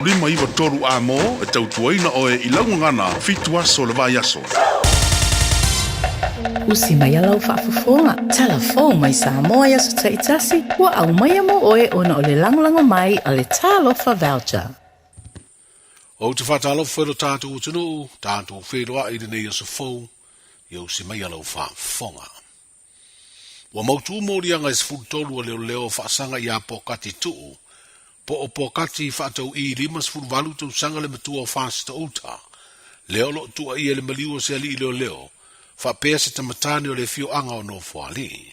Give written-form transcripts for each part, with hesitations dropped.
593 A Mō e tautuaina oe i lau gagana fitu aso o le vaiaso. Usi mai a lau faafofoga, Tala fou mai Samoa i aso taitasi, ua aumaia mo oe ona o le lagolago mai a le Talofa Voucher. Ou te faatalofa i lo tatou atunuu, tatou feiloai i lenei aso fou, ia usi mai a lau faafofoga. Ua mautū moliaga e 13 a leoleo faasaga iā Pokati Tuu, po o Pokati Faatauī 58 tausaga le matua o Fasitouta, lea o lo o tuuaia i le maliu o se alii leoleo, faapea se tamatane o le afioaga o Nofoalii.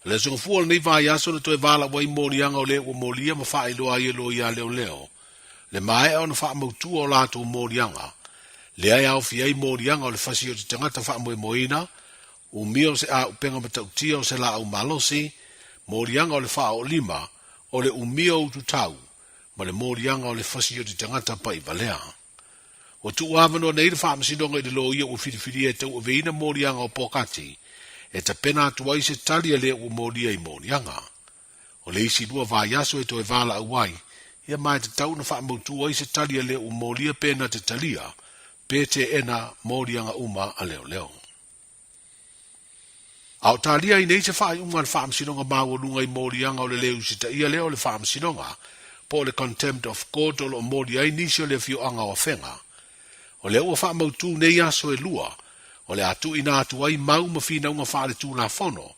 O le aso Gafua o lenei vaiaso na toe valaau ai moliaga o le ua molia ma faailoa ai e loia leoleo le maea ona faamautua o latou moliaga, lea e aofia ai moliaga o le fasi o te tagata faamoemoeina, umia o se aupega matautia o se laau malosi, moliaga o le faaoolima, o le umia o ututau, ma le moliaga o le fasi o te tagata paʻivalea. Ua tuuavanoa nei le Faamasinoga i le loia ua filifilia e tauaveina moliaga o Pokati e tapena atu ai se tali a le ua molia i moliaga. O le isi lua vaiaso e toe valaau ai, ia ma e tatau ona faamautu ai se tali a le ua molia pe na te talia, pe teena moliaga uma a leoleo. A o talia ai nei se faaiuga a le Faamasinoga Maualuga i moliaga o le le usitaia lea o le Faamasinoga, po o le Contempt of Court o lo o molia ai nisi o le afioaga o Afega. O lea ua faamautū nei aso e lua, o le a tuuina atu ai mau ma finauga faaletulafono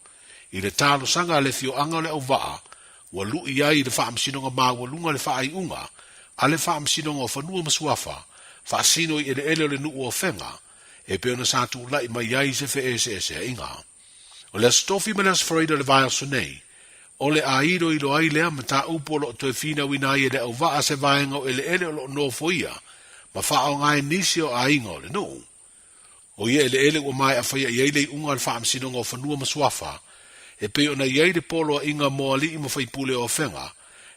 i le talosaga a le afioaga o Leauvaa ua lu'i ai i le Faamasinoga Maualuga le faaiuga a le Faamasinoga o Fanua ma Suafa faasino i eleele o le nuu o Afega e pei ona sa tulai mai ai se feeseeseaiga. O le Aso Tofi ma le Aso Faraida o le vaiaso nei, o le a iloilo ai lea mataupu o lo o toe finauina ai e le auvaa se vaega o eleele o lo o nofoia ma faaaoga ai nisi o aiga o le nuu. O ia eleele ua maea faia i ai le iuga a le Faamasinoga o Fanua ma Suafa, e pei ona i ai le poloaiga mo alii ma faipule o Afega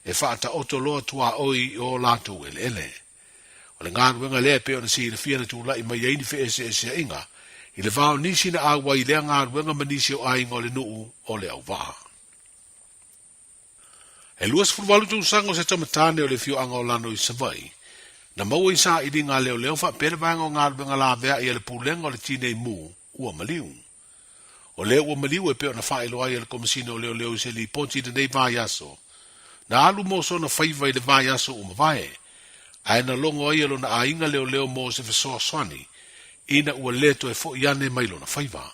e faataoto loa tuaoi i o latou eleele. O le galuega lea e pei ona silafia na tulai mai ai ni feeseeseaiga i le va o nisi na auai i lea galuega ma nisi o aiga o le nuu o Leauvaa. E 28 tausaga o se tamatane o le afioaga o Lano i Savaii, na maua i sailiga a leoleo faapea le vaega o galuega laveai a le Pulega o le Tinei Mu ua maliu. O lea ua maliu e pei ona faailoa ai e le Komesina o Leoleo i se lipoti i lenei vaiaso. Na alu mo sona faiva i le vaiaso ua mavae, ae na logo ai e lona aiga leoleo mo se fesoasoani ina ua le toe foʻi ane mai lona faiva.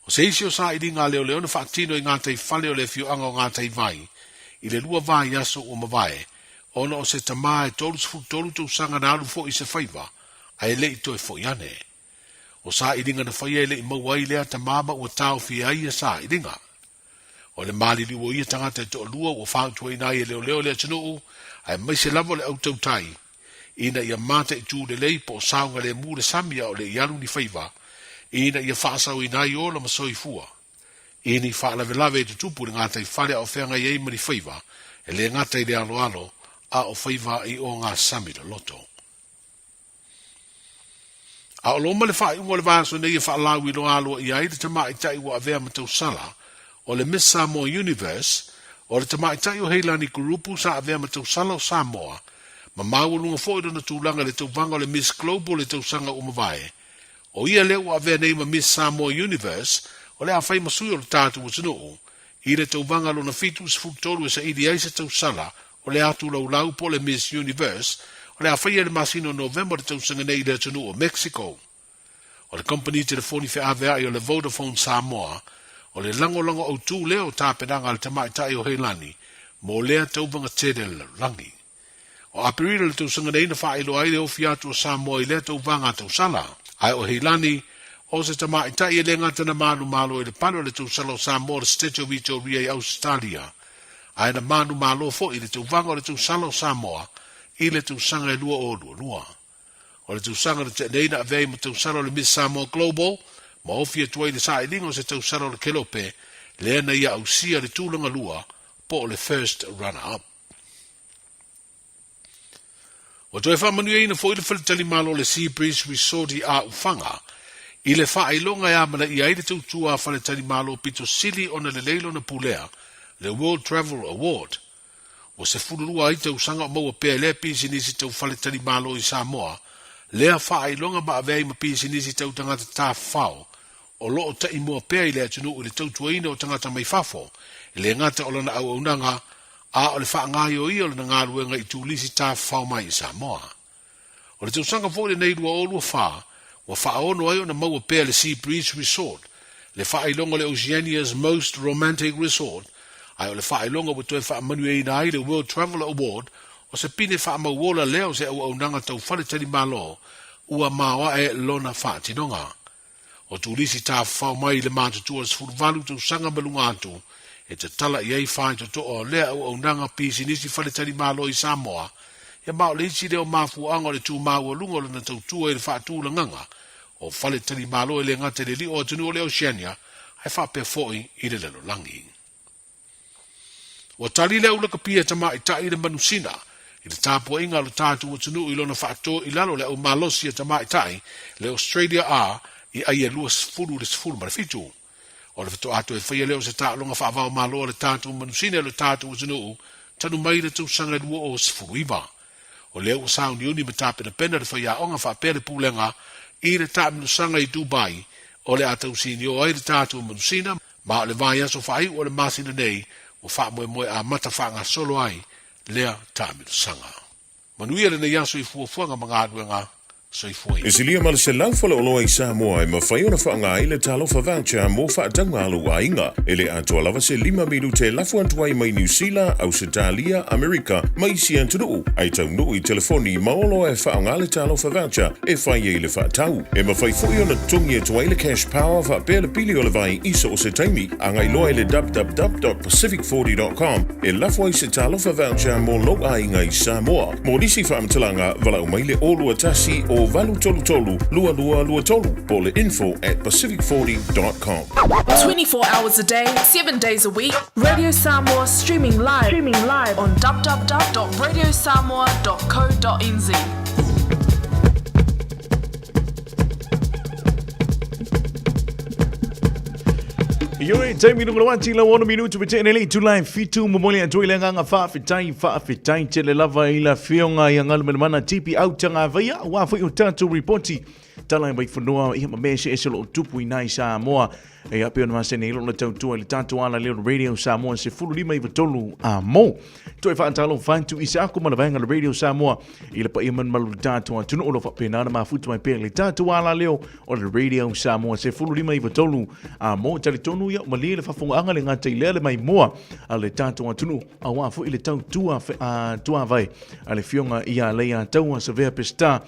O se isi o sailiga a leoleo na faatino i gataifale o le afioaga o Gataivai i le lua vaiaso ua mavae ona o se tamā e 33 tausaga na alu foʻi i se faiva ae le i toe foʻi ane. O sailiga na faia e le i maua ai lea tamā ma ua taofia ai ia sailiga. O le maliliu o ia tagata e toalua ua fautuaina ai e leoleo le atunuu aemaise lava o le au tautai ina ia mataitu lelei po o saogalemu le sami a o le i alu ni faiva ina ia faasaoina ai ola ma soifua i ni faalavelave e tutupu i le gataifale a o feagai ai ma ni faiva e le gata i le aloalo a o faiva i o ngā sami loloto. A o loma le faaiuga o le vaiaso nei e faalauiloa aloaia ai le tamaitai ua avea ma tausala o le Miss Samoa Universe, o le tamaitai o Heilani Kurupu sa avea ma tausala o Samoa, ma maualuga foi lona tulaga i le tauvaga o le Miss Global i le tausaga ua mavae. O ia lea ua avea nei ma Miss Samoa Universe, o le a fai ma sui o le tatou atunuu i le tauvaga lona 73 e saili ai se tausala o le atu laulau po o le Miss Universe o le a faia i le masina o Novema o le tausaga nei i le atunuu o Mexico. O le kamupani telefoni feaveai o le Vodafone Samoa, o le lagolago autū lea o tapenaga a le tamaitai o Heilani mo lea tauvaga tele a le lalolagi. O Aperila o le tausaga nei na faailoa ai le ofi atu o Samoa i lea tauvaga a tausala. Ae o Heilani, o se tamaitai e le gata na manumalo i le pale o le tausala o Samoa o le Setete o Vitoria i Ausetalia, ae na manumalo foi i le tauvaga o le tausala o Samoa i le tausaga e 2022. O le tausaga na tea nei na avea ai ma tausala o le Miss Samoa Global ma ofi atu ai i le sailiga o se tausala o le Kelope lea na ia ausia le tulaga lua po o le First Runner Up. Ua toe faamanuiaina foi le faletalimalo o le Sea Breeze Resort i A'ufaga i le faailoga e amanaia ai le tautua a faletalimalo pito sili ona lelei lona pulea, le World Travel Award. Ua 12 ai tausaga o maua pea e lea pisinisi tau faletalimalo i Samoa, lea faailoga ma avea ai ma pisinisi tau tagata tafafao o lo o taimua pea i le atunuu i le tautuaina o tagata mai fafo, e le gata o lana auaunaga, a o le faagaoioia o lana galuega i turisi tafafao mai i Samoa. O le tausaga foi lenei 2024, ua faaono ai ona maua pea le Sea Breeze Resort, le faailoga o le Oceania's Most Romantic Resort, ae o le faailoga ua toe faamanuiaina ai le World Traveller Award, o se pine faamauola lea o se auaunaga tau faletalimalo ua maoae lona faatinoga. O turisi tafafao mai i le matutua o le 18 tausaga ma luga atu, e tatala i ai faitotoa o lea auaunaga pisinisi faletalimalo i Samoa, ia ma o le isi lea o mafuaaga o le tu maualuga o lana tautua i le faatulagaga o faletalimalo e le gata i le lio o atunuu o le Oceania ae faapea foi i le lalolagi. Ua tali le aulakapia tamaitai i le manusina i le tapuaiga a lo tatou atunuu i lona faatō i lalo le au malosi a tamaitai le Australia A i ai e 20 i le 17. O le faatoa toe faia lea o se taaloga faavaomalo a le tatou manusina i lo tatou atunuu talu mai le tausaga 2019. O lea ua sauniuni ma tapenapena le faiaoga faapea le pulega i le taamilosaga i Dubai o le a tausinio ai le tatou manusina Ma o le vaiaso faaiu o le masina nei ua faamoemoe amata faagasolo ai lea taamilosaga. Manuia lenei aso i fuafuaga ma galuega. Soifua ia. E silia ma le 100 faleoloa i Samoa e mafai ona faaaoga ai le Talofa Voucher mo faatauga a lou aiga. E le atoa lava se lima minute e lafo atu ai mai Niu Sila, Ausetalia, Amerika ma isi atunuu, ae taunuu i telefoni ma oloa e faaaoga le Talofa Voucher e fai ai le faatau. E mafai foi ona totogi atu ai le cash power faapea le pili o le vai i so o se taimi. Agai loa i le www.pacific40.com e lafo ai se Talofa Voucher mo lou aiga i Samoa. Mo nisi faamatalaga, valaau mai le 021 o 833 2223 po o le info at pacific40.com. 24 hours a day, 7 days a week, Radio Samoa streaming live, streaming live on www.radiosamoa.co.nz. Ioe, taimi lunga lo ati lau ono minutu pe tene le itula e fitu momoli atu i le agaga faafetai faafetai tele lava i la fioga i agalu melemana tipi au tanga vaia ua foi o tatou ripoti tala e vaifanua ia ma mea eseese o lo o tupu i nai Samoa Ia, pei ona masani ai lona tautua i le tatou ala lea o le Radio Samoa 15 i a mo. Toe faatalofa atu i se ako ma le vaega o le Radio Samoa i le paia malumalu o le tatou atunuu o lo o faapena ona mafuta mai pea i le tatou ala leo o le Radio Samoa 15 i a mo. Talitonu ia, malie le faafofogaaga le gata i lea le maimoa a le tatou atunuu aua foi le tautua tuavai a le Afioga ia Leiataua Savea Peseta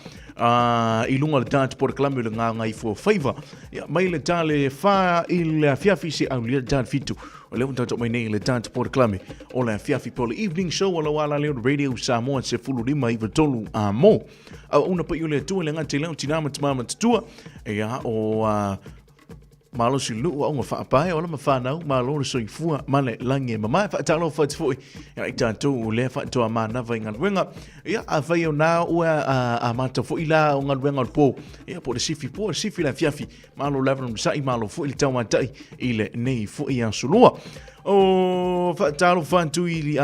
i luga o le tatou polokalame o le Gagaifomauga. Ia, mai le ta le whā i le afiafi se au lia ta fitu. O lea ua tatou mai nei i le tatou polokalame o le afiafi po le evening show o lau ala leo Radio Samoa 15 i tolu a mo. Au una pa i o le atua le ngati leo tina ma tama ma tutua. Ia, o malosi luu aoga faapae o la ma whanau, malo le soifua ma le lagi e mamae. Faatalofa atu foi ia i tatou o lea faatoa manava i galuega. Ia, afai o nā ua amata foi la o galuega o le pō, ia po o le sifi po, le sifi le afiafi, malo lava le onosai, malo foi le tauatai i lenei foi aso lua. O faatalofa atu i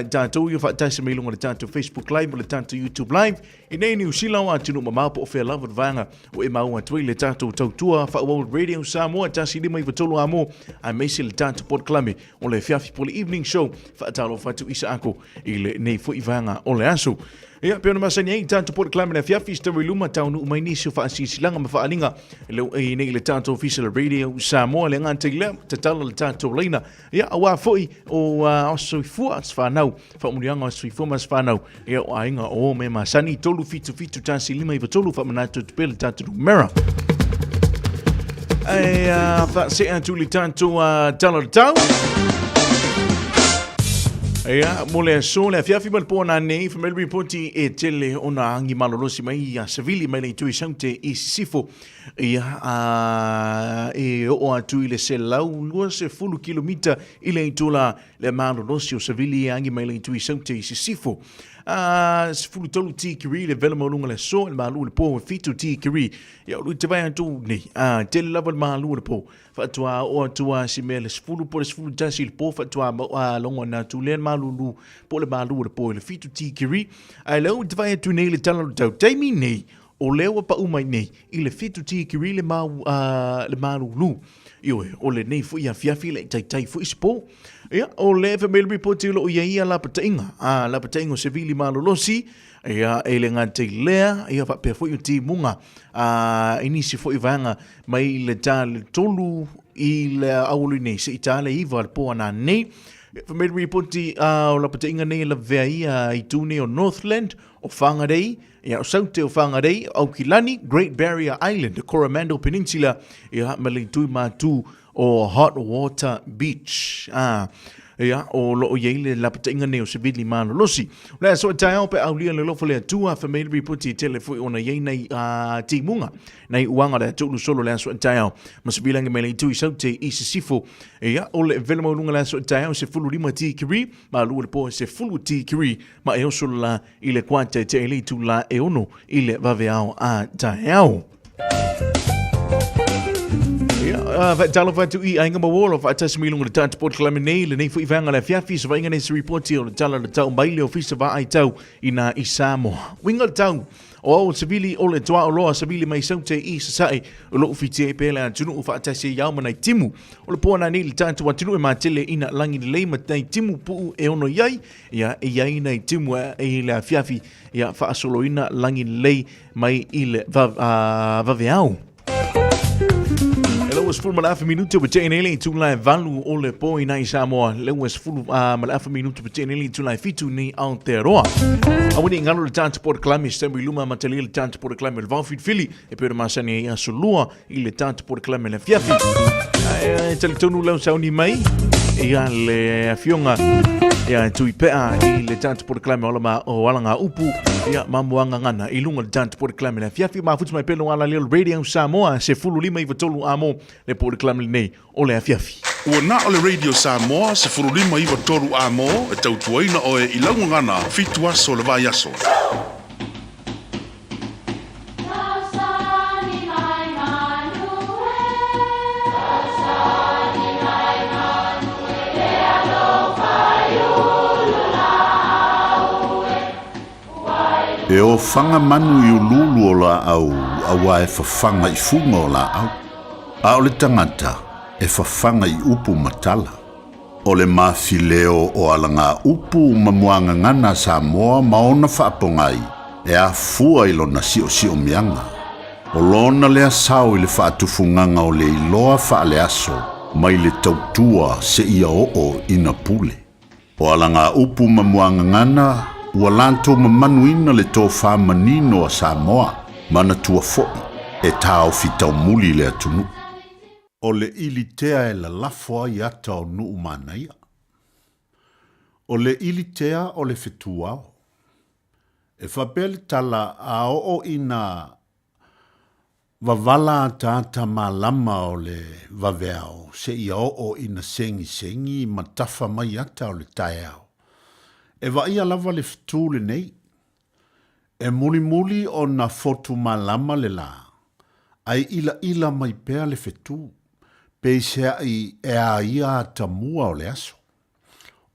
tatou ia faatasi mai luga o le tatou Facebook Live o le tatou YouTube Live. I nei Niu Sila o atunuu mamao po o fea lava le vaega ua e maua atu ai le tatou tautua faaauau Radio Samoa 153 amo aemaise le tatou polokalame o le afiafi po o le evening show. Faatalofa atu i Saako i lenei foi vaega o le aso. Ia, pei ona masani ai tatou polokalame le afiafi, se taimi luma taunuu mai nisi o faasilasilaga ma faaaliga leo e nei le tatou ofisa le Radio Samoa le gata i lea tatala le tatou laina. Ia, aua foi o uh, soifua se whanau, whaamulianga o soifua ma se whanau, ia o aiga o me masani, 377 1 5 9 3 whaamanatu atu pea le tatou numera. E uh, whaasea atu le tatou uh, tala o le tau. Ia, mo le aso, le afiafi ma le pō nanei, whamelu ripoti e tele ona angi malolosi mai ia Savili mai le itu i Saute i Sisifo. Ia, a, e oo atu i le 120 kilomita i le itula le malolosi o Savili e agi mai le itu i Saute i Sisifo. 13 tikiri le vela maualuga o le aso, le malu o le po e 7 tikiri. Ia, o te vaai atu nei, tele lava le malu o le po. Faatoa oo atu lava si mea le 10 po o le 11 i le po faatoa logona atu lea le malulu po o le malu o le po i le 7 tikiri. Ae lea ou te vaai atu nei i le tala o le tau taimi nei, o lea ua pau mai nei i le 7 tikiri le mau, le malulu. Ioe, o lenei foi afiafi le taitai foi se po. Ia, o le fai mai le ripoti o lo o i ai ia lapataiga, lapataiga o Sevili Malolosi, ia, e le gata i lea, ia faapea foi o timuga, i nisi foi vaega mai le ta le 3 i le aoauli nei, seia ta le 9 le po ana nei. Fai mai le ripoti, o lapataiga nei e lavea ai ia itu nei o Northland, o Whangarei, ia, o Saute o Whangarei, o Aukilani, Great Barrier Island, Coromandel Peninsula, ia, ma le itu i Matu o Hot Water Beach. Ia, o lo o i ai le lapataiga nei o Sevili Malolosi. O le aso taeao pe aulia le alofa o le Atua, fai mai le ripoti e tele foi ona i ai nai timuga, nai uaga o le atu ulusolo le aso taeao. Ma se vilagi mai le itu i Saute i Sisifo. Ia, o le vela maualuga le aso taeao 15 tikiri, ma lua le po 10 tikiri, ma e oso le la i le kuata e te le itula e 6 i le vaveao a taeao. Ia, faatalofa atu i aiga ma uo, faatasi mai i luga o le tatou polokalame nei, lenei foi vaega o le afiafi, savaiga nei se ripoti o le tala o le tau mai le Ofisa Vaai Tau i nā i Samoa. Uiga o le tau, o au o Savili o le Tuaoloa, Savili mai Saute i Sasae, o lou whiti ai pea le atunuu faatasi ai au ma nai timu. O le poa nei le tatou atunuu e matele ina lagi lelei ma nai timu puu e ono i ai, ia, e i ai nai timu e i le afiafi, ia, faasoloina lagi lelei mai i le vaveao. E le ua 15 minuti ua tee nei le itula e 8 o le po i nai Samoa. Le ua 15 minuti ua tee nei le itula e 7 nei Aotearoa. Aua ne i galo le tatou polokalame se taimi i luma amatalia le tatou polokalame o le vaofilifili e pei ona masani ai aso lua i le tatou polokalame le afiafi. Ae talitonu lau sauni mai ia le afioga ia Tuipea i le tatou polokalame o alama o alanga upu ia mamoaga gana i luga o le tatou polokalame le afiafi mafuta mai pea luga ala lea o le Radio Samoa 15 93 amo le polokalame lenei o le afiafi. Ua na o le Radio Samoa 15 93 amo e tautuaina oe i lau gagana 7 aso o le vaiaso. E ofaga manu i uluulu o laau auā e fafaga i fuga o laau, a o le tagata e fafaga i upu ma tala. O le mafileo o alagaupu ma muagagana a Samoa ma ona faapogai e afua i lona siosiomiaga. O lona lea sao i le faatufugaga o le iloa faaleaso mai le tautua seia oo ina pule. O alagaupu ma muagagana ua latou mamanuina le tofa manino a Samoa, manatua foi e taofi taumuli le atunuu. O le ilitea e lalafo ai ata o Nuumanaia. O le ilitea o le fetuao. E faapea le tala a oo ina Wavala ataata malama o le vaveao seia oo ina segisegi ma tafa mai ata o le taeao. E vaaia lava le fetu lenei. E mulimuli ona fotu malama le la, ae ilaila mai pea le fetu, peiseai e a ia atamua o le aso.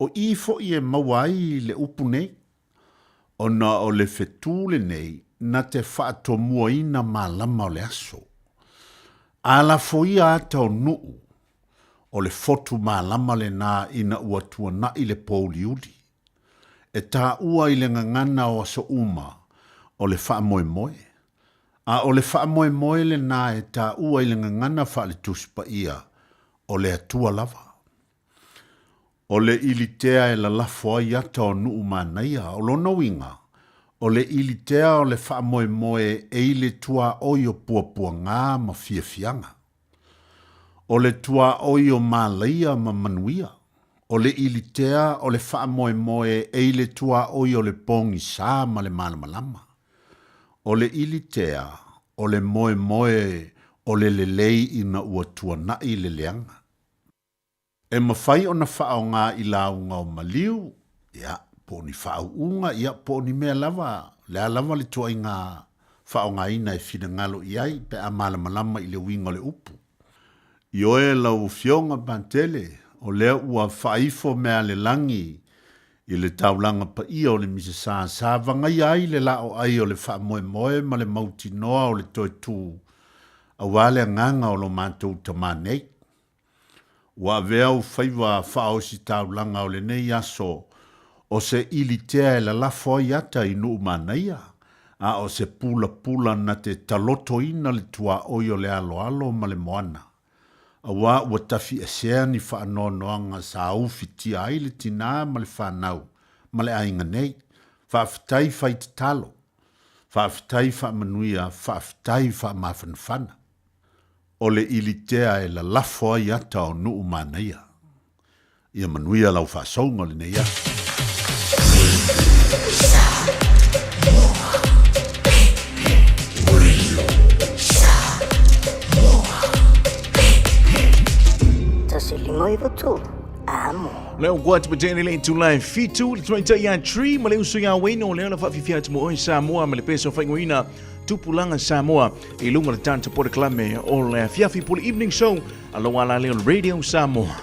O i foi e maua ai le upu nei, Ona o le fetū lenei na te faatomuaina malama o le aso. A lafoia ata o Nuʻu, o le fotu malama lenā ina ua tuanaʻi le pōuliuli. E tāua i le gagana o aso uma o le faamoemoe, a o le faamoemoe lenā e tāua i le gagana faale-Tusi Paia o le Atua lava. O le ilitea e lalafo ai ata o Nuʻumanaia, o lona uiga, o le ilitea o le faamoemoe e i le tuaoi o puapuagā ma fiafiaga. O le tuaoi o malaia ma manuia. O le ilitea o le faamoemoe e i le tuaoi o le pogisā ma le malamalama. O le ilitea o le moemoe o le lelei ina ua tuanaʻi le leaga. E mafai ona faaaoga i lauga o maliu, ia, Po o ni faauuga, ia, po o ni mea lava, o le a lava le tuaiga faaaogaina e finagalo i ai pe a malamalama i le uiga o le upu. Ioe lau Afioga Patele, o lea ua faaifo mea a le lagi i le taulaga paia o le Misasa sa vagaia ai le laoai o le faamoemoe ma le mautinoa o le toe tu aua le agaga o lo matou tama nei. Ua avea ou faiva faaositaulaga o lenei aso o se ilitea e lalafo ai ata i Nuumanaia, a o se pulapula na te talotoina le tuaoi o le aloalo ma le moana, aua ua tafiesea ni faanoanoaga sa ufitia ai le tinā ma le fanau ma le aiga nei. Faafetai fai tatalo. Faafetai faamanuia, faafetai faamafanafana. O le ilitea e lalafo ai ata o Nuu Manaia. Ia manuia lau faasouga o lenei aso. Leo kua te patene le itula e fitu le tamaitai ia Tree ma le uso ia Wayne o lea la whaafifia atu mo oe Samoa ma le peso whaingoina Tupulaga Samoa i luga o le tatou polokalame o le afiafi po le evening show a lou ala lea o le Radio Samoa.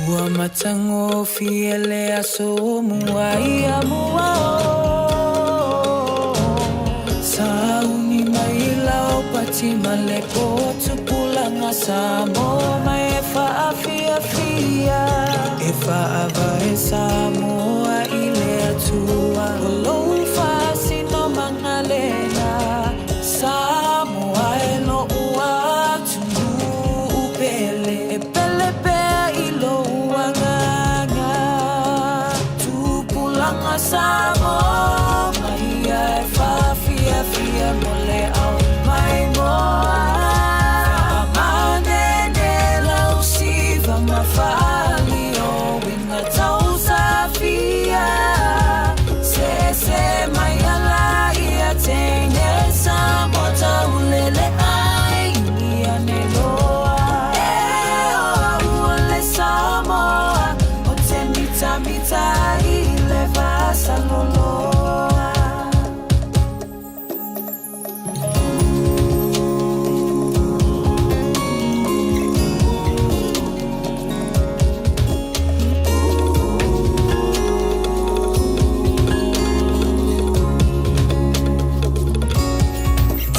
Ua matagofie le aso o mua ia mua o Sauni mai lau pati ma le po tupulaga Samoa mai e faafiafia E faavae Samoa i le Atua O lou faasinomaga lena Samoa e loʻu atunuu pele E pele pea i lou agaga Tupulaga Samoa mai ia e faafiafia mo le ao maimoa Faamanene lau siva ma faali o uiga tausafia Sese mai ala ia teine Samoa taulele ai ia ne loa E o au o le Samoa O te mitamita i le vasaloloa.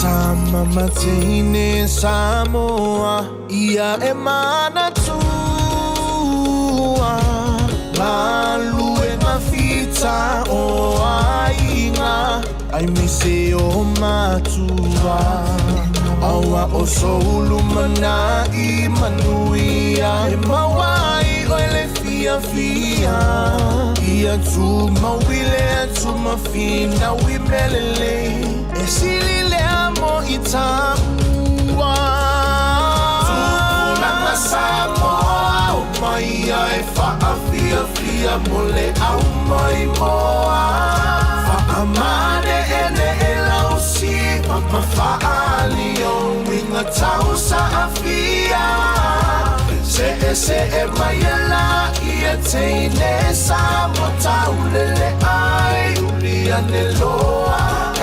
Tama mateine Samoa ia e manatua Galuega fita o aiga Aemaise o matua Aua o soulu mana'i manuia E maua ai oe le fiafia Ia tumau i le atu ma finau i mea lelei E sili lea mo i taua Tupulaga Samoa o mai ia e faafiafia mo le au maimoa Faamaneʻeneʻe lau siva ma faaali o uiga tausaafia Seʻeseʻe mai e la ia teine Samoa taulele ai uli ane loa E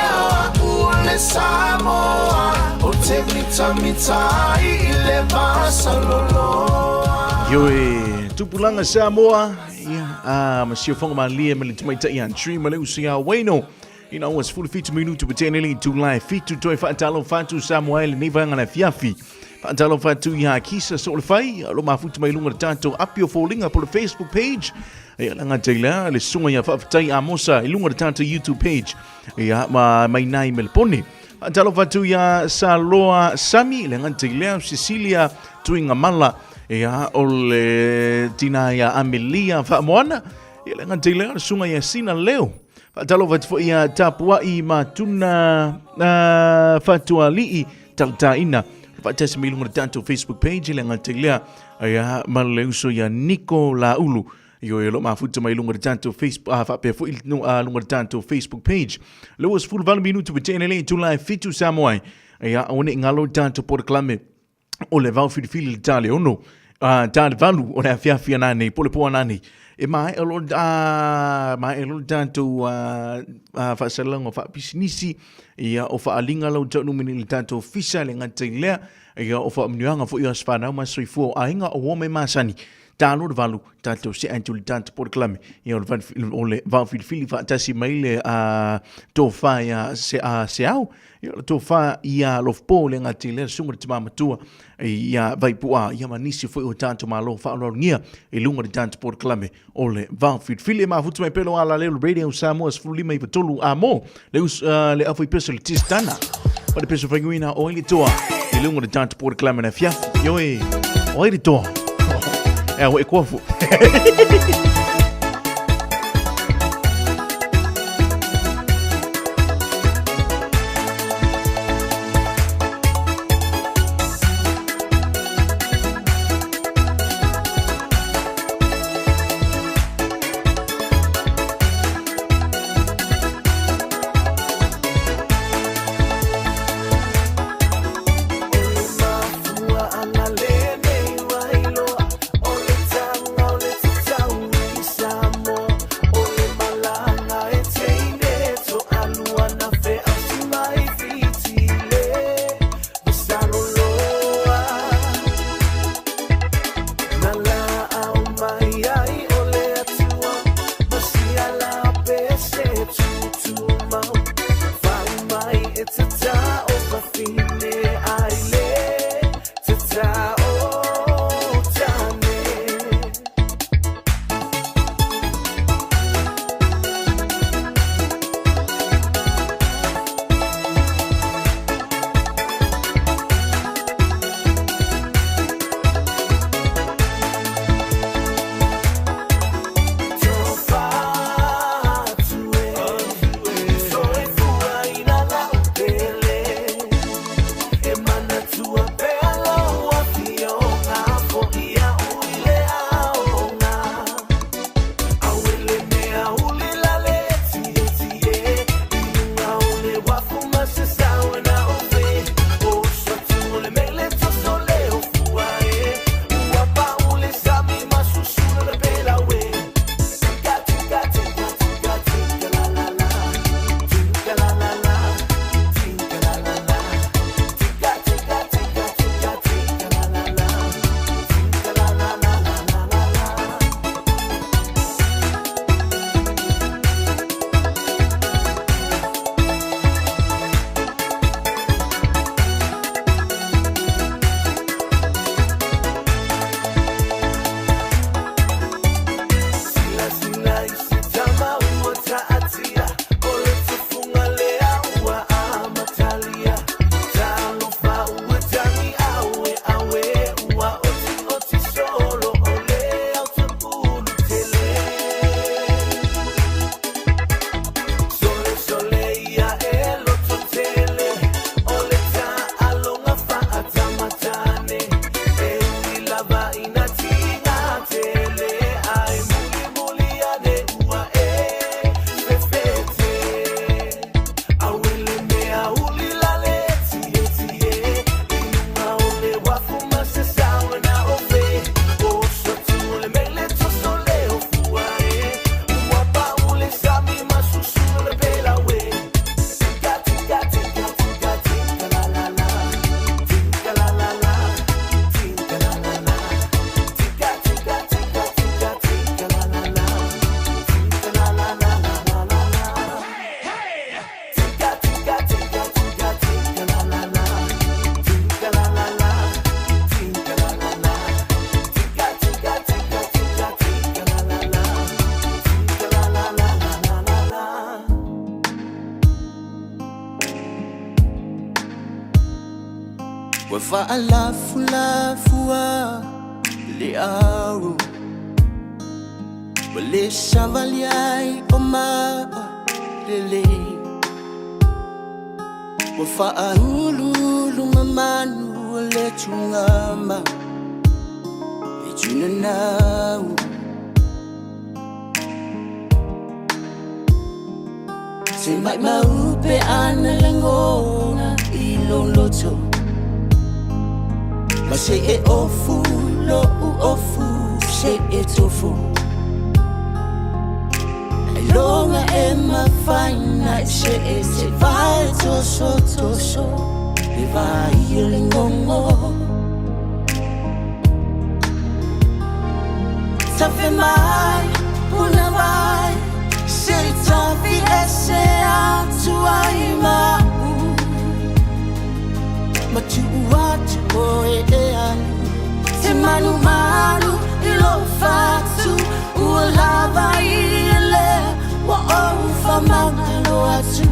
o a'u o le Samoa O te mitamita ai i le vasaloloa. Ioe, Tupulaga Samoa, ia, a, ma siofoga malie ma le tamaitai a Tree ma le uso ia Wayno. Ina ua 17 minutu pa tēnei le itula e fitu toe faatalofa atu Samoa e lenei vaega le afiafi. Faatalofa atu ia Kisa Soolefai, o lo mafuta mai luga le tatou api o foliga po le Facebook page. Ia la ngata i lea, le susuga ia Faafetai Amosa i luga le tatou YouTube page. Ia ma mai nai Melpone. Faatalofa atu ia Saloa Sami, le ngata i lea, Cecilia Tuigamala, ia o le tina ia Amelia Faamoana. Ia le ngata i lea, le susuga ia Sina Leo. Faatalofa atu foi ia Tapuai ma Tuna Fatualii Talataina. Faatasi mai luga le tatou Facebook page le ngata i lea ia ma le uso ia Niko Laulu. Ioe o lo mafuta mai luga le tatou Facebook faapea foi luga le tatou Facebook page. Le ua 18 minutu pa tene le itula e fitu Samoa ai. Ia aua ne i galo i tatou polokalame o le vao filifili le ta le ono. Ta le 8 o le afiafi a nanei, po o le po a nanei, e maea loa, maea loa le tatou faasalalaga o faapisinisi, ia, o faaaliga lau taunuu mai nei i le tatou ofisa, e le gata i lea, ia, o faamanuiaga foi o aso fanau ma aso soifua o aiga, o uo mea masani. Ta loa le 8, tatou see atu i le tatou polokalame, ia, o le vaofilifili faatasi mai le tofa ia Seau, Ia o le tofa ia Alofapo le gata i lea le susuga i le tama matua ia Vaipu'a ia ma nisi foi o tatou malo faaaloalogia i luga o le tatou polokalame o le Vao Filifili. E mafuta mai pea lou alaleo le Radio Samoa 15 93 amo le us, le aufaipeso le Tistana ma le peso faiguina o ai le toa i luga o le tatou polokalame na afiafi. Ioe, o ai le toa? E au e kuafu. Ua faalafulafua le ao Ua le savali ai o maa lelei Ua faauluulu mamanu o le tugama Le tunanau Se maimau pe ana lagona i lou loto. Ma se e ofu lo'u ofu se e tofu Ai loga e mafaina se e se vae toso toso Le vai o le gongo Tafe mai puna vai Se tafi ese atu ai ma'u Ma tuu atu oe e alu Te malumalu i lou fatu Ua lava ia lea ua ou faamagalo atu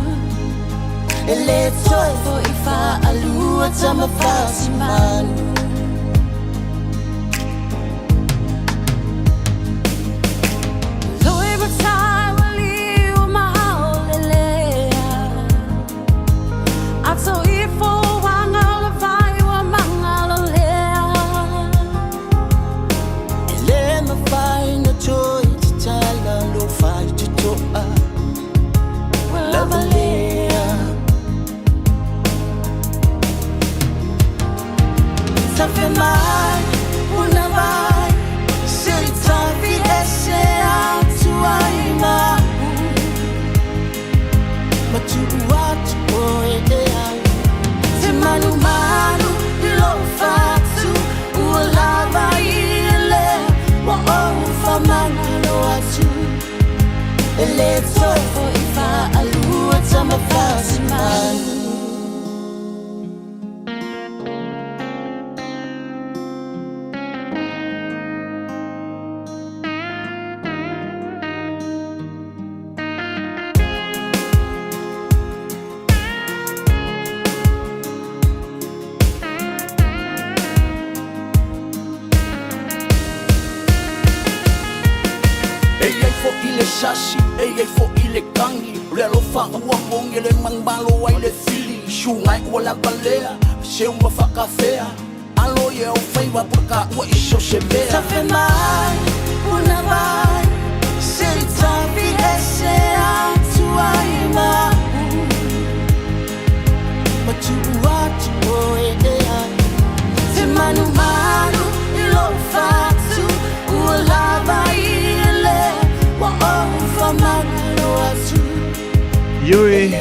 E le toe foi faalua tama fatimanu E i ai fo'i le sasi, e i ai fo'i le kagi, o le alofa ua mogi e le manumalo ai le fili, suga e ua lava lea, seu ma faakafea, alo ia o faiva pulaka ua i so se mea. Tafe mai, puna vai, se i tafi ese atu ai ma'u Ma tuu atu oe e alu Te malumalu i lou fatu Ua lava ia lea ua ou faamagalo atu Ioe,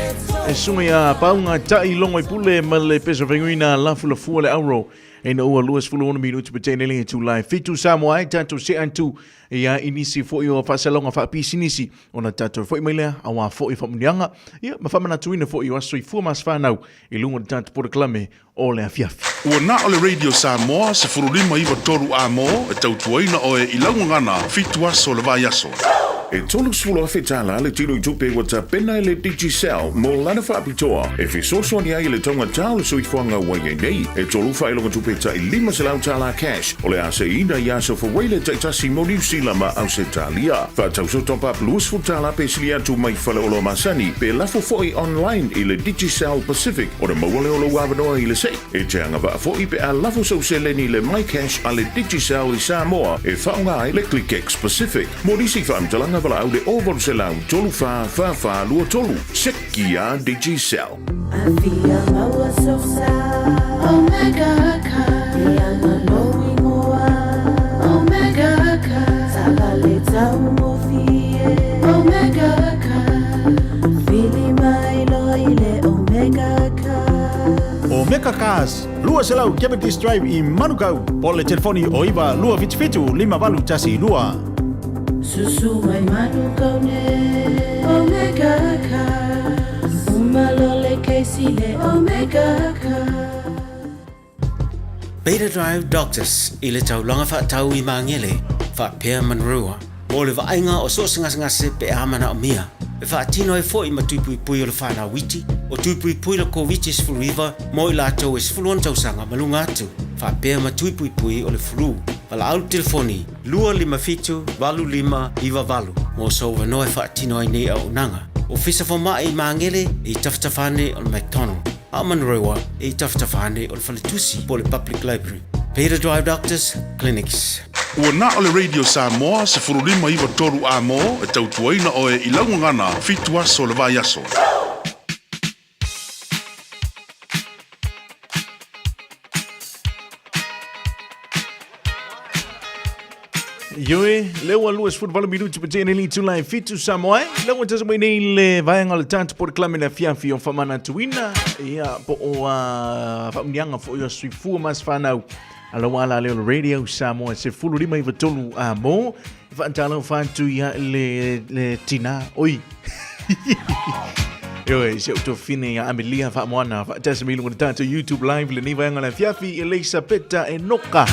e suga ia pauga ta'i logo i pule ma le peso feguina lafulafua le auro ina ua 26 minuti pe tene le itula e fitu Samoa ai tatou se atu ia i nisi foi o faasalauga faapisinisi ona tatou foi mai lea auā foi faamuniaga ia ma faamanatuina foi o aso soifua ma aso fanau i luga o le tatou polokalame o le afiafi. Ua na o le Radio Samoa 1593 A-mo e tautuaina oe i lau gagana fitu aso o le vaiaso. E 30,000 tala le tino i tupe ua tapena e le Digicel mo lana faapitoa e fesoasoani ai i le taugata o le soifuaga ua i ai nei. E tolu faailoga tupe tai 500 tala cash o le a seiina i aso Fawele taitasi mo Niu Sila ma Ausetalia. Faatauso top up 20 tala pe sili atu mai faleoloa masani pe lafo foi online i le Digicel Pacific ona maua lea o lou avanoa i le sei. E te agavaa foi pe a lafo sou seleni i le MyCash a le Digicel i Samoa e faaaoga ai le ClickX Pacific. Mo nisi faamatalaga valaau le 0800 34 44 23. Seki a Digicel. Afia maua sosa Omega car E ana lou ingoa Omega car Taavale taugofie Omega car Vili mai loa i le Omega car Omega Cars, 200 Cavendish Drive i Manukau, po o le telefoni o 9 277 5812. Susu mai Manukau nei Omega Cars Uma loa le kesi le Omega Cars. Beta Drive Doctors i le taulaga faatau i Magele faapea Manurewa mo le vaaiga o so o se gasegase pe a manaomia. E faatino ai foi ma tui puipui o le fanau iti, o tui puipui le Koviti-19 mo i latou e 16 tausaga ma luga atu, faapea ma tui puipui o le flu. Valaau le telefoni 257 8598 mo sou avanoa e faatino ai nei auaunaga. Ofisa Fomai i Magele e i tafatafa ane o le McDonald, a o Manurewa e i tafatafa ane o le Faletusi po o le Public Library. Peter Drive Doctors Clinics. Ua na o le Radio Samoa 1593 A-mo e tautuaina oe i lau gagana fitu aso o le vaiaso. Ioe, lea ua 28 minuti pa tene li tula e fitu Samoa e. Lea ua tasa mai nei le vaega o le tatou polokalame le afiafi o faamanatuina, ia, po o faamuniaga foi o soifua ma se whanau. Aloha ala leo le Radio Samoa se fulu lima iwa tolu a mo. E whaatalo whātu ia le, le tina, oi. Ioe, se uto fine ia Amelia Whaamoana, whaatasi mai lunga le tātou YouTube Live le nei vaega le afiafi, Elisa Peta e noka.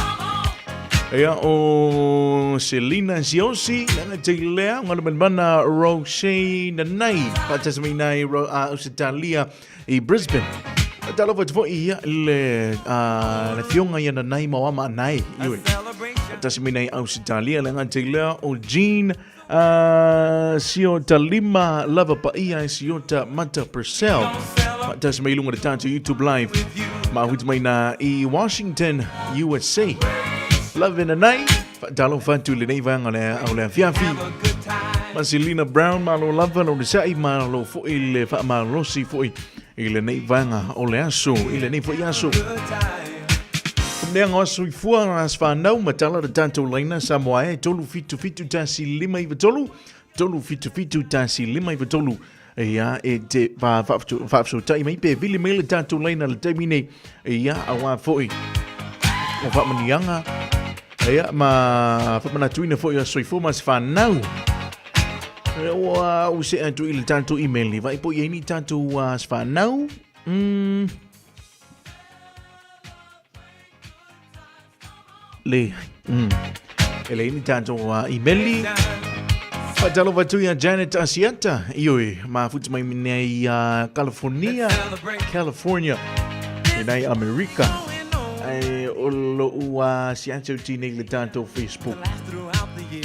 Ia o Selina Siosi, langa te lea, ngalo mana Roche Nanai, whaatasi mai nai ro, Ausitalia i Brisbane. Talofa atu foi ia le le fionga ia nanai ma wama nai iwe. Tasi mai nei Ausitalia le ngā te lea o Jean sio talima lava pa ia e siota Mata Purcell. Tasi mai lunga le tātou YouTube Live. Ma huti mai nā i Washington, USA. Love nanai. Talofa atu le nei vaega le au le afiafi. Ma Selina Brown, malo lava lo le sa'i, malo foi le whaamalosi foi i le nei vaega o le aso, i le nei foi aso. Mea ngā soifua ngā whānau, matala le tātou laina Samoa e, 3 7 7 1 5 3, 3 7 7 1 5 3, Ia, e te whaafesootai mai pe vili mai le tātou laina le taimi nei. Ia, auā foi o whaamanianga. Ia, ma whamanatuina foi o soifua ma se whanau. Ua use atu i le tātou email i vai po i ni tātou se whanau. Le. E le ini tātou email. Whaatalofa atu ia Janet Asiata, ioi, mafuta mai nei California, California, i nei Amerika. Ai, o lo ua si atu ti nei le tātou Facebook.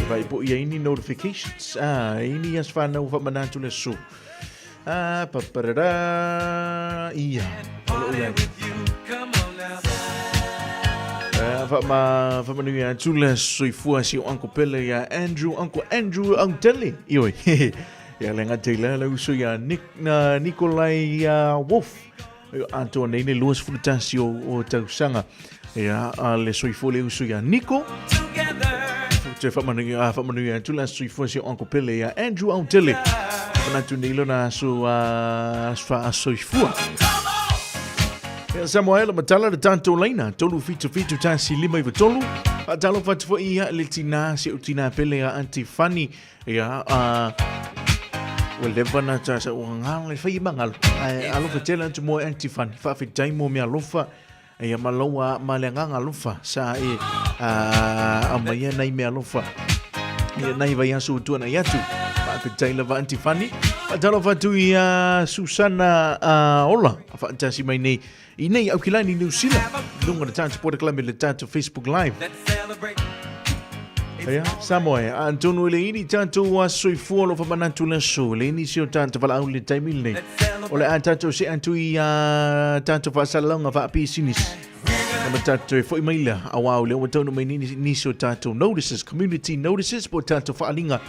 Vai po ia ini notifications. Ah, ini as whanau whamanatu le su. Ah, paparara, ia. O lo ia. Whamanui atu le soifua si o Uncle Pele ia Andrew, Uncle Andrew Autele. Ioi. Ia le ngā teila le uso ia Nick, na Nikolai Wolf. Atoa nei le 21 o tausanga. Ia a le soifua le uso ia Nico. Te whamanui, whamanui atu le soifua si o Uncle Pele ia Andrew Autele. Whanatu nei lona aso, aso soifua. Ia Samuel matala le tātou laina, 3 7 7 1 5 9 3. Whaatalofa atu foi ia le tina, si o tina pele a Auntie Fanny. Ia, ua leva na ta sa ua ngalo le whai mangalo. Ai, alofa tele atu mo Auntie Fanny. Whaafetai mo mea alofa. Ia ma laua ma le nganga alofa sa e a mai ia nei mea alofa. Ia nei vai aso tua nei atu. Whaafetai lava Auntie Fanny. Whaatalofa atu ia Susana Ola. Whaatasi mai nei i nei Aukilani New Zealand. Lunga le tātou Porta le tātou Facebook Live. Ia, Samoa e, atonu e le ini tātou a soifua lo whamanatu le aso, le ini si o tātou walaau le taimi lenei. O le a tātou se atu i a tātou whaasalaunga whaapisinis. Na ma tātou e foi mai lea, a wau lea ua taunu mai nisi o tātou notices, community notices, po tātou whaalinga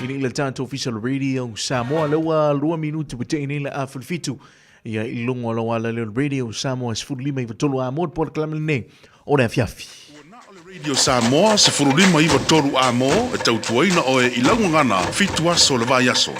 i nei le tātou official radio Samoa. Lea ua 2 minuti ua tei nei le a fulfitu. Ia i luga o lau ala leo Radio Samoa 15 i tolu a mo le polokalame lenei o le afiafi. Radio Samoa 15 iwa tolu a mo e tautuaina oe i lau gagana fitu aso le vaiaso.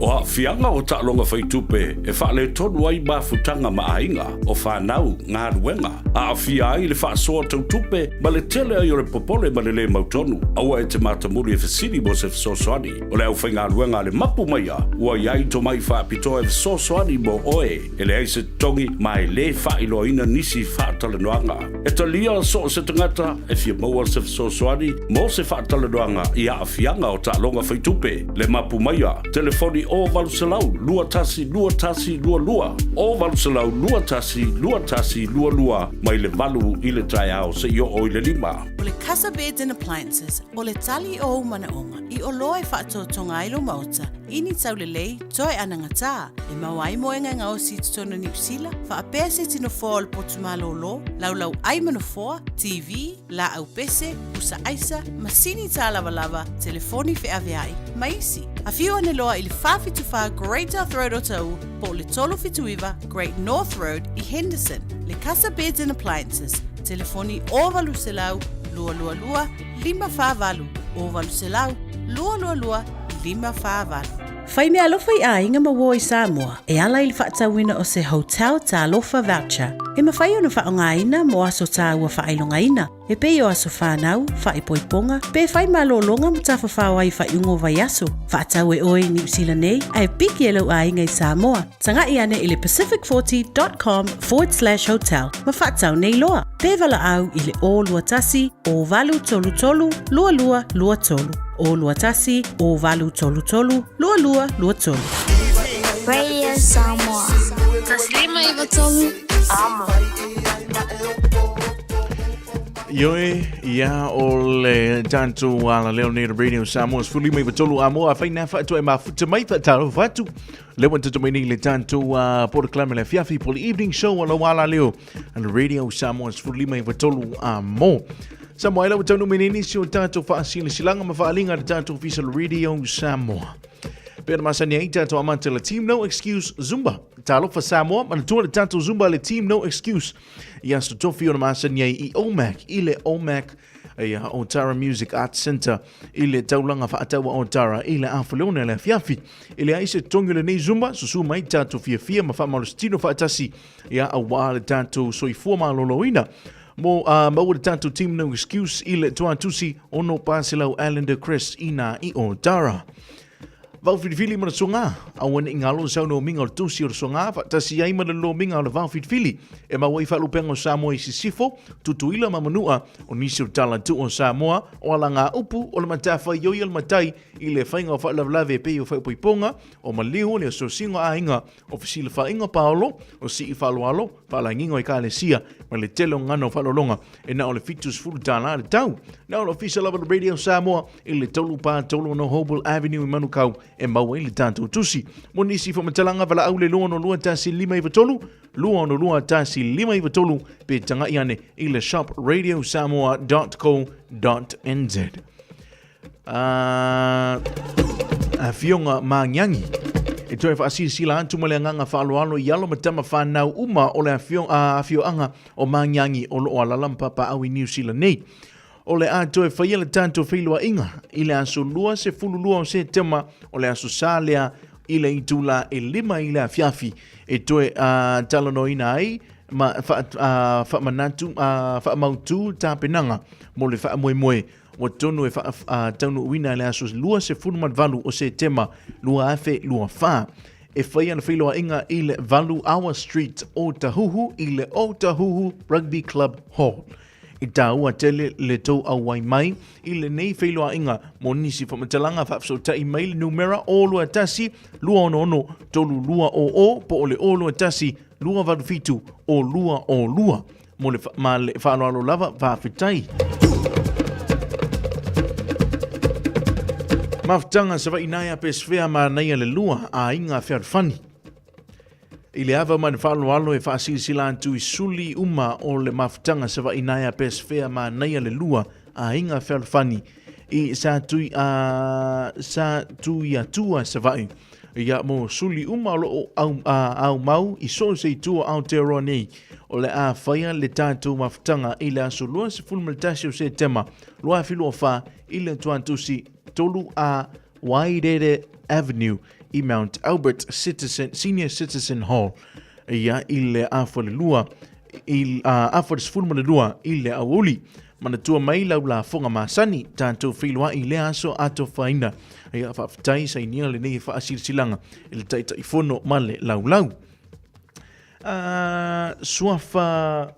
O aafiaga o taaloga faitupe e faaletonu ai mafutaga ma aiga, o fanau, galuega, aafia ai le faasoa tautupe ma le tele ai o le popole ma le lē mautonu. Aua e te matamuli e fesili mo se fesoasoani. O le aufaigaluega a le mapu maia, ua i ai tomai faapitoa e fesoasoani mo oe, e leai se totogi ma e lē faailoaina nisi faatalanoaga. E talia so o se tagata e fia maua se fesoasoani mo se faatalanoaga i aafiaga o taaloga faitupe. Le mapu maia, telefoni o 800 21 21 22, o 800 21 21 22 mai le 8 i le taeao seia oo i le 5. O le Casa Beds and Appliances, o le tali o ou manaoga i oloa e faatoatoga ai lou maota i ni taulelei toe anagatā e maua ai moega e gaosi i totonu o Niu Sila, faapea se tino foa o le potu malōlō, laulau ai ma nofoa, TV, laau pese, pusa aisa, masini tālavalava, telefoni feaveai, ma isi. Afio ane loa i le 474 Great South Road o Taʻu po o le 379 Great North Road i Henderson. Le Casa Beds and Appliances, telefoni 0800. 222 548 0800 222 548. Fai meaalofa i aiga ma uo i Samoa e ala i le faatauina o se Hotel Talofa Voucher e mafai ona faaaogaina mo aso taua faailogaina e pei o aso whānau, whaipoiponga, pe whai malōlōga ma tafafao ai i faaiuga o vaiaso. Faatau e oe i Niu Sila nei, ae piki e lou aiga i Samoa. Taga'i ane i le pacific40.com/hotel ma faatau nei loa. Pe valaau i le 021 0833 2223. 021 0833 2223. Radio Samoa. Taslima Ivatolu. Amo. Ioe, ia o le tatou alaleo nei le Radio Samoa 15 i Amoa, whai nā whaatua e mafuta mai whaataro whatu. Le ua tatou mai nei le tatou polokalame le afiafi po le evening show a lau alaleo a le Radio Samoa 15 i Amoa. Samoa ai la ua taunuu mai nei nisi o tatou faasilasilaga ma faaaliga a le tatou ofisa o le Radio Samoa. Pe ona masani ai tatou amata le Team No Excuse Zumba. Talofa Samoa, manatua le tatou Zumba le Team No Excuse. I aso tofi ona masani ai i OMAC, i le OMAC ia Otara Music Arts Centre i le taulaga faataua Otara i le afa leone le afiafi. E leai se totogi o lenei Zumba, susu mai tatou fiafia ma faamalositino faatasi ia auā le tatou soifua maloloina. Mo maua le tatou Team No Excuse i le tuatusi 600 Allender Crest i nā i Otara. Vao filifili ma le soga, aua ne i galo le saunoamiga o le tusi o le soga, faatasi ai ma le lolomiga o le vao filifili, e maua ai faalupega o Samoa i Sisifo, Tutuila ma Manua, o nisi o tala tuu o Samoa, o alagaupu, o le matafaioi a le matai i le faiga o faalavelave e pei o faaipoipoga, o maliu, o le asiasiga o aiga, o fesilafaiga paolo, o sii faaaloalo, faalagiga o ekalesia, ma le tele o gagana o faaaloaloga e na o le $70 le tau. Na o le ofisa lava o le Radio Samoa i le 343 no Hobel Avenue i Manukau e maua ai le tatou tusi. Mo nisi faamatalaga valaau le 262 1593, 262 1593 pe taga'i ane i le shop radiosamoa.co.nz. Afioga Magiagi. E toe faasilasila atu ma le agaga faaaloalo i alo ma tama whanau uma o le afioaga o Magiagi o loo alala ma papaau i Niu Sila nei. O le a toe faia le tatou feiloaiga i le aso 22 o Setema o le aso Sa lea i le itula e 5 i le afiafi e toe talanoaina ai ma faamanatu faamautu tapenaga mo le faamoemoe Ua tonu e faataunuuina i le aso 28 o Setema 2024. E fai ana feiloaiga i le 8 Awa Street o Tahuhu i le Otahuhu Rugby Club Hall. I tāua tele le tou auai mai i lenei feiloaiga mo nisi faamatalaga faafesootai mai le numera 021 266 3200 po o le 021 287 0202. Mo le, ma le faaaloalo lava, faafetai. Mafutaga Savaii naia pe sfea manaia le lua aiga fealofani. I le ava ma le faaaloalo e faasilasila atu i suli uma o le mafutaga Savaii naia pe sfea manaia le lua aiga fealofani i sa tui a sa Tuiatua Savaii. Ia mo suli uma o loo au, a, au mau i so o se itu o Aotearoa nei, o le a faia le tatou mafutaga i le aso 21 o Setema 2024 i le Tuatusi 3A Wairere Avenue i Mount Albert Citizen, Senior Citizen Hall ia i le afa le lua i afa le 12 i le aoauli. Manatua mai lau lafoga masani, tatou feiloai i lea aso atofaina. Ia faafetai sainia lenei faasilasilaga i le Taitaifono ma le laulau. Suafa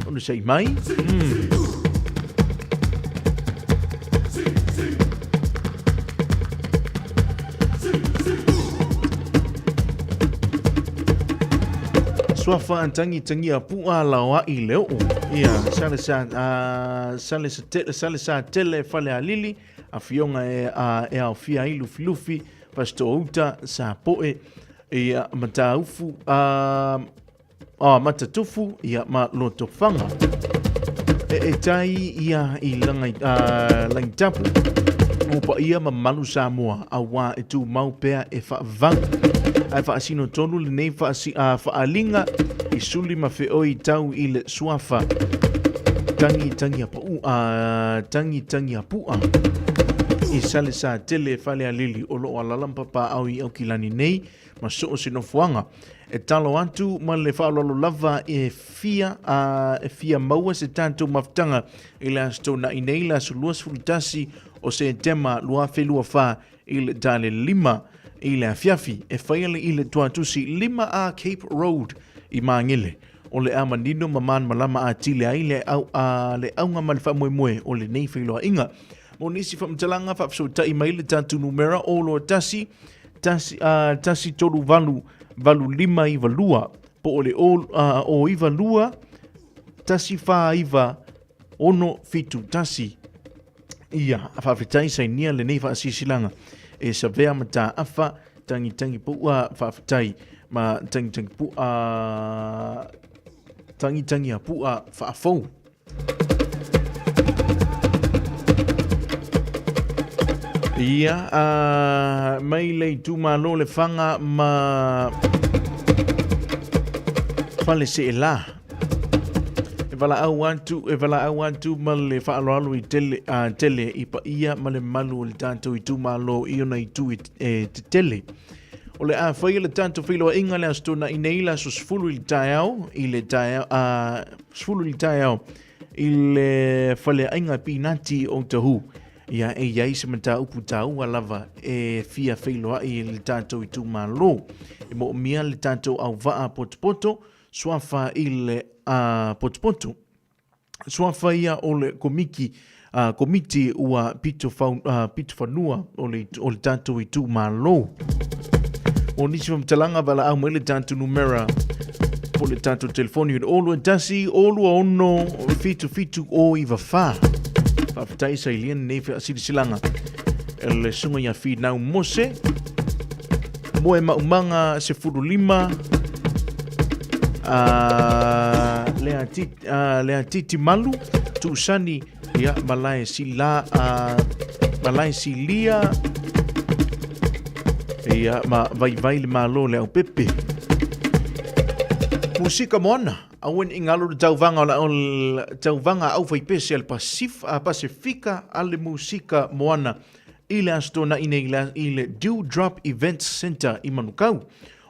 Ona sei mai. Suafa antangi tangi a pua lao a i le oo. Ia, sale sa, sale sa tele, sale sa tele fale a lili, a fionga e, a, e aofia ai lufilufi, Fasitoo-uta, Sapoe, ia, Mataufu, a, a Matatufu, ia, ma Lotofaga. E, e tai ia i langai, a, Langitapu, o paia ma malu Samoa, auā e tumau pea e faavavau. Ae faasino tonu lenei faasi, a, faaaliga i suli ma feoi tau i le suafa tangi tangi a pau a tangi tangi a pua i sale sa tele fale alili o loo alala ma papaau i Aukilani nei ma soo se nofoaga e talo atu ma le faaaloalo lava e fia a e fia maua se tatou mafutaga i le aso Toonai nei le aso 21 o Setema 2024 i le tale 5 i le afiafi e faia le i le tuatusi 5A Cape Road i Magele. O le a manino ma malamalama atili ai le, au, a, le auga ma le faamoemoe o lenei feiloaiga. Mo nisi faamatalaga faafesootai mai le tatou numera o loa tasi, tasi, a, tasi tolu valu, valu lima iva lua, po o le o, a, o iva lua, tasi whā iva, ono fitu tasi. Ia, faafetai sainia lenei faasilasilaga e Savea Mataafa Tangitangi Pu'a, faafetai ma Tangitangi Pu'a, Tangitangi a Pu'a faafou. Ia, a, mai le itumalo le whanga ma Fale Seela. E valaau atu, e valaau atu ma le faaaloalo i tele, a, tele i paia ma le malu o le tatou itumalo i ona itu e, e tetele. O le a faia le tatou feiloaiga le aso Toonai nei, le aso 10 i le taeao, i le taeao, a, 10 i le taeao, i le faleaiga Pinati o Tahu. Ia, e i ai se mataupu taua lava e fia feiloai i le tatou itumalo. E moomia le tatou auvaa potopoto, Suafa i le a potopoto. Suafa ia o le komiki, a, komiti ua pito, fau, a, pito fanua o le, o le tatou itumalo. O nisi faamatalaga valaau mai le tatou numera po le tatou telefoni o le 021 026 77 094. Faafetai sailia lenei faasilasilaga e le susuga ia Finau Mose Moe maumaga 15 a le ati a le atiti malu tuusani ia malae sila a malae silia ia ma vaivai le malo le aupepe Musika Moana aua ne i galo le tauvaga o la o le tauvaga au faipese a le Pasif, a Pasifika a le Musika Moana i le Aso Toonai nei i le Dew Drop Events Centre i Manukau.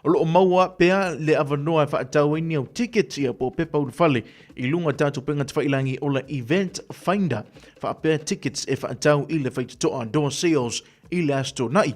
O lo o maua pea le avanoa e faatau ai ni au tickets ia po o pepa ulufale i luga o tatou upega tafailangi o le Event Finder faapea tickets e faatau i le faitotoa Door Sales i le Aso Toonai.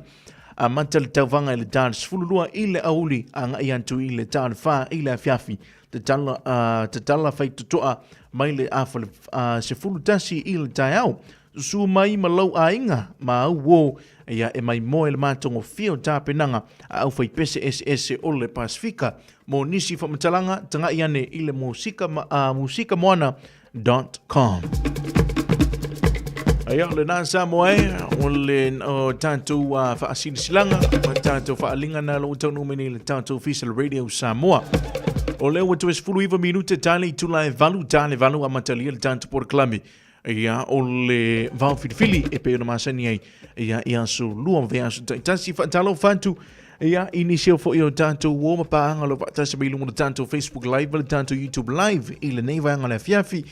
Amata le tauvaga i le ta 12 i le aoauli agai atu i le ta 4 i le afiafi. Tatala, uh, tatala faitotoa mai le afa le uh, 11 i le taeao. Susu mai ma lou aiga ma au uō, ia e maimoa i le matagofie o tapenaga a aufaipese eseese o le Pasifika. Mo nisi faamatalaga, tagai ane i le musika, uh, musikamoana dot com. Ia, o lena Samoa e, o le o tatou uh, faasilasilaga, ma tatou faaaliga na lo taunuu mai nei le tatou Ofisa le Radio Samoa. O lea ua toe 19 minute tale i tula e valu, tale valu amatalia le tatou porokalame. Ia, o le vao filifili e pei ona masani ai ia, i aso lua ma vaiaso taitasi. Faatalofa atu ia, i nisi o foi o tatou uo ma paaga o lo o faatasi mai i luga o le tatou Facebook Live ma le tatou YouTube Live i lenei vaega o le afiafi.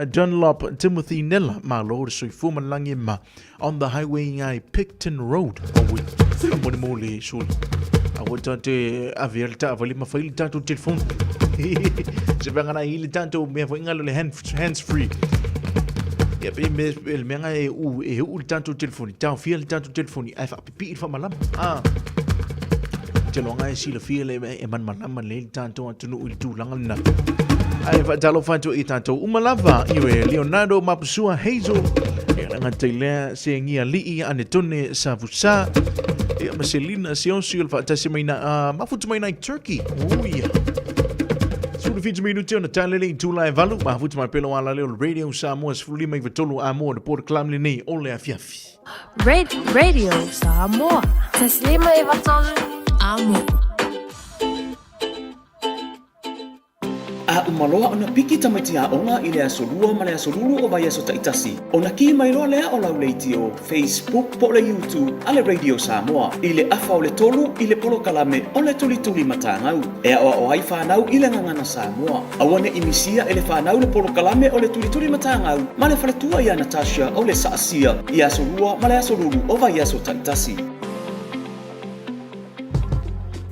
Dunlop Timothy Nella, malo le soifua ma le lagi e ma. On the highway i Picton Road. Oh, wait. Mo le mo le soli. A ua tate ave le taavale ma fai le tatou telefoni. Se vanga na i le tatou mea foi ngalo le hand, hands free. Ia pe me le mea e u e u le tatou telefoni. Tau fia le tatou telefoni ai whaapipi i le whamalama. Ah. Te loanga e silafia le e manmalama le le tatou atunuu i le tulaga lena. Ai faatalofa atu i tatou uma lava i e Leonardo Mapusua Hazel e le gata i lea segia li'i Anetone Savusa ia ma Selina Seosi o le faatasi mai na uh, mafutu mai nai Turkey. Uia. 17 minuti ona talele i tula e valu, mafutu mai pelo ala leo Radio Samoa 15 i vatolu a moa na port club lenei o le afiafi. Radio Samoa. Taslima i vatolu. Amo. A uma loa ona piki tamaiti aoga i le Aso Lua ma le Aso Lulu o vaiaso taitasi, ona ki mai loa lea o lau leitio, Facebook po o le YouTube a le Radio Samoa i le afa o le tolu i le polokalame o le Tulituli Matagau e aoao ai fanau i le gagana Samoa. Aua ne i misia e le fanau le polokalame o le Tulituli Matagau ma le faletua ia Natasha o le Saasia i Aso Lua ma le Aso Lulu o vaiaso taitasi.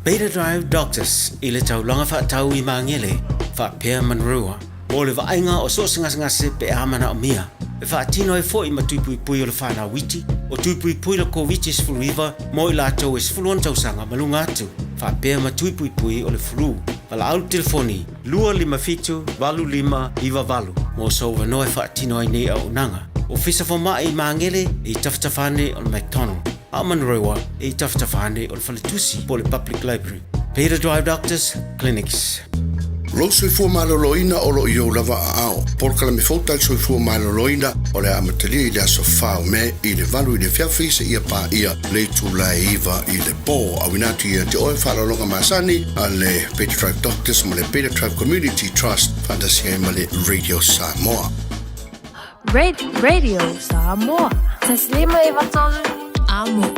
Beta Drive Doctors i le taulaga faatau i Magele, faapea Manurewa, mo le vaaiga o so o se gasegase pe a manaomia. E faatino ai foi ma tuipuipui o le whanau iti, o tuipuipui le Koviti-19 mo i latou e 16 tausaga ma luga atu, faapea ma tuipuipui o le flu. Valaau le telefoni 257 8598 mo sou avanoa e faatino ai nei auaunaga. Ofisa Fomai i Magele i tafatafa ane o le McDonald. A o Manurewa e i tafatafa ane o le faletusi po o le Public Library. Beta Drive Doctors Clinics. Lou soifua maloloina o lo o i ou lava aao. Polokalame fou tali soifua maloloina o le a amatalia i le aso 4 o Me i le 8 i le afiafi seia paia le itula e 9 i le po. Auina atu ia te oe faaaloaloga masani a le Beta Drive Doctors ma le Beta Drive Community Trust faatasi ai ma le Radio Samoa. Radio Samoa. Taslima e vatolu amo.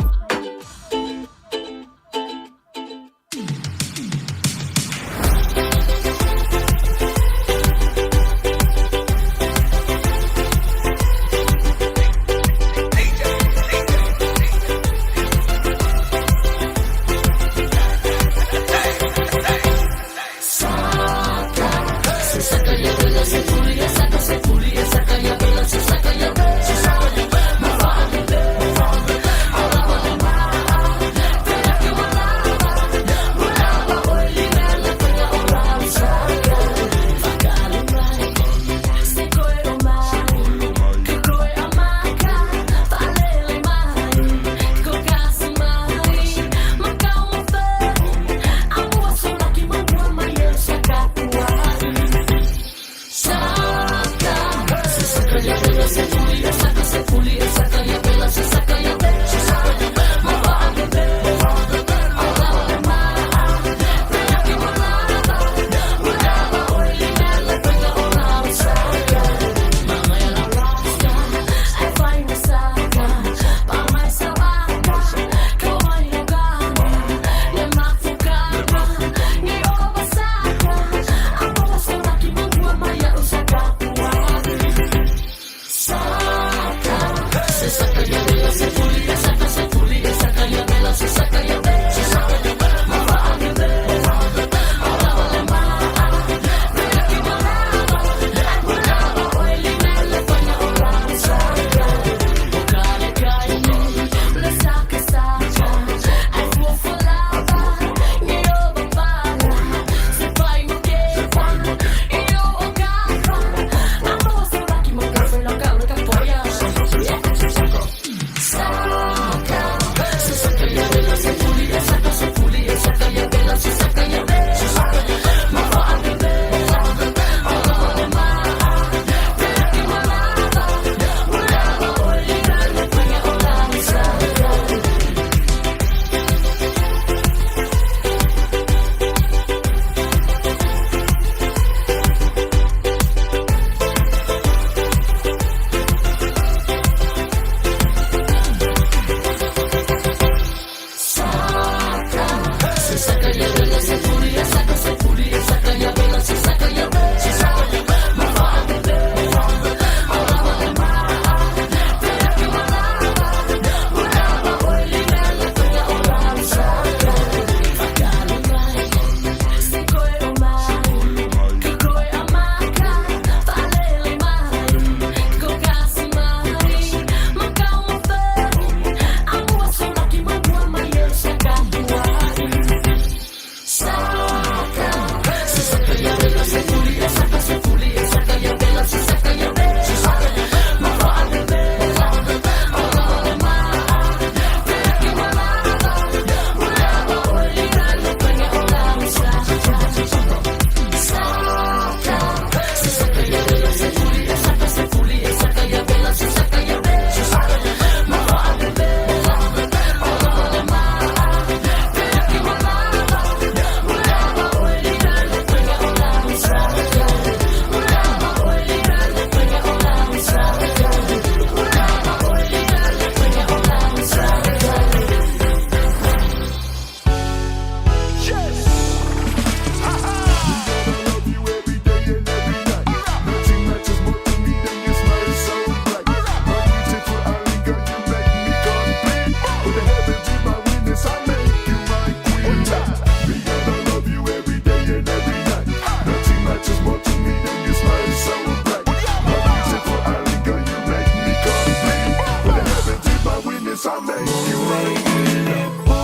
witness, I make you my queen. Po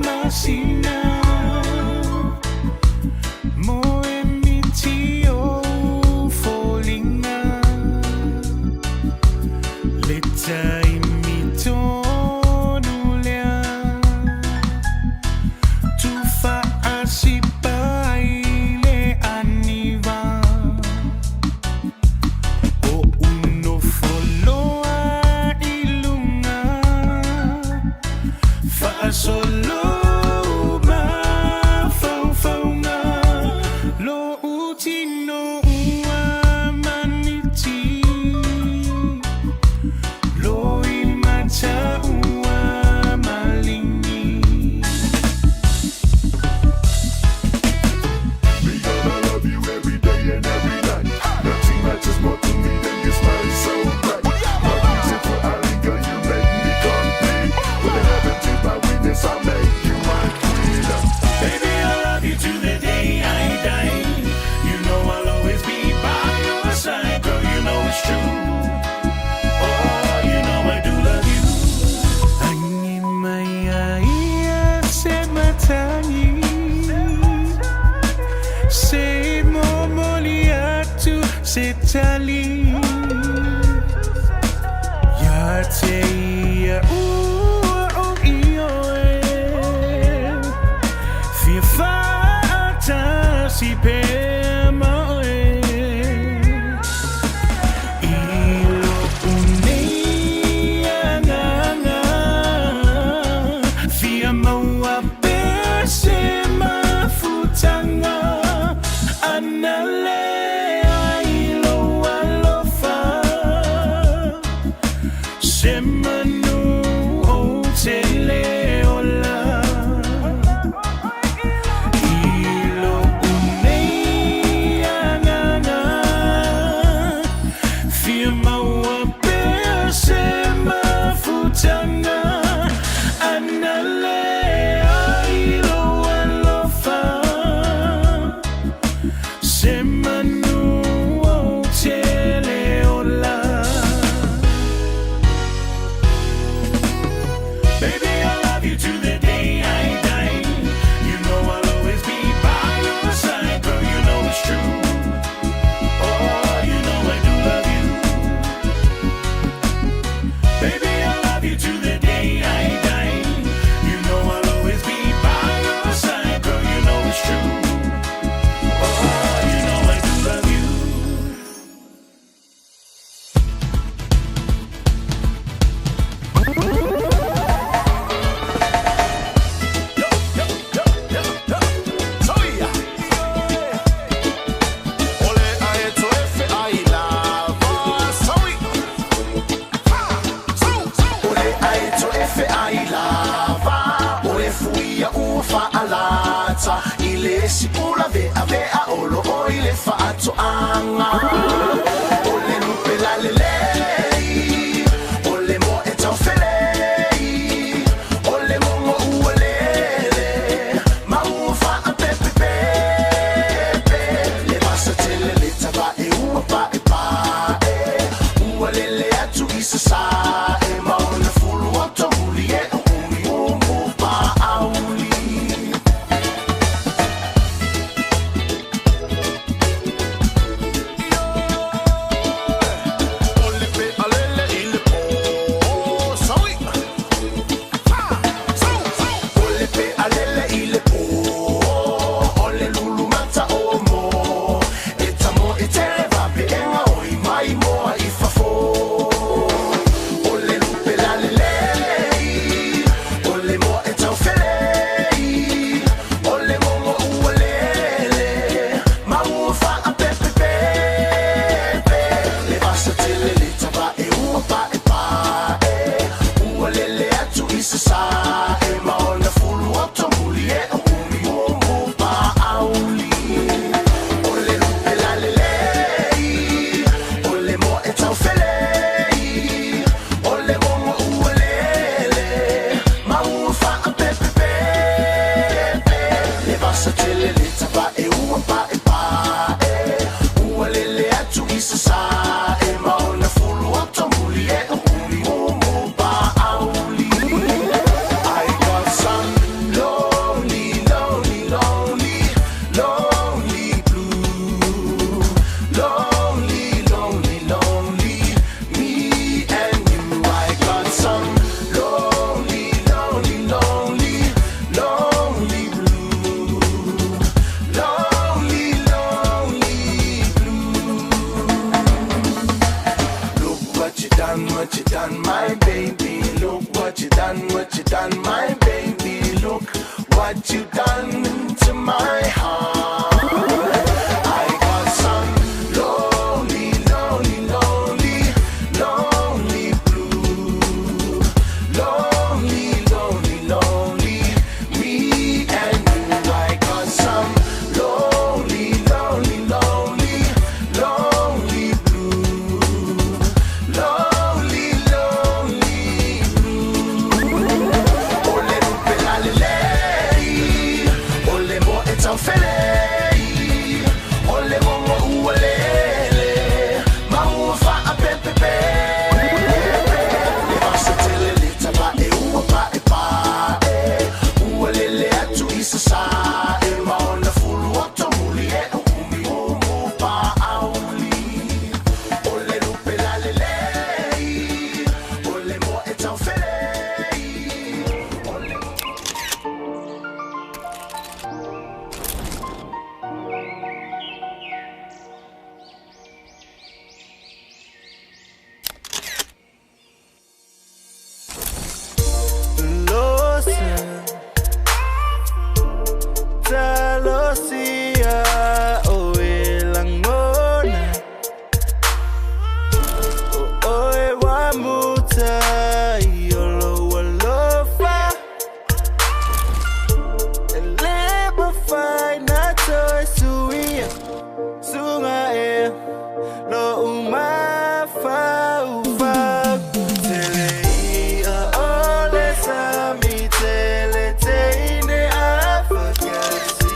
masina Mo e miti o foliga Le taimi tonu lea Tufaasipa ai le aniva O unofo loa i luga Faasolo mafaufauga Lou tino ua maniti Loi mata ua maligi Me gonna love you every day and every night. Nothing matters more to me than your smile so bright. My beautiful Ali girl, you make me complete. With the heavens is my witness, I make you my queen. Baby, I love you to the day I die. You know I'll always be by your side, girl. You know it's true. Oh, you know I do love you. Angi mai ai se matagi, se momoli atu se tali. Ia te ia ua o ioe Fia faatasi pea ma oe I lo'u nei agaga Fia maua pea se mafutaga Ana lea i lou alofa Se manu ou te le ola I lo'u nei agaga Fia maua pea se mafutaga Ana lea i lou alofa Se manu ou te le ola Baby, I love you to the day I die. You know I'll always be by your side, girl. You know it's true. Oh, you know I do love you. Baby, I love you to the day I die. You know I'll always be by your side, girl. You know it's true. Oh, you know I do love you. Soia. Ole ae toe fe ai lava. Soi. Ole ae toe fe ai lava. Ole fuia ua faalata. I le sipula vea vea o lo o i le faatoaga. O le lupe la lelei. O le moe taufelei. O le mogo ua lele. Ma ua faapepepepe. Le vasa tele le tavae ua paepae. Ua lele atu i sasae. Ma ona fulu o tomuli e o umi umu paauli. baby, look what you done, what you done, my baby, look what you done to my heart. I got some lonely, lonely, lonely, lonely blue. Lonely, lonely, lonely, me and you. I got some lonely, lonely, lonely, lonely blue. Lonely, lonely blue. Ole lupe la lelei, ole mo e tau felei, ole mongo ualele, maua wha a pepe pe. Le vasa tele le tapa e ua pa e pa e, ualele atu i sa sa e, maona fulu oto muli e o umi umu pa auli. Ole lupe la lelei, ole mo e tau felei, ole Losa Talosia o e langona O oe wa muta i olo alofa E leba fai na toe suia Sunga e lo umafau Tele ia ole sami tele teine afakasi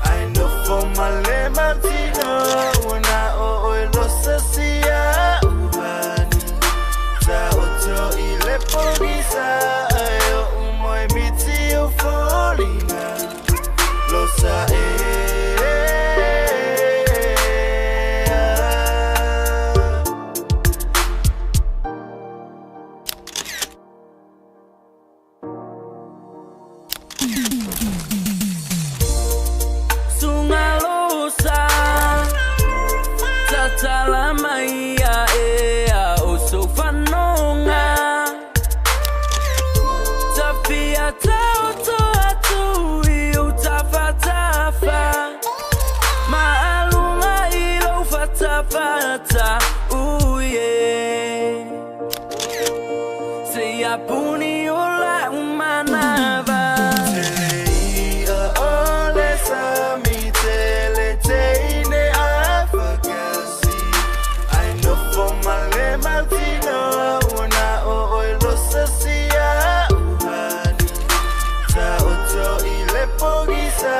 Ai nofo male mautino Wana o oe losa sia uhani Ta oto i le pogisa Ai o umoe miti o folina Losa e. Sungalosa Tatala mai e a o sofanonga Tafia tauto atu i o tafatafa Maalunga i lo fatafata. Ooh yeah. Se ia puni o la umanava. Tele ia ole sami tele teine afakasi Ai nofo male mautino Wana o oe losa sia uhani Ta oto i le pogisa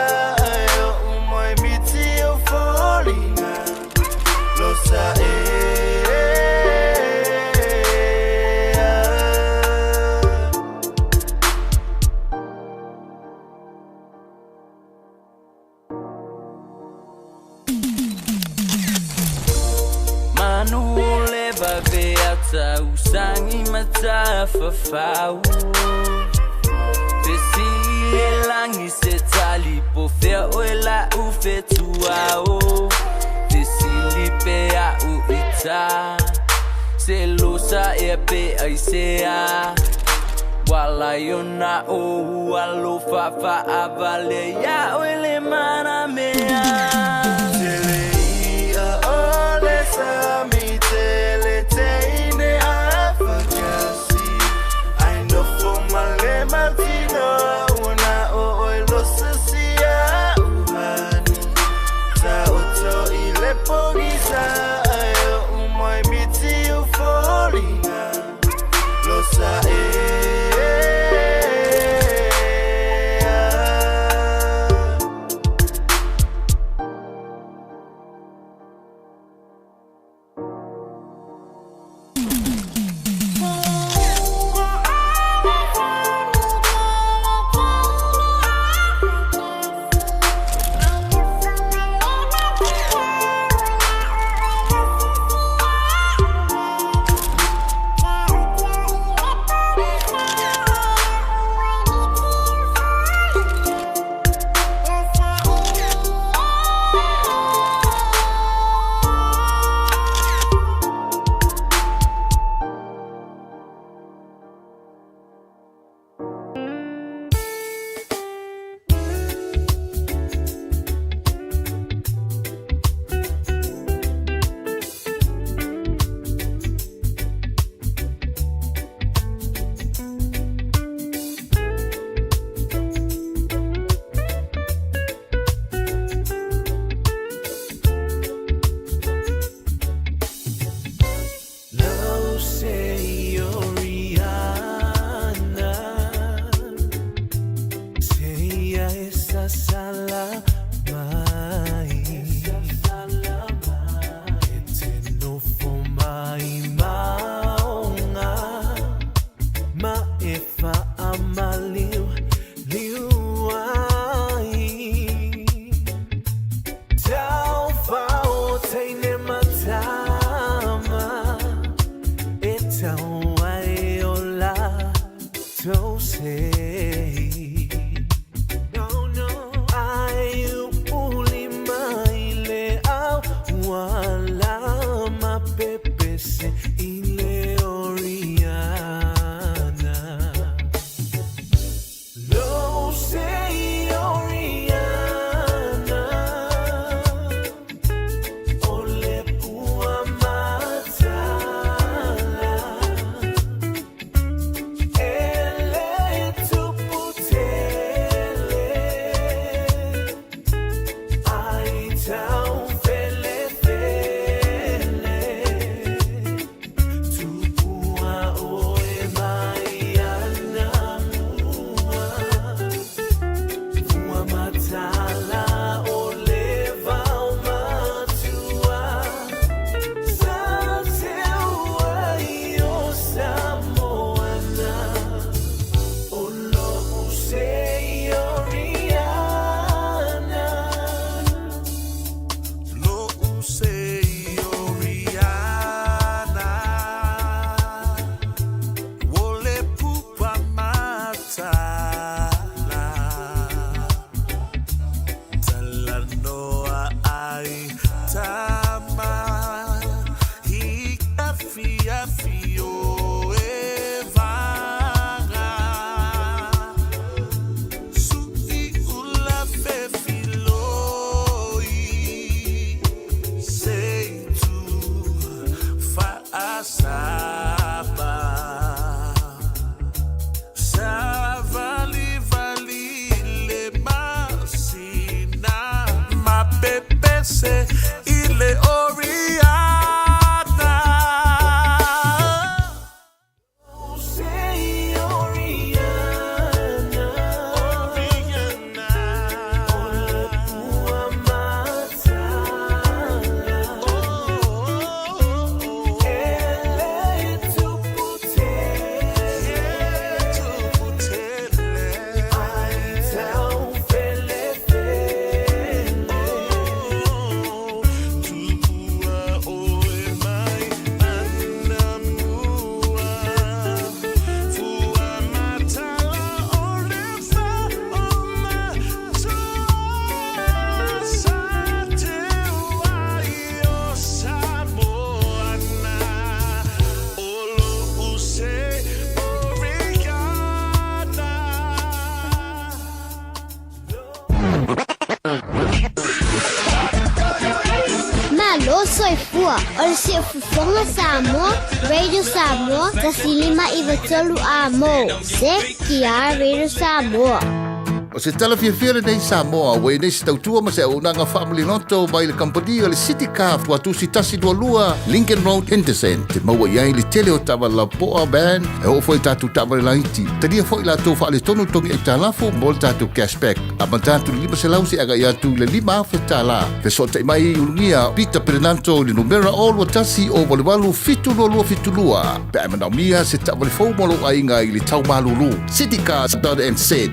Ai o umoe miti o folina Losa e. Manu o le vave ata usangi matafafau Fesili le langi se tali po fea oe la u fetuao Fesili pe a u ita Se losa e pe ai se a Wala yona o alofa fa avale ya oe le mana mea. Tele ia ole sami tele teine afakasi Ai nofo male mautino Wana o oe losa sia uhani Ta oto i le pogisa Ai o umoe miti o folina Losa e. sei. No, no, ai uli mai le au ua la mapepese i le Oriana. Lo sei Oriana, o le pua matala. E le tupu tele, ai tau fele fele. Tupua oe mai ana mua, pua matala o le vao matua. Sa teu ai o Samoana, o lo'u sei Oriana. Lo'u sei Oriana, o le pupa matala. Talanoa ai tama i ka fiafi o e vaga. Su'i ula fefiloi, sei tu fa'asapa. Savalivali le masina, mapepese i le Oriana. Sei Oriana, o le pua matala. E le tupu tele, ai tau fele fele. Tupua oe mai ana mua, fua matala o le vao matua. Sa teu ai o Samoana, o lo'u sei Oriana. Malo soifua, o le Siufofoga Samoa, Radio Samoa, 1593 A Mo. CKR Radio Samoa. O se tala fiafia lenei Samoa, ua i nei se tautua ma se auaunaga faamaliloto mai le kamupani o le City Car Tuatusi 122 Lincoln Road, Henderson. Te maua i ai le tele o taavale lapoa, van, e oo foi i tatou taavale laiti. Talia foi latou faaletonu togi aitalafu mo le tatou cashback. Amata atu i le 500 seia agai atu i le $5,000. Fesootai mai i Ulugia Peter Perenanto i le numera 0 21 088 722 72 pe a e manaomia se taavale fou mo lou aiga i le tau malulu. Citycars.nz.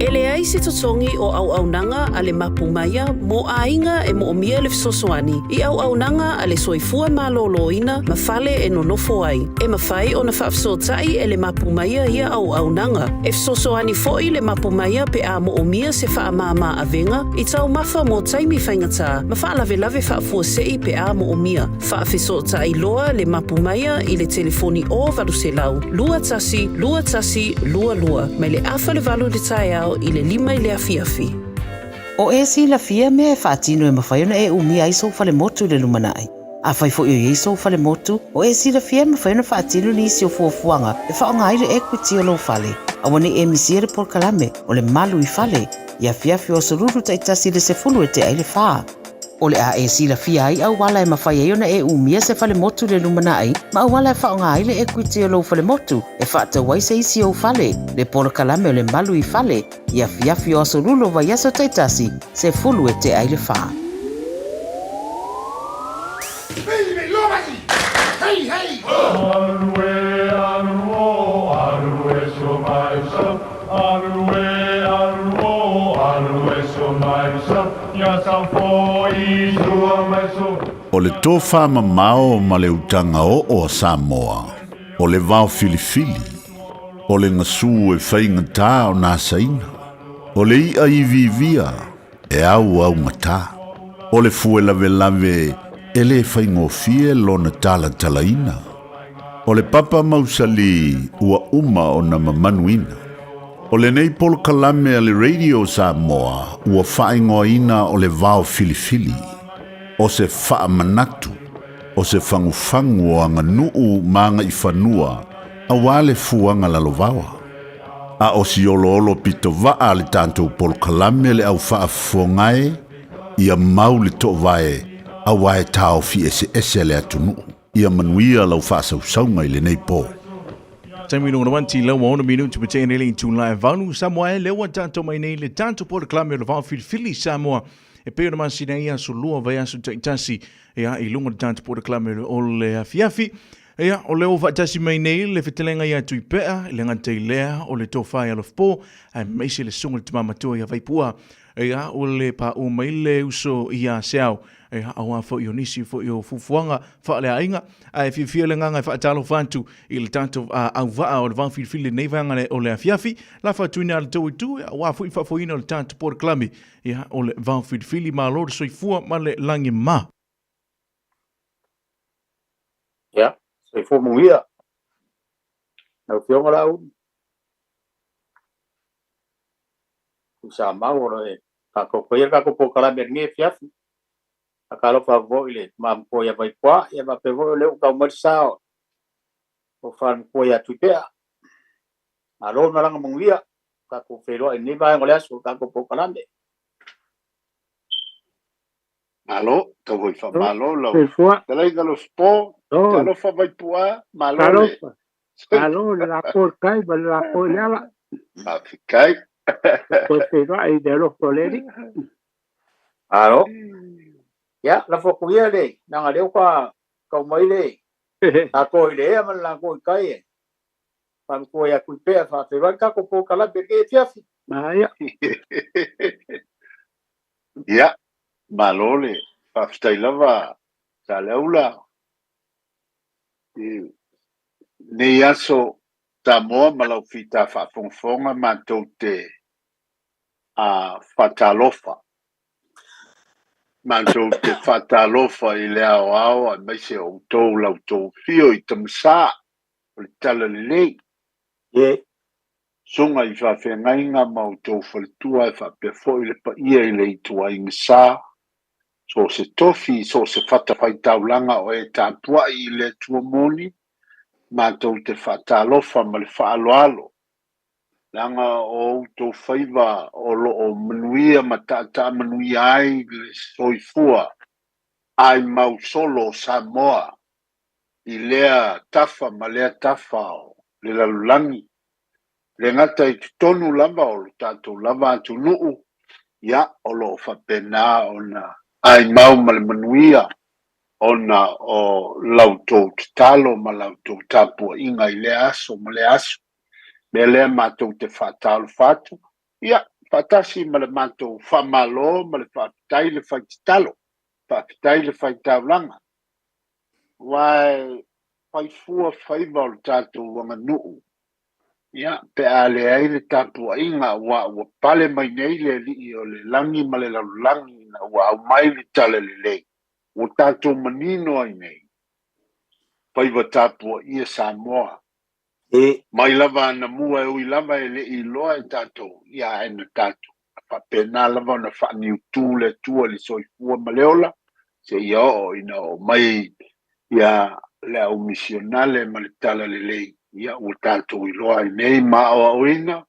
E leai se totogi o auaunaga a le Mapu Maia mo aiga e moomia le fesoasoani i auaunaga a le soifua malōlōina ma fale e nonofo ai. E mafai ona faafesootai e le Mapu Maia ia auaunaga. E fesoasoani fo'i le Mapu Maia pe a moomia se faamāmā avega i taumafa mo taimi faigata ma faalavelave faafuasei pe a moomia. Faafesootai loa le Mapu Maia i le telefoni o 800 21 21 22 mai le 7:30 i le taeao i le 5 i le afiafi. O e silafia mea e faatino e mafai ona e umia ai sou falemotu i le lumanai. Afai foi o i ai sou falemotu, o e silafia e mafai ona faatino nisi o fuafuaga e faaaoga ai le equity o lou fale. Aua ne i e misia le polokalame o le Malu i Fale i afiafi o Aso Lulu taitasi i le 3:50. O le a e silafia ai auala e mafai ai ona e umia se falemotu i le lumanai ma auala e faaaoga ai le equity o lou falemotu e faatau ai se isi ou fale. Le polokalame o le Malu i Fale i afiafi o Aso Lulu o vaiaso taitasi, 3:45. O le tofamamao ma le utaga oo a Samoa, o le vaofilifili. O le gasu e faigata ona asaina. O le i'a iviivia e auaugata. O le fue lavelave e lē faigofie lona talatalaina. O le papa mausali ua uma ona mamanuina. O lenei polokalame a le Radio Samoa ua faaigoaina o le Vao Filifili, o se faamanatu, o se fagufagu o aganuu ma agaifanua auā le fuaga lalovaoa. A o si oloolo pitovaa a le tatou polokalame le au faafofoga e, ia mau le toovae auā e taofi eseese le atunuu. Ia manuia lau faasausauga i lenei po. Taimi lona 1 lau 6 minuti ma tene le itula e 8 Samoa e lea ua tatou mai nei le tatou polokalame o le Vao Filifili Samoa e pei ona masina ai aso lua vaiaso taitasi ia i luga o le tatou polokalame o le afiafi. Ia, o lea ua faatasi mai nei le fetalaiga ia Tuipea, i le gata i lea o le tofa ia Alofapo, aemaise le susuga i le tama matua ia Vaipua. Ia, o le paʻu mai le uso ia Seau, ia, aua foi o nisi foi o fuafuaga faaleaiga. Ae fiafia le agaga e faatalofa atu i le tatou auvaa o le vaofilifili i lenei vaega o le afiafi. Lafo atu ina le tou itu, ia, aua foi le faafoeina o le tatou polokalame, ia, o le vaofilifili. Malo le soifua ma le lagi ma. Ia, soifua manuia. Lau Afioga Laauli. Tuisamau o lo e faatautoina le tatou polokalame i lenei afiafi. Faatalofa atu foi i le tama matua ia Vaipua, ia faapea foi o lea ua tau mai le sa o le fale matua ia Tuipea. Malo le malaga manuia, tatou feiloai i lenei vaega o le aso o le tatou polokalame. Malo, tau foi faamalo lau fetalaiga Alofapo, talofa Vaipua, malo le. Malo le lafo i le tai ma le lafo i le ala. Faafetai. Toe feiloai i le alofa o le Alii. Malo. Ia, lafo atu ia le, leaga lea ua tau mai le lako i le ea ma le lako i tai e fale matua ia Tuipea e faafeiloai le tatou polokalame i lenei afiafi. Maia. Ia, malo le faafetai lava Saleaula i lenei aso Samoa ma lau fita faafogafoga matou te faatalofa. Matou te faatalofa i le aoao aemaise o outou la outou afio i Tamasa o le Talalelei. Susuga i faafeagaiga ma outou faletua e faapea foi le paia i le ituaiga sa, so o se tofi, so o se fatafaitaulaga o e tapuai i le Atua moni, matou te faatalofa ma le faaaloalo, leaga o outou faiva o lo o manuia ma taataa manuia ai le soifua aimau solo o Samoa i lea tafa ma lea tafa o le lalolagi, le gata i totonu lava o lo tatou lava atunuu, ia, o lo o faapena ona aimau ma le manuia ona o la outou tatalo ma la outou tapuaiga i lea aso ma lea aso. O le mea lea matou te faatalofa atu, ia, faatasi ma le matou faamalo ma le faafetai le fai tatalo, faafetai le fai taulaga. Aua e fai fua faiva o le tatou aganuu, ia, pe a leai le tapuaiga, aua ua pale mai nei le Alii o le lagi ma le lalolagi ina ua aumai le talalelei, ua tatou manino ai nei, faiva tapuaia Samoa. Mai lava anamua e ui lava e le i iloa e tatou, ia ae na tatou faapena lava ona faaniutu le Atua i le soifua ma le ola, seia oo ina oo mai ia le au misionale ma le talalelei, ia ua tatou iloa ai nei ma aoaoina,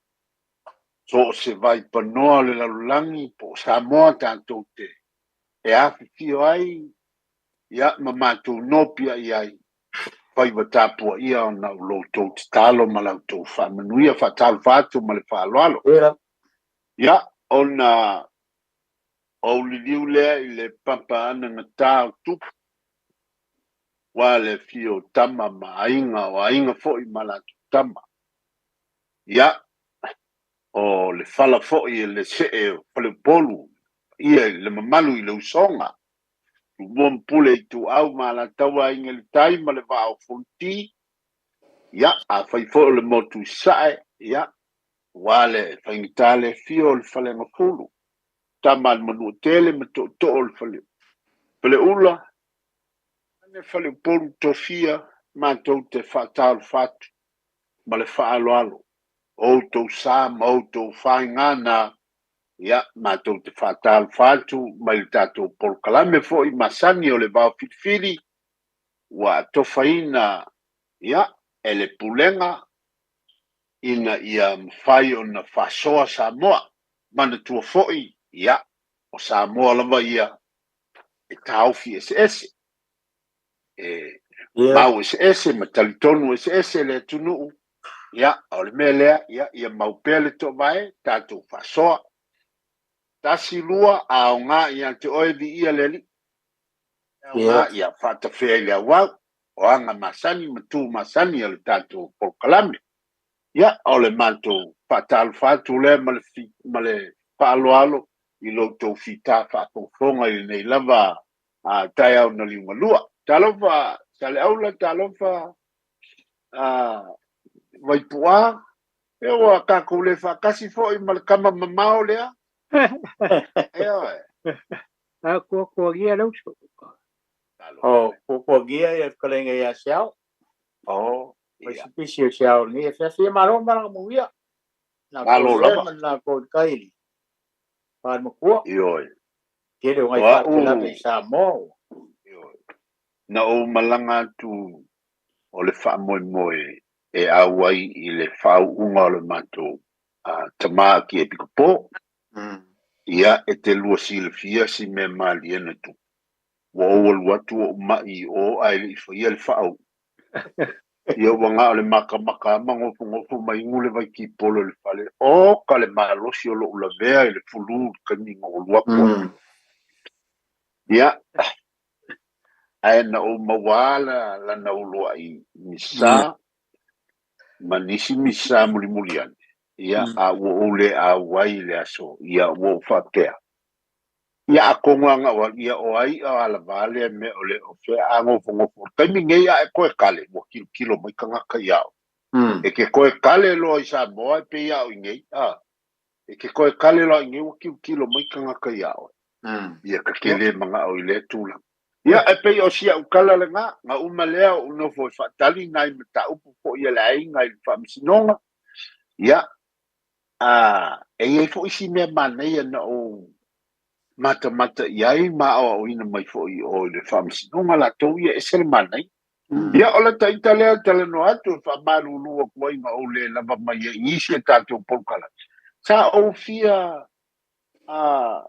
so o se vaipanoa o le lalolagi po o Samoa tatou te e afifio ai, ia ma matou nopiai ai, faiva tapuaia ona o lo outou tatalo ma la outou faamanuia, faatalofa atu ma le faaaloalo. Ia, ona ou liliu lea i le papa anagata o Tupu, aua le afio o tama ma aiga, o aiga foi ma latou tama. Ia, o le fala foi e le see o Faleupolu, paia i le mamalu i le usoga, Tumua ma Pule Ituau ma Alataua, Aiga i le Tai ma le Vaa o Fonoti. Ia, afai foi o le motu i Sasae, ia, aua le faigata le afio o le Faleagafulu, tama a le Manuatele ma tootoo o le Fale, Faleula, ane Faleupolu Tofia, matou te faatalofa atu ma le faaaloalo, o outou sa ma outou faiga na, ia, matou te faatalofa atu mai le tatou polokalame foi masani o le Vao Filifili, ua atofaina, ia, e le Pulega ina ia mafai ona faasoa Samoa. Manatua foi, ia, o Samoa lava ia e taofi eseese, e mau eseese ma talitonu eseese le atunuu. Ia, o le mea lea, ia, ia mau pea le toovae, tatou faasoa. Tasi, lua, a aoga ia te oe, viia le Alii. E aoga, ia faatafea i le auau, o aga masani ma tu masani o le tatou polokalame. Ia, o le matou faatalofa atu lea ma le, ma le faaaloalo i lo outou fita faafogafoga i lenei lava a taeao na liugalua. Talofa Saleaula, talofa a Vaipu'a, e ua tatou le faatasi foi ma le tama mamao lea. Ioe. A kuakuagia le uso. O kuakuagia ia fetalaiga ia Seao. O, Mai se pisi o Seao lenei afiafi. Ia malo malaga manuia. Na Malo kou lea lava. ma na kou i tai i le fale-matua. Ioe. Tele o ngai O a'u faalavelave i Samoa. Ioe. Na ou malaga atu o le faamoemoe e auai i le faauuga o le matou tama Kiepikopo. Ia, e te lua silafia si mea malie na tupu. Ua ou alu atu ou ma'i i o ae le i faia le faauuga. Ia ua na o le makamaka lava ma nofonofo ma inu le vaikipolo i le fale. Oka le malosi o lo'u lavea i le fulu i le taimi na ou alu atu ai. Ia, ae na ou maua lava lana uluai misa ma nisi misa mulimuli ane. Ia, a ua ou le auai i le aso, ia ua ou faapea, ia atonu lava na ou alu, ia o ai o alavā lea mea o le o fea a nofonofo. O le taimi nei a e toe kale, ua tilotilo mai tagata iā oe. E te toe kale loa i Samoa e pei a o i nei, a. E te toe kale loa i nei ua tilotilo mai tagata iā oe. Ia ta te le manao i lea tulaga. Ia, e pei o si au tala lena, na uma lea ou nofo e faatali nai mataupu foi a le aiga i le faamasinoga. Ia, a, e i ai foi si mea manaia na ou matamata i ai ma aoaoina mai foi i o i le faamasinoga latou ia, e ese le manaia. Ia, o lata ita lea e talanoa atu e faamalulu atu ai na ou le lava mai ai i isi a tatou polokalame. Sa ou fia a,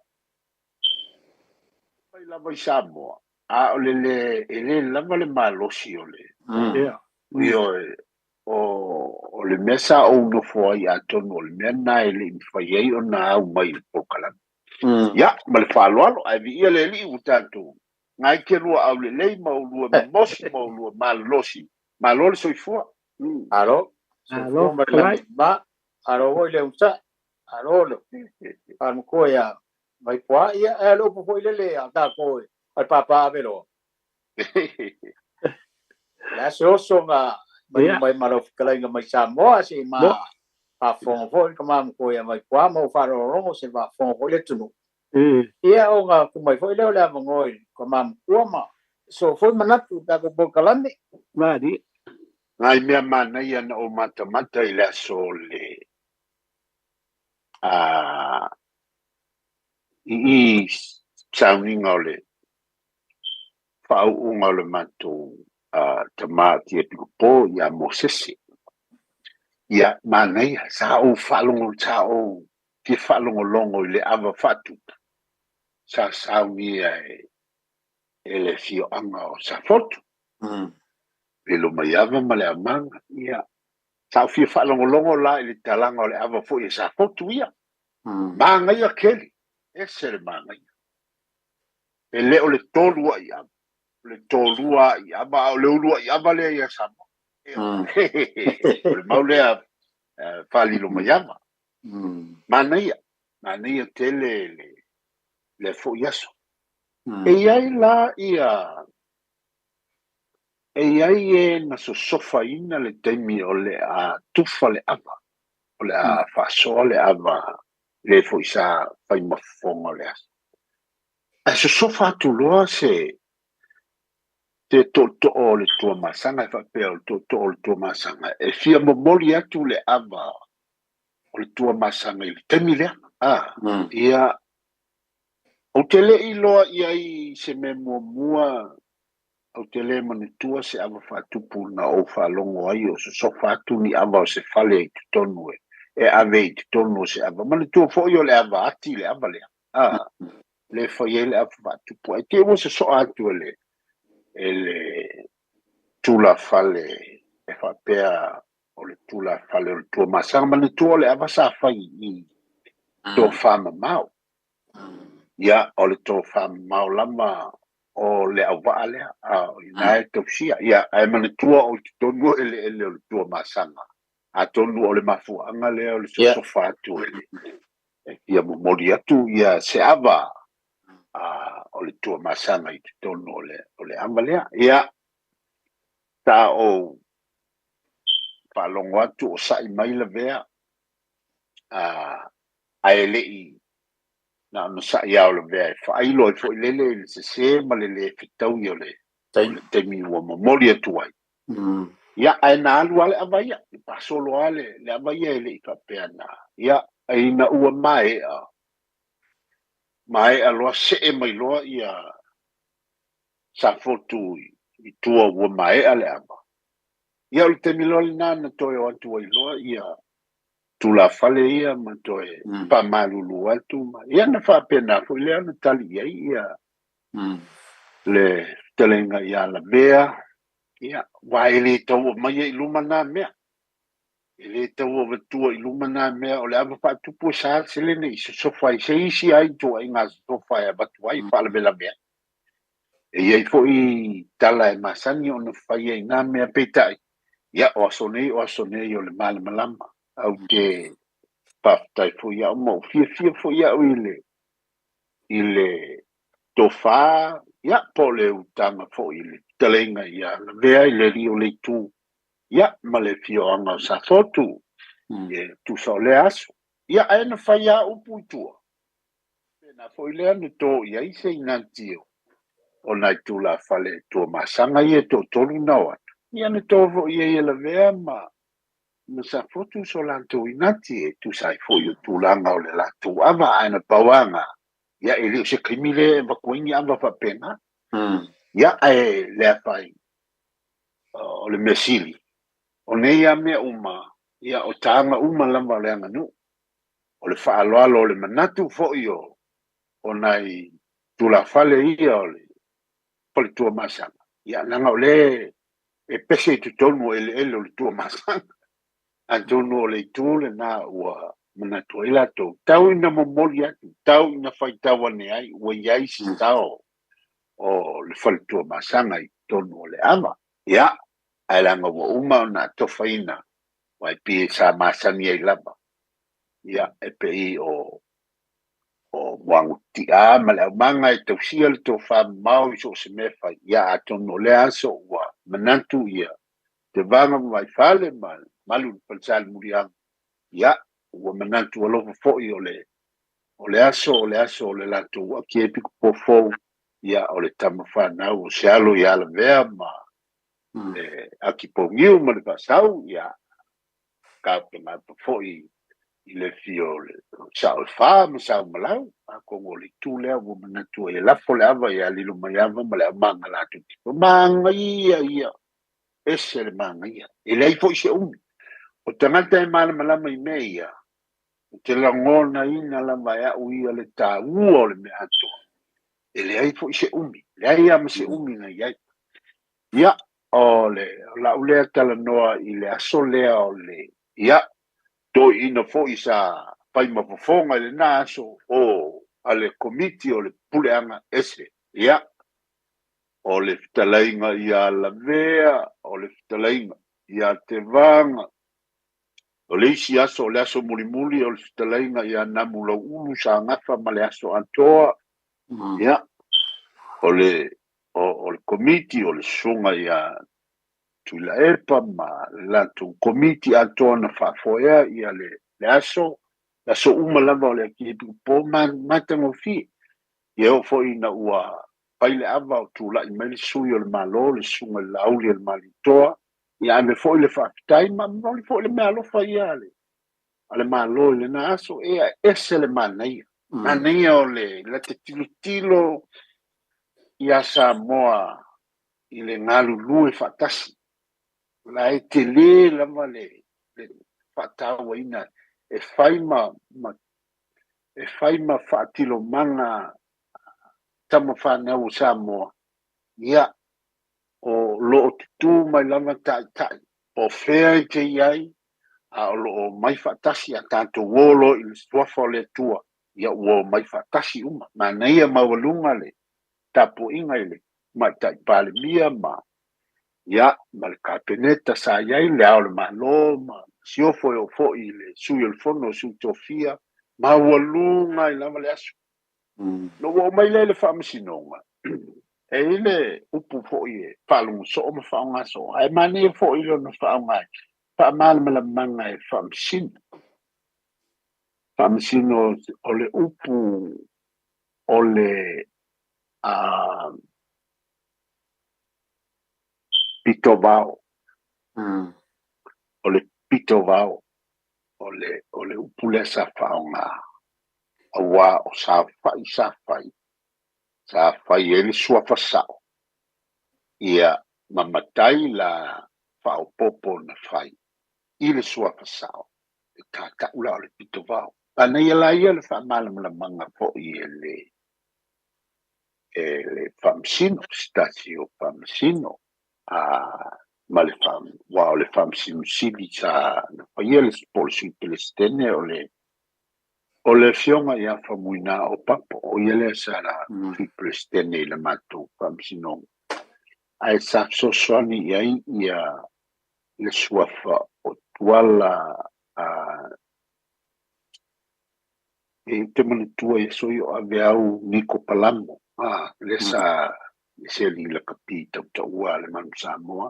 mai lava i Samoa, a o le le, e le lava le malosi o le, ioe, o, o le mea sa ou nofo ai atonu o le mea lena e le i mafai ai ona au mai i le polokalame. Ia, ma le faaaloalo, ae viia le Alii ua tatou ngai ke lua aulelei ma ulua mimosi ma ulua malolosi. Malo le soifua. Malo, soifua ma le lagi ma, malo foi le onosai, malo le fale-matua ia Vaipuā, ia e le upu foi lele a tatou e a le Pāpā Aveloa. O le a se oso na maliu mai ma lau fetalaiga mai Samoa se i ma faafofoga foi le tama matua ia Vaipuā ma ou faalogologo se faafofoga foi le atunuu. Ia ona tuu mai foi lea o le avanoa i le tama matua ma soo foi manatu i le tatou polokalame. Malie. Nai mea manaia na ou matamata i le aso o le a i i sauniga o le faauuga o le matou tama Tiapikopo ia Mosese. Ia, manaia, sa ou faalogo, sa ou fia faalogologo i le ava faatupu sa saunia e le afioaga o Safotu. Lilomaiava ma le Aumaga. Ia, sa ou fia faalogologo la i le talaga o le ava foi e Safotu ia. Manaia tele, ese le manaia. E le o le tolu a'i ava, o le tolua a'i ava, a o le ulu a'i ava lea ia Samoa. O le mau lea faalilomaiava. Manaia, manaia tele lea foi aso. E i ai la ia E i ai e na sosofaina le taimi o le a tufa le ava, o le a faasoa le ava le foi sa fai ma fofoga o le aso. Ae sosofa atu loa se se tootoo o le Tuamasaga e faapea o le tootoo o le Tuamasaga e fia momoli atu le ava o le Tuamasaga i le taimi lea. Ia, ou te le i iloa i ai i se mea muamua, ou te le manatua se ava faatupu na ou faalogo ai o sosofa atu ni ava o se fale i totonu e ave i totonu o se ava. Manatua foi o le ava ati le ava lea, le fai ai le ava faatupu. Ae te i ua sosoa atu e le e le tulafale e faapea o le tulafale o le Tuamasaga. Manatua o le ava sa fai i Tofamamao. Ia, o le tofamamao lava o le auvaa lea, a o i ina e tausia. Ia, ae manatua o i totonu o eleele o le Tuamasaga, atonu o le mafuaaga lea o le sosofa atu e le e fia momoli atu ia se ava o le Tuamasaga i totonu o le ava lea. Ia, sa ou faalogo atu o sa'i mai Lavea, ae le i na ona sa'i lava o Lavea e faailo ai foi lele i le sesē ma le lē fetaui o le taimi ua momoli atu ai. Ia, ae na alu lava le ava ia, na faasolo lava le ava ia e le i faapea na. Ia, ina ua maea, maea loa see mai loa ia Safotu i tua ua maea le ava. Ia, o le taimi loa lena na toe o atu ai loa ia tulafale ia ma toe faamalulu atu ma ia na faapena foi lea ona tali i ai ia le fetalaiga ia Lavea, ia, aua e le tau aumaia i luma na mea. E le tau avatua i luma na mea o le ava faatupu e sa seleni i sosofa ai se isi ai ituaiga sosofa e avatu ai faalavelave ai. E i ai foi tala e masani ona fai ai na mea peitai, ia, o aso nei o aso nei o le malamalama. Ou te faafetai foi au ma ou fiafia foi au i le i le tofa, ia, po o le utaga foi i le fetalaiga ia Lavea i le alii o le itu, ia, ma le afioaga o Safotu, e tusa o lea aso. Ia, ae na fai lava upu i tua. Pena foi lea na to i ai se inati o nai tulafale e Tuamasaga ia e toatolu na o atu. Ia na to foi i ai e Lavea ma Safotu so latou inati e tusa ai foi o tulaga o le latou ava, ae na pau lava na, ia e le o se taimi lea e avatu ai ni ava faapena. Ia ae le afaina, o le mea sili, o nei lava mea uma, ia o taga uma lava o le aganuu. O le faaaloalo o le manatu foi o nai tulafale ia o le fale Tuamasaga, ia leaga o lea e pese i totonu o eleele o le Tuamasaga. Atonu o le itu lena ua manatu ai latou, tau ina momoli atu, tau ina faitau ane ai, ua i ai se sao o le fale Tuamasaga i totonu o le ava. Ia, ae leaga ua uma ona atofaina, aua e pei sa masani ai lava, ia, e pei o o Muagututia ma le aumaga e tausia le tofamamao i so o se mea e fai. Ia, atonu o lea aso ua manatu ia Tevaga ma Vaifale ma Malu i le Falesa i le Muliaga, ia, ua manatu alofa foi o le o le aso o le aso o le latou akiepikopo fou, ia, o le tama fanau o se alo ia Lavea ma le Akipogiu ma le Faasau, ia, tapenapa foi i le afio o le Sao e Fa ma Saumalau. Atonu o le itu lea ua manatu ai e lafo le ava ia Lilomaiava ma le aumaga latou te manaia ia, ese le manaia. E leai foi se umi. O tagata e malamalama i mea ia, ou te lagonaina lava e au ia le taua o le mea atoa. E leai foi se umi, leai lava ma se umi na i ai. Ia, o le lau lea talanoa i le aso lea o le, ia, toeaina foi sa fai ma fofoga i lena aso o a le Komiti o le Puleaga Ese. Ia, o le fetalaiga ia Lavea, o le fetalaiga ia Tevaga, o le isi aso o le aso mulimuli o le fetalaiga ia Namulauulu sa gafa ma le aso atoa. Ia, o le o le Komiti o le susuga ia Tuilaepa ma le latou Komiti atoa na faafoea ia le le aso, le aso uma lava o le Akiepikopo ma matagofie. Ia e oo foi ina ua fai le ava o tulai mai le sui o le Malo, le Susuga i le Laaulialemalietoa, ia ave foi le faafetai ma momoli foi le meaalofa ia a le a le Malo i lena aso, e ese le manaia. Manaia o le la te tilotilo ia Samoa i le galulue faatasi. La e tele lava le le faatauaina e fai ma ma e fai ma faatilomaga tama fanau o Samoa, ia o lo o tutū mai lava taitai po o fea e te i ai, a o lo o omai faatasi a tatou o loa i le Suafa o le Atua, ia ua omai faatasi uma. Manaia maualuga le tapuaiga i le Tamaitai Palemia ma, ia, ma le Kapeneta sa i ai, Le Ao o le Malo ma Masiofo e oo foi i le Sui o le Fono o Sui Tofia, maualuga ai lava le aso. Ona ou oo mai lea i le Faamasinoga, e i ai le upu foi e faalogo soo ma faaaoga soo, ae manaia foi lona faaaoga e faamalamalamaga e faamasino. Faamasino o le upu o le pitovao. O le pitovao o le, o le upu lea sa faaaoga aua o saofai sa fai, sa fai ai le suafa sao, ia, ma matai la faaopoopo na fai i le suafa sao, e tatau la o le pitovao. Manaia la ia le faamalamalamaga foi e le, e le Faamasino, se tasi o Faamasino, a, ma le faa, aua o le Faamasino Sili sa na faia le, po o le Sui Peresetene o le O le Afioga ia Faumuina Opapo, o ia lea sa Sui Peresetene i le matou Faamasinoga, ae sa fesoasoani i ai ia le suafa o Tuala a e ou te manatua i aso ia o Aveau Niko Palamo, a, lea sa se alii lakapi tautaua a le Manu Samoa,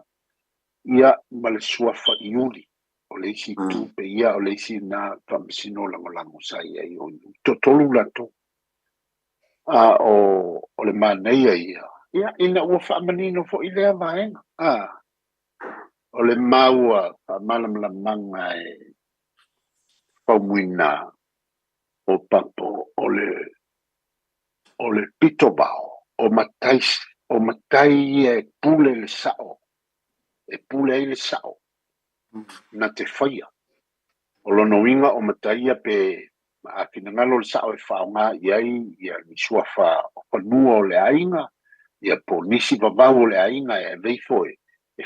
ia ma le suafa Iuli. O le isi itu pe ia o le isi na faamasino lagolago sa i ai o toatolu latou. A o, o le manaia ia, ia ina ua faamanino foi lea vaega. A, o le maua faamalamalamaga e Faumuina Opapo o le o le pitovao, o matai, o matai ia e pule le sao, e pule ai le sao na te faia. O lona uiga o matai ia pe a finagalo le sao e faaaoga i ai ia ni suafa o fanua o le aiga, ia po o nisi vavau o le aiga e ave ifo e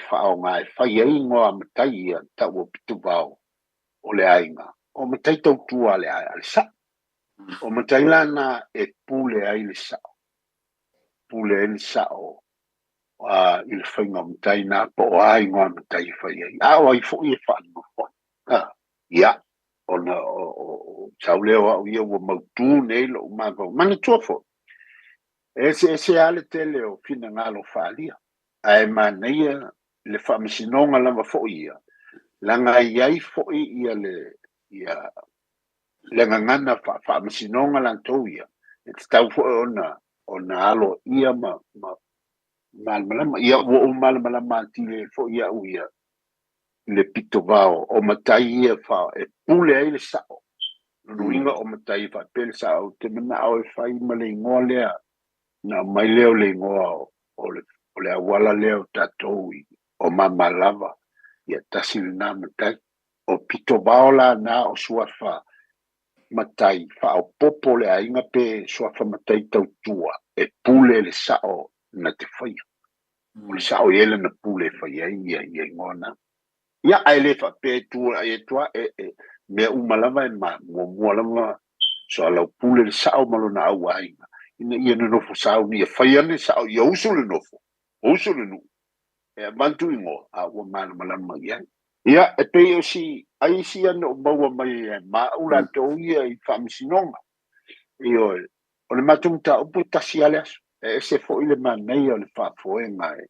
faaaoga e fai ai igoa a matai ia tau o pituvao o le aiga, o matai tautua a le a le sao. O matai la na e pule ai le sao, pule ai le sao a, i le faiga o matai na, po o a igoa matai e fai ai, a o ai foi e faanonofo ai. A, ia, ona o, o, o sau lea o au ia ua mautū nei lou mafaufau. Manatua foi, e eseese lava le tele o finagalo faaalia, ae manaia le faamasinoga lava foi ia, leaga e i ai foi ia le, ia, le gagana faa-faamasinoga latou ia, e tatau foi ona, ona aloaia ma, ma malamalama. Ia, ua ou malamalama atili ai foi au ia i le pitovao o matai ia fa, e pule ai le sao. Lona uiga o matai e faapea le sao, ou te manao e fai ma le igoa lea, ona aumai lea o le igoa o, o le, o le auala lea o tatou i, o Mamalava, ia tasi lena matai. O pitovao la na o suafa matai faaopoopo le aiga pe suafa matai tautua e pule le sao na te faia. O le sao e i ai lana pule e fai ai ia, ia igoa na. Ia, ae le faapea e tu ai atu lava, e, e, mea uma lava e ma, muamua lava soalaupule le sao ma lona auaiga, ina ia nonofo sauni, ia fai ane sao, ia usu le nofo, usu le nuu, e avatu igoa, a ua malamalama i ai. Ia, e pei o si aisi ia na ou maua mai ai ma au latou ia i faamasinoga. Ioe, o le matou mataupu e tasi lava le aso. E ese foi le manaia o le faafoega e,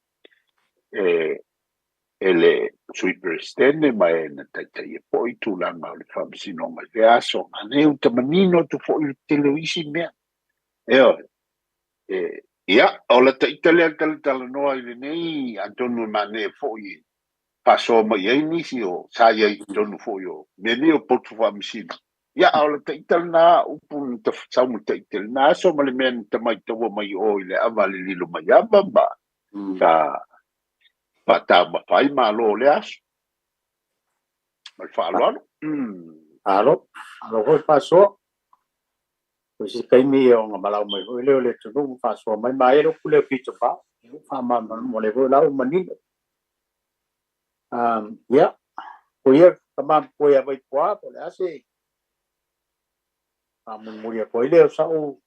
e, e le Sui Peresetene ma e na taitaia foi tulaga o le Faamasinoga i lea aso. A lea ua ta manino atu foi i le tele o isi mea. Ioe. E, ia, o lata ita lea talatalanoa i lenei, atonu e manaia foi e faasoa mai i ai nisi o sa i ai i totonu foi o mea nei o potu faamasino. Ia, a o lata ita lena upu na ta sau ma ita i lena aso ma le mea na ta maitaua mai o i le ava a le Lilomaiava ma sa faataumafa ai Malo o lea aso. Ma le faaaloalo. Malo, malo foi faasoa. O se taimi ia ona malao mai foi lea o le atunuu ma faasoa mai ma ai le upu lea o Peter Bao. Ia ua faamalamalama o lea foi la ua manino. Ia, o ia tama matua ia Vaipua, po o le a se faamulimuli atu ai lea o sa'u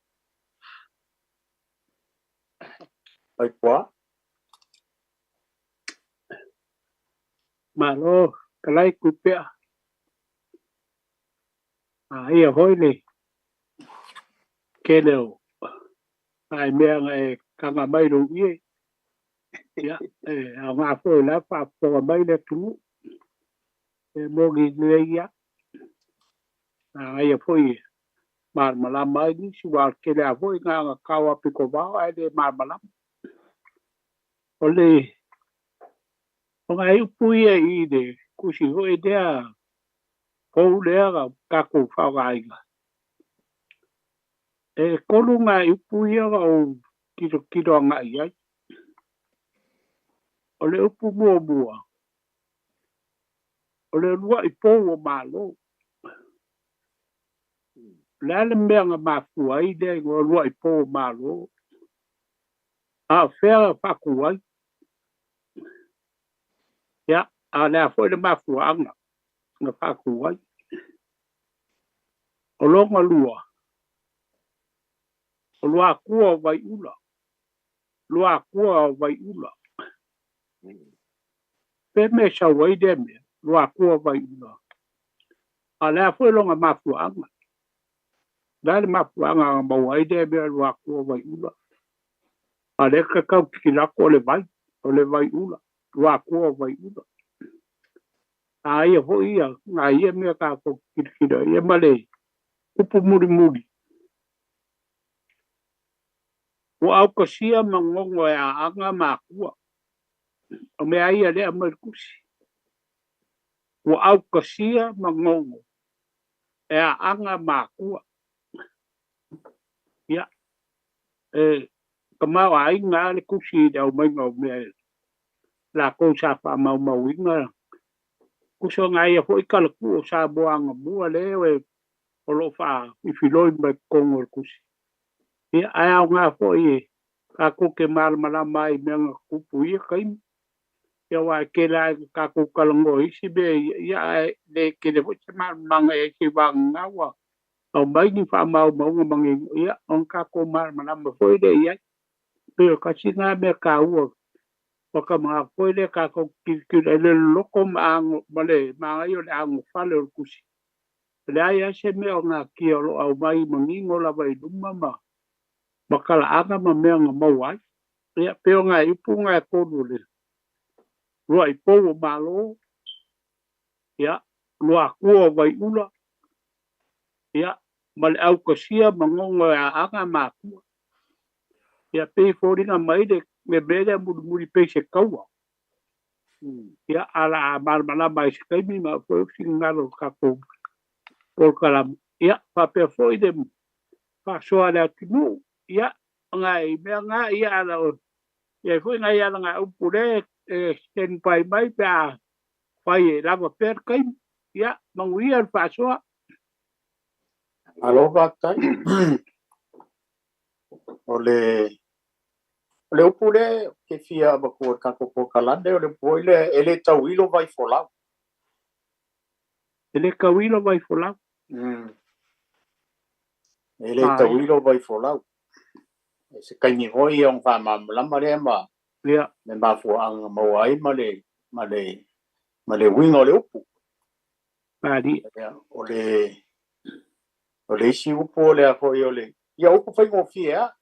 Vaipua. Malo, fetalai Tuipea. A ia foi le tele o nai mea na e taga mai lou ie, ia, e aoga foi o la e faafofoga mai le atunuu. E moni lelei ia. Manaia foi e malamalama ai nisi, aua o le tele lava foi na ona tao lava pito vao ae le malamalama. O le o nai upu ia i le tusi foi lea fou lea na tatou faaaogaina, e tolu nai upu ia na ou tilotilo agai i ai. O le upu muamua, o le uluai pou o Malo. O le a le mea na mafua ai lea igoa uluai pou o Malo? A o fea na faatu ai? Ia, a o le a foi le mafuaaga na faatu ai? O lona lua, o Luatua o Vaiula. Luatua o Vaiula. Pe mea sau ai lea mea, Luatua o Vaiula. A o le a foi lona mafuaaga? O le a le mafuaaga na maua ai lea mea Luatua o Vaiula? A o lea e tau tilotilo atu o le vai, o le Vaiula, Luatua o Vaiula. A ia foi ia, nai ia mea tatou te tilotilo ai ia ma le upu mulimuli. Ua aukasia manono e Aaga ma Akua. O mea ia lea aumai i le tusi. Ua aukasia manono e Aaga ma Akua. Ia, e tamaoaiga lava le tusi i le aumaiga o mea e latou sa faamaumauina. Tusa o nai ia foi talatuu o Samoa anamua lea o lo o faafiloi mai totonu o le tusi. Ia, ae aoga foi e tatou te malamalama ai i mea na tutupu i ia taimi. Ia aua e tele lava ina tatou talanoa i isi mea ia, ia ae le tele foi se malamalamaga i ai seivagana ua aumai ni faamaumauga manino, ia ona tatou malamalama foi lea i ai. Pei o le tasi lena mea taua ua ta manatu foi lea tatou te tilotilo ai i le loloto ma ano ma le manaia o le anofale o le tusi. E leai lava se mea o natia o lo o aumai manino lava i luma ma ma talaaga ma mea na maua ai. Ia, pei o nai upu na e tolu o le lua'i pou o Malo, ia, Luatua o Vaiula, ia, ma le aukasia manono e Aaga ma Akua. Ia, pei e foliga mai le le mea lea mulimuli pei se taua. Ia, ae o le a malamalama ai i se taimi ma foi finagalo o le tatou polokalame. Ia, faapea foi le faasoa a le atunuu, ia, o nai mea na, ia, a o i ai foi nai alagaupu lea e stand by mai pe a fai e lava pea le taimi. Ia, manuia le faasoa. Malo faafetai. O le o le upu lea ou te fia avatua i le tatou polokalame, o le upu foi lea, e le tauilo vaifolau. E le tauilo vaifolau. E le tauilo vaifolau. E se taimi foi ia ona faamalamalama lea ma le mafuaaga na maua ai ma le ma le ma le uiga o le upu. Ia, o le o le isi upu o le a foi o le ia upu faigofie lava.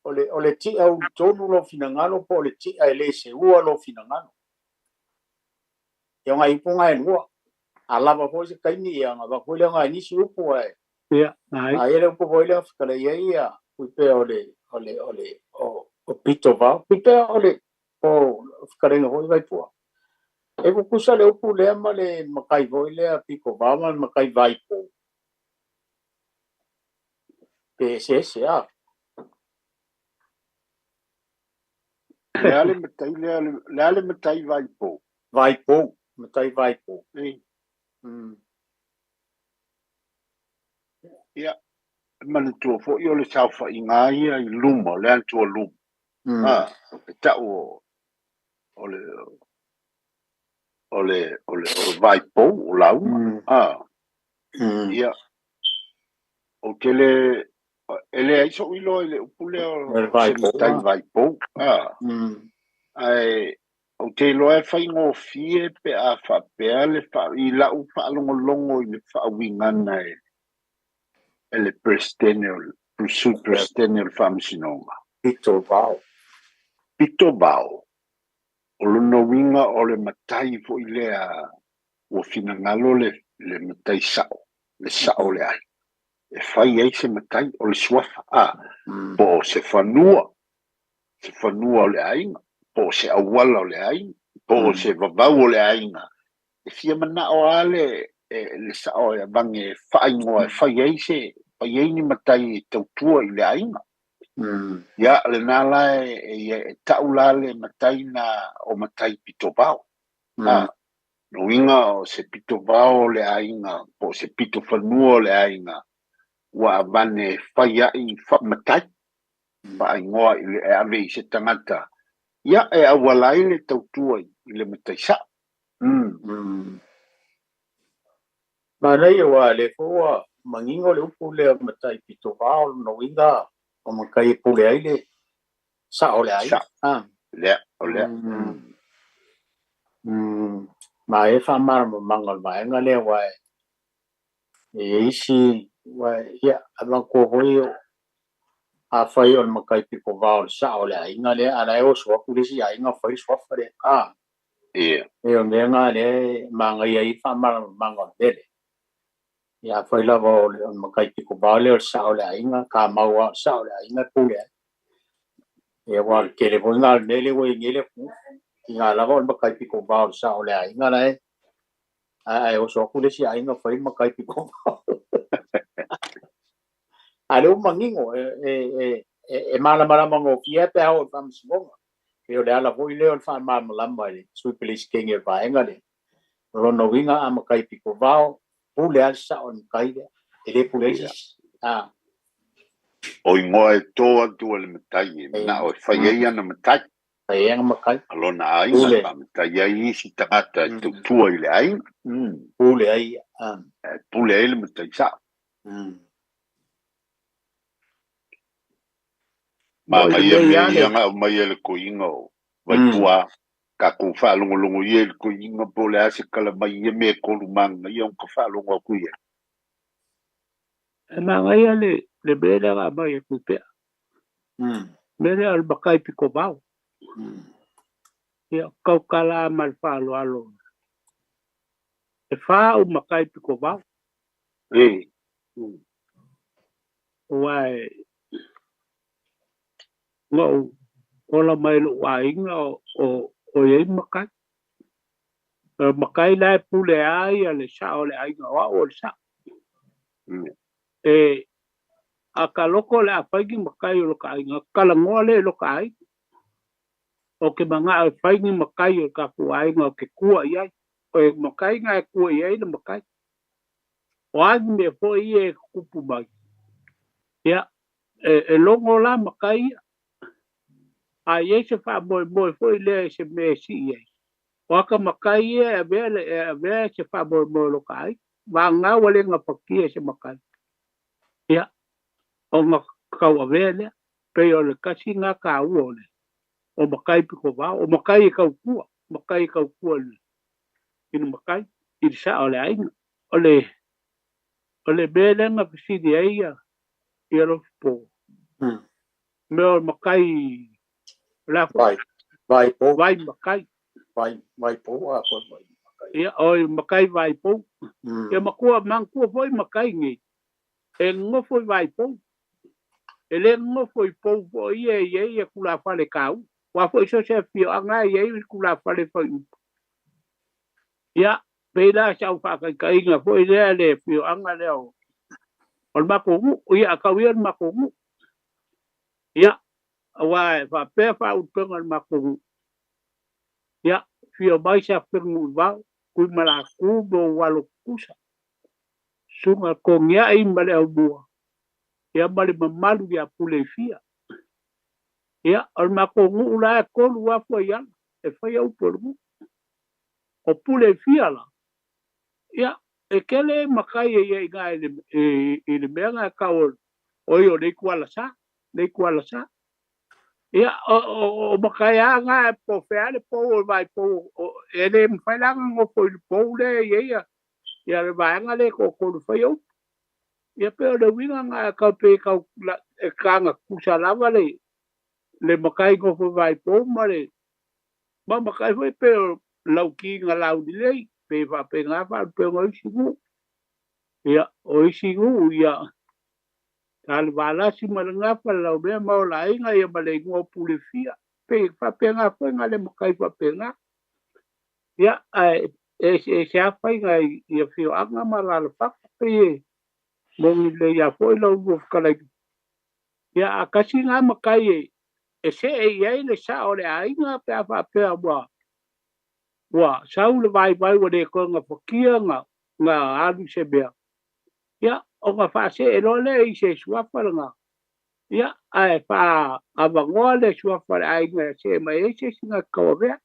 O le o le ti'a ulutonu lou finagalo po o le ti'a e le seua lou finagalo. Ia o nai upu na e lua. A lava foi se taimi ia ona avatu foi lea o nai nisi upu ae Ia, ai. A ia le upu foi lea fetalai ai ia pei o le o le o le o pito vao. Pei o le o fetalaiga foi Vaipua. E tutusa le upu lea ma le matai foi lea pito vao ma le matai vaipou. Pe eseese a. Le a le matai lea, le a le matai vaipou? Vaipou, matai vaipou. Ei. Ia, manatua foi o le saofaiga ia i luma, o le atua luma. Ha, e tau o le o le o le o le vaipou, o lauga. Ha. Ia, ou te le e leai so'u iloa i le upu lea o se matai vaipou. Ha. Ae ou te iloa e faigofie pe a faapea le faa, i la'u faalogologo i le faauigaga e e le Peresetene o le Sui Peresetene o le Faamasinoga. Pito vao. Pito vao. O lona uiga o le matai foi lea ua finagalo le le matai sa'o, le sa'o o le aiga e fai ai se matai, o le suafa, a, po o se fanua, se fanua o le aiga, po o se auala o le aiga, po o se vavau o le aiga. E fia mana'o lava le le sa'o e avage e faaigoa e fai ai se fai ai ni matai e tautua i le aiga. Ia, lena la e e ta'u la le matai na o matai pito vao. A, lona uiga o se pito vao o le aiga po o se pito fanua o le aiga ua avane e fai ai matai faaigoa i le e ave i se tagata, ia e auala ai le tautua i le matai sa'o. Manaia aua o lea foi ua manino le upu lea o matai pito vao, o lona uiga o matai e pule ai le sa'o o le aiga. Sa'o. Lea, o lea. Ma e faamalamalamaga o le vaega lea aua e i ai isi, aua ia, manatua foi afai o le matai pito vao o le sa'o o le aiga lea, a o la e oso atu le isi aiga fai le suafa lea. A. Ia. E o le mea lena lea e manaia ai le faamalamalamaga o le mea lea. Ia afai lava o le matai pito vao lea o le sa'o o le aiga, tamau lava o le sa'o o le aiga e pule ai. Ia aua o le tele foi lena o le mea lea ua i ai nei le atunuu. Tiga lava o le matai pito vao o le sa'o o le aiga la e ae oso atu le isi aiga fai le matai pito vao. A o lea ua manino e malamalama gofie lava pe a oo i le Faamasinoga. Pei o le ala foi lea o le faamalamalama i le Sui Peresetene o le vaega lea. O lona uiga a matai pito vao, pule lava le sa'o o le matai lea, e le pule ai se isi. A. O igoa e to atu e le matai e mana'o e fai ai ana matai. Fai ai ana matai. A lona aiga e faamatai ai isi tagata e tautua i le aiga. Pule ai ia. E pule ai le matai sa'o. Manaia mea ia na aumai e le toeaina o Vaipua. Tatou faalogologo ia i le toeaina po o le a se tala mai i ia mea e tolu manaia ona ta faalogo atu i ai. E manaia le le mea lea na aumai e Tupea. Mea lea o le matai pito vao. Ia, tautala ma le faaaloalo. E fa au matai pito vao. E. Aua e na ou ola mai lo'u aiga o i ai matai. O le matai la e pule a ia le sa'o o le aiga, o a'u o le sa'o. E a ka loko o le a fai ni matai o lo ka aiga, talanoa lea i lo ka aiga. O ke mana'o e fai ni matai o le tatou aiga o ke tua i ai. O e matai na e tua i ai le matai. O a ni mea foi ia e tutupu mai, ia, e logo la matai ia. A i ai se faamoemoe foi lea i se mea e sii ai, o aka matai ia e avea le, e avea se faamoemoe o lo ka aiga. Vagana ua le gafatia e se matai, ia, ona tauavea lea. Pei o le tasi lena taua o le o matai pito vao, o matai e tautua, matai e tautua i le matai, i le sa'a o le aiga. O le o le mea lea na fesili ai ia ia Lofipo, mea o le matai o le a foi? Vai, vai pou. Vai matai. Vai, vai pou a foi vai matai. Ia, oi makai vaipou. Ia makua manatua foi makai nei, e nonofo i vaipou. E lē nonofo i pou foʻi ia e i ai ia tulafale kāua. Aua foi so o se afioaga e i ai tulafale faiupu. Ia, pei la sau faataitaiga foi lea le afioaga lea o o le matou nuu, ia tau ia le matou nuu. Ia, aua e faapea faaulupega o le matou nuu. Ia, fia mai sa Fenunuivao, Tuimalaku ma ou alo tutusa, Susuga Togiai ma le Aumua, ia ma le mamalu ia Puleifia. Ia, o le matou nuu la e 3000 fuaiala e faia upu o le nuu. O Puleifia la, ia, e tele matai e i ai i ina i le mea lena e tau o ia o le Itualasa, le Itualasa. Ia, o matai lava na po o fea le pou o le vaipou, e le mafai la ona nofo i le pou lea e i ai ia le vaega lea e toatolu e faia upu. Ia pei o le uiga lena e tau pei e tau e tagatusa lava le matai nofo vaipou ma le ma matai foi pei o Lauki na Laulelei, pei e faapena faalupega o isi nuu. Ia, o isi nuu, ia, sa le Valasi ma le Gafa, le Laumea ma Olaaiga, ia ma le igoa o Pulefia. Pei e faapena foi na le matai faapena. Ia, ae eseese lava faiga i afioaga ma alaalafaga, pei e moni lelei lava foi lau lua fetalaiga. Ia, a tasi na matai e see i ai le sao o le aiga pe a faapea ua sau le vaivai ua le toe gafatia na alu i se mea, ia, ona faasee loa lea i se suafa lena, ia, ae faaavanoa le suafa o le aiga e see mai ai se isi na te tauavea.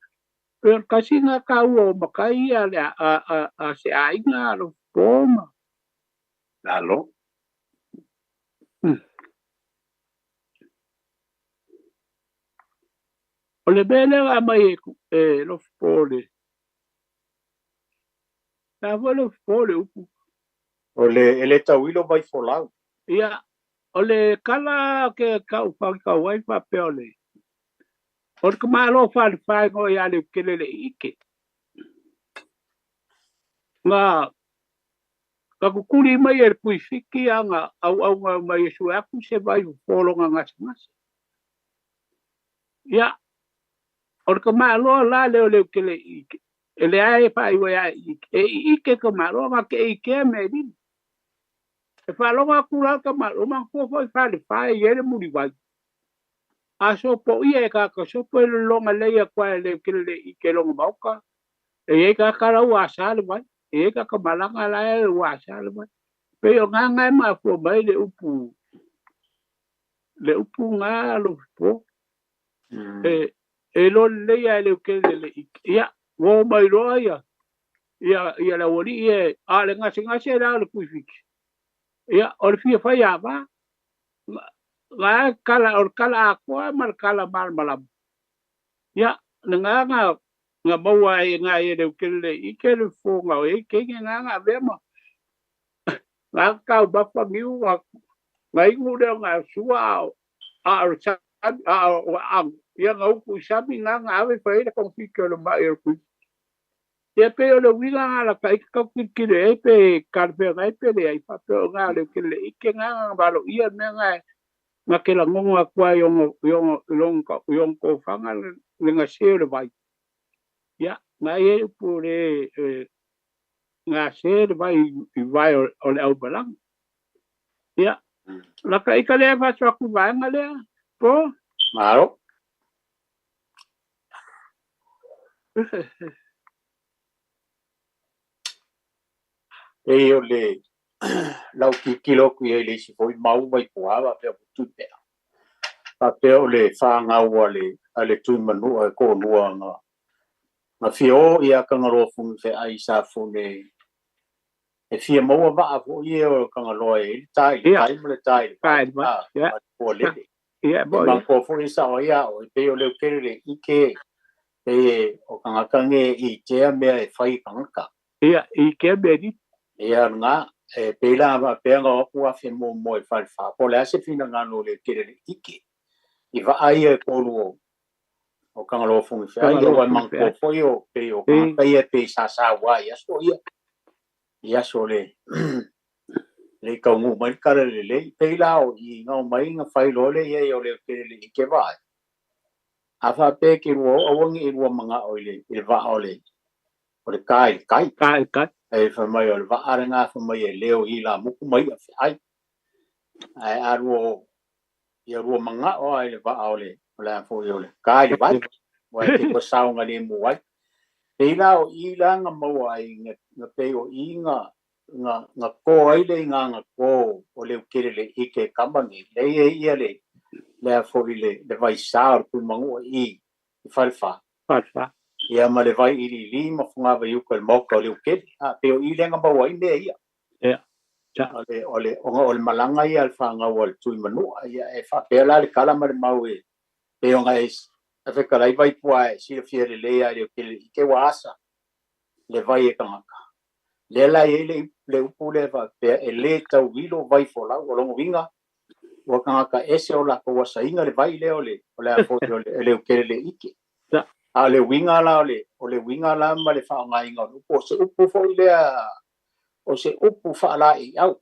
Pei o le tasi lena taua o matai ia a se aiga alofa ma. Lalo. O le mea lea na aumai e Lofipo le le a foi Lofipo le upu? O le e le tauilo vai folau. Ia, o le tala ke kau whakau ai faapea o le o le tamālo falefae ia Leutele le i'ike. Na ka tutuli mai e le Tuifiti ana auauna mai e sue atu se vai fofo lona gasegase. Ia, o le tamāloa la lea o Leutele i'ike, e leai e faaiu ai a e i'ike. E i'ike tamāloa na te ikea mea e lima. E faalogo atu la le tamāloa, manatua foi falefae e i ai le muliwai. A sopoia e tagata sopo e lologa lelei atu lava e Leutele le i'ike i lona maota. E i ai tagata la ua asa le vai, e i ai tagata malaga la e ua asa le vai. Pei o gā e mafua mai le upu, le upu gā Lofipo. E iloa lelei lava e Leutele le i'ike. Ia, ua oo mai loa ia, ia, ia le aualii e, a o le gasegase la o le Tuifiti. Ia, o le fia fai ava. Ga kala, o le kala atoa ma le kala malamalama. Ia, le gā na maua ai e ngā e Leutele le i'ike le fofoga o e teine gā na avea ma gā taumafa niu na inu lea o ngā sua a o le sami a o aano. Ia na utu i sami gā na ave fai ai le togafiti o le mai o le Tuifiti. Ia pei o le uiga gā la ka ika tau tilotilo i ai pe talafeagai pe leai faapea o gā o Leutele le i'ike gā na valoia le mea gā na te lagogo atu ai i ona tofaga le gase o le vai. Ia, na i ai upu o le gase le vai i vae o le aumalaga. Ia, laka ika lea faasoa atu i vaega lea, po? Malo. Pei o le lau tilotilo atu i ai i le isi foi mau mai puā faapea o Tuipea. Faapea o le fāgau a le Tuimanua e toalua na fia o ia Tagaloa Funifeai i Safune e fia maua vaa foi ia o Tagaloa e i ai le ta i le tai ma le ta i le vai, ma le pualele. Ia, E manatua foi e sao ai a oe, pei o Leutele le ike, pei e o tagata nei e itea mea e fai e tagata. Ia, itea mea e Ia, lena, e pei la faapea na o atu afe muamua i Falefa, po o le a se finagalo o Leutele le ike, i vaa ia e toalua O Tagaloa Fofoga Fetalai, aua e manatua foi o pei o tagata ia pei sa saua i aso ia, i aso le le i taunuu mai le tala lelei. Pei la o i na omai na fai loa le i ai o le tele le ike vaai. A faapea e te lua o aua ne i lua manao i le i le vaa o le o le ta i le tai. Ta i le tai. Ae fai mai o le vaa lena fai mai e leo i ilamutu ma i'a feai. Ae a lua o ia lua manao lava i le vaa o le o le a foi o le ta i le vai, aua e te lua saogalemu ai. Pei la o i la na maua ai na pei o i na na na tō ai le igaga tō o Leukelele i ke kama nei, lea e i ai ia le le a foi le le vaisā o le Tuimanua i i Falefa. Falefa. Ia ma le vai iliili ma fogavaiuta i le maota o Leukele. A pei o i lea na maua ai mea ia. Ia. O le o le ona o le malaga ia a le fanau a le Tuimanua, ia e faapea la le tala ma le mau e pei ona e fetalai Vaipua e silafia lelei lava e Leukele i te ua asa le vai e tagata. Lea la e i ai le le upu lea e faapea e lē tauilo vai folau. O lona uiga, ua tagata ese o latou asaina le vai lea o le o le a foi o le Leukeleleike. A o le uiga la o le o le uiga la ma le faaaogaina o le upu, o se upu foi lea o se upu faalaeiau.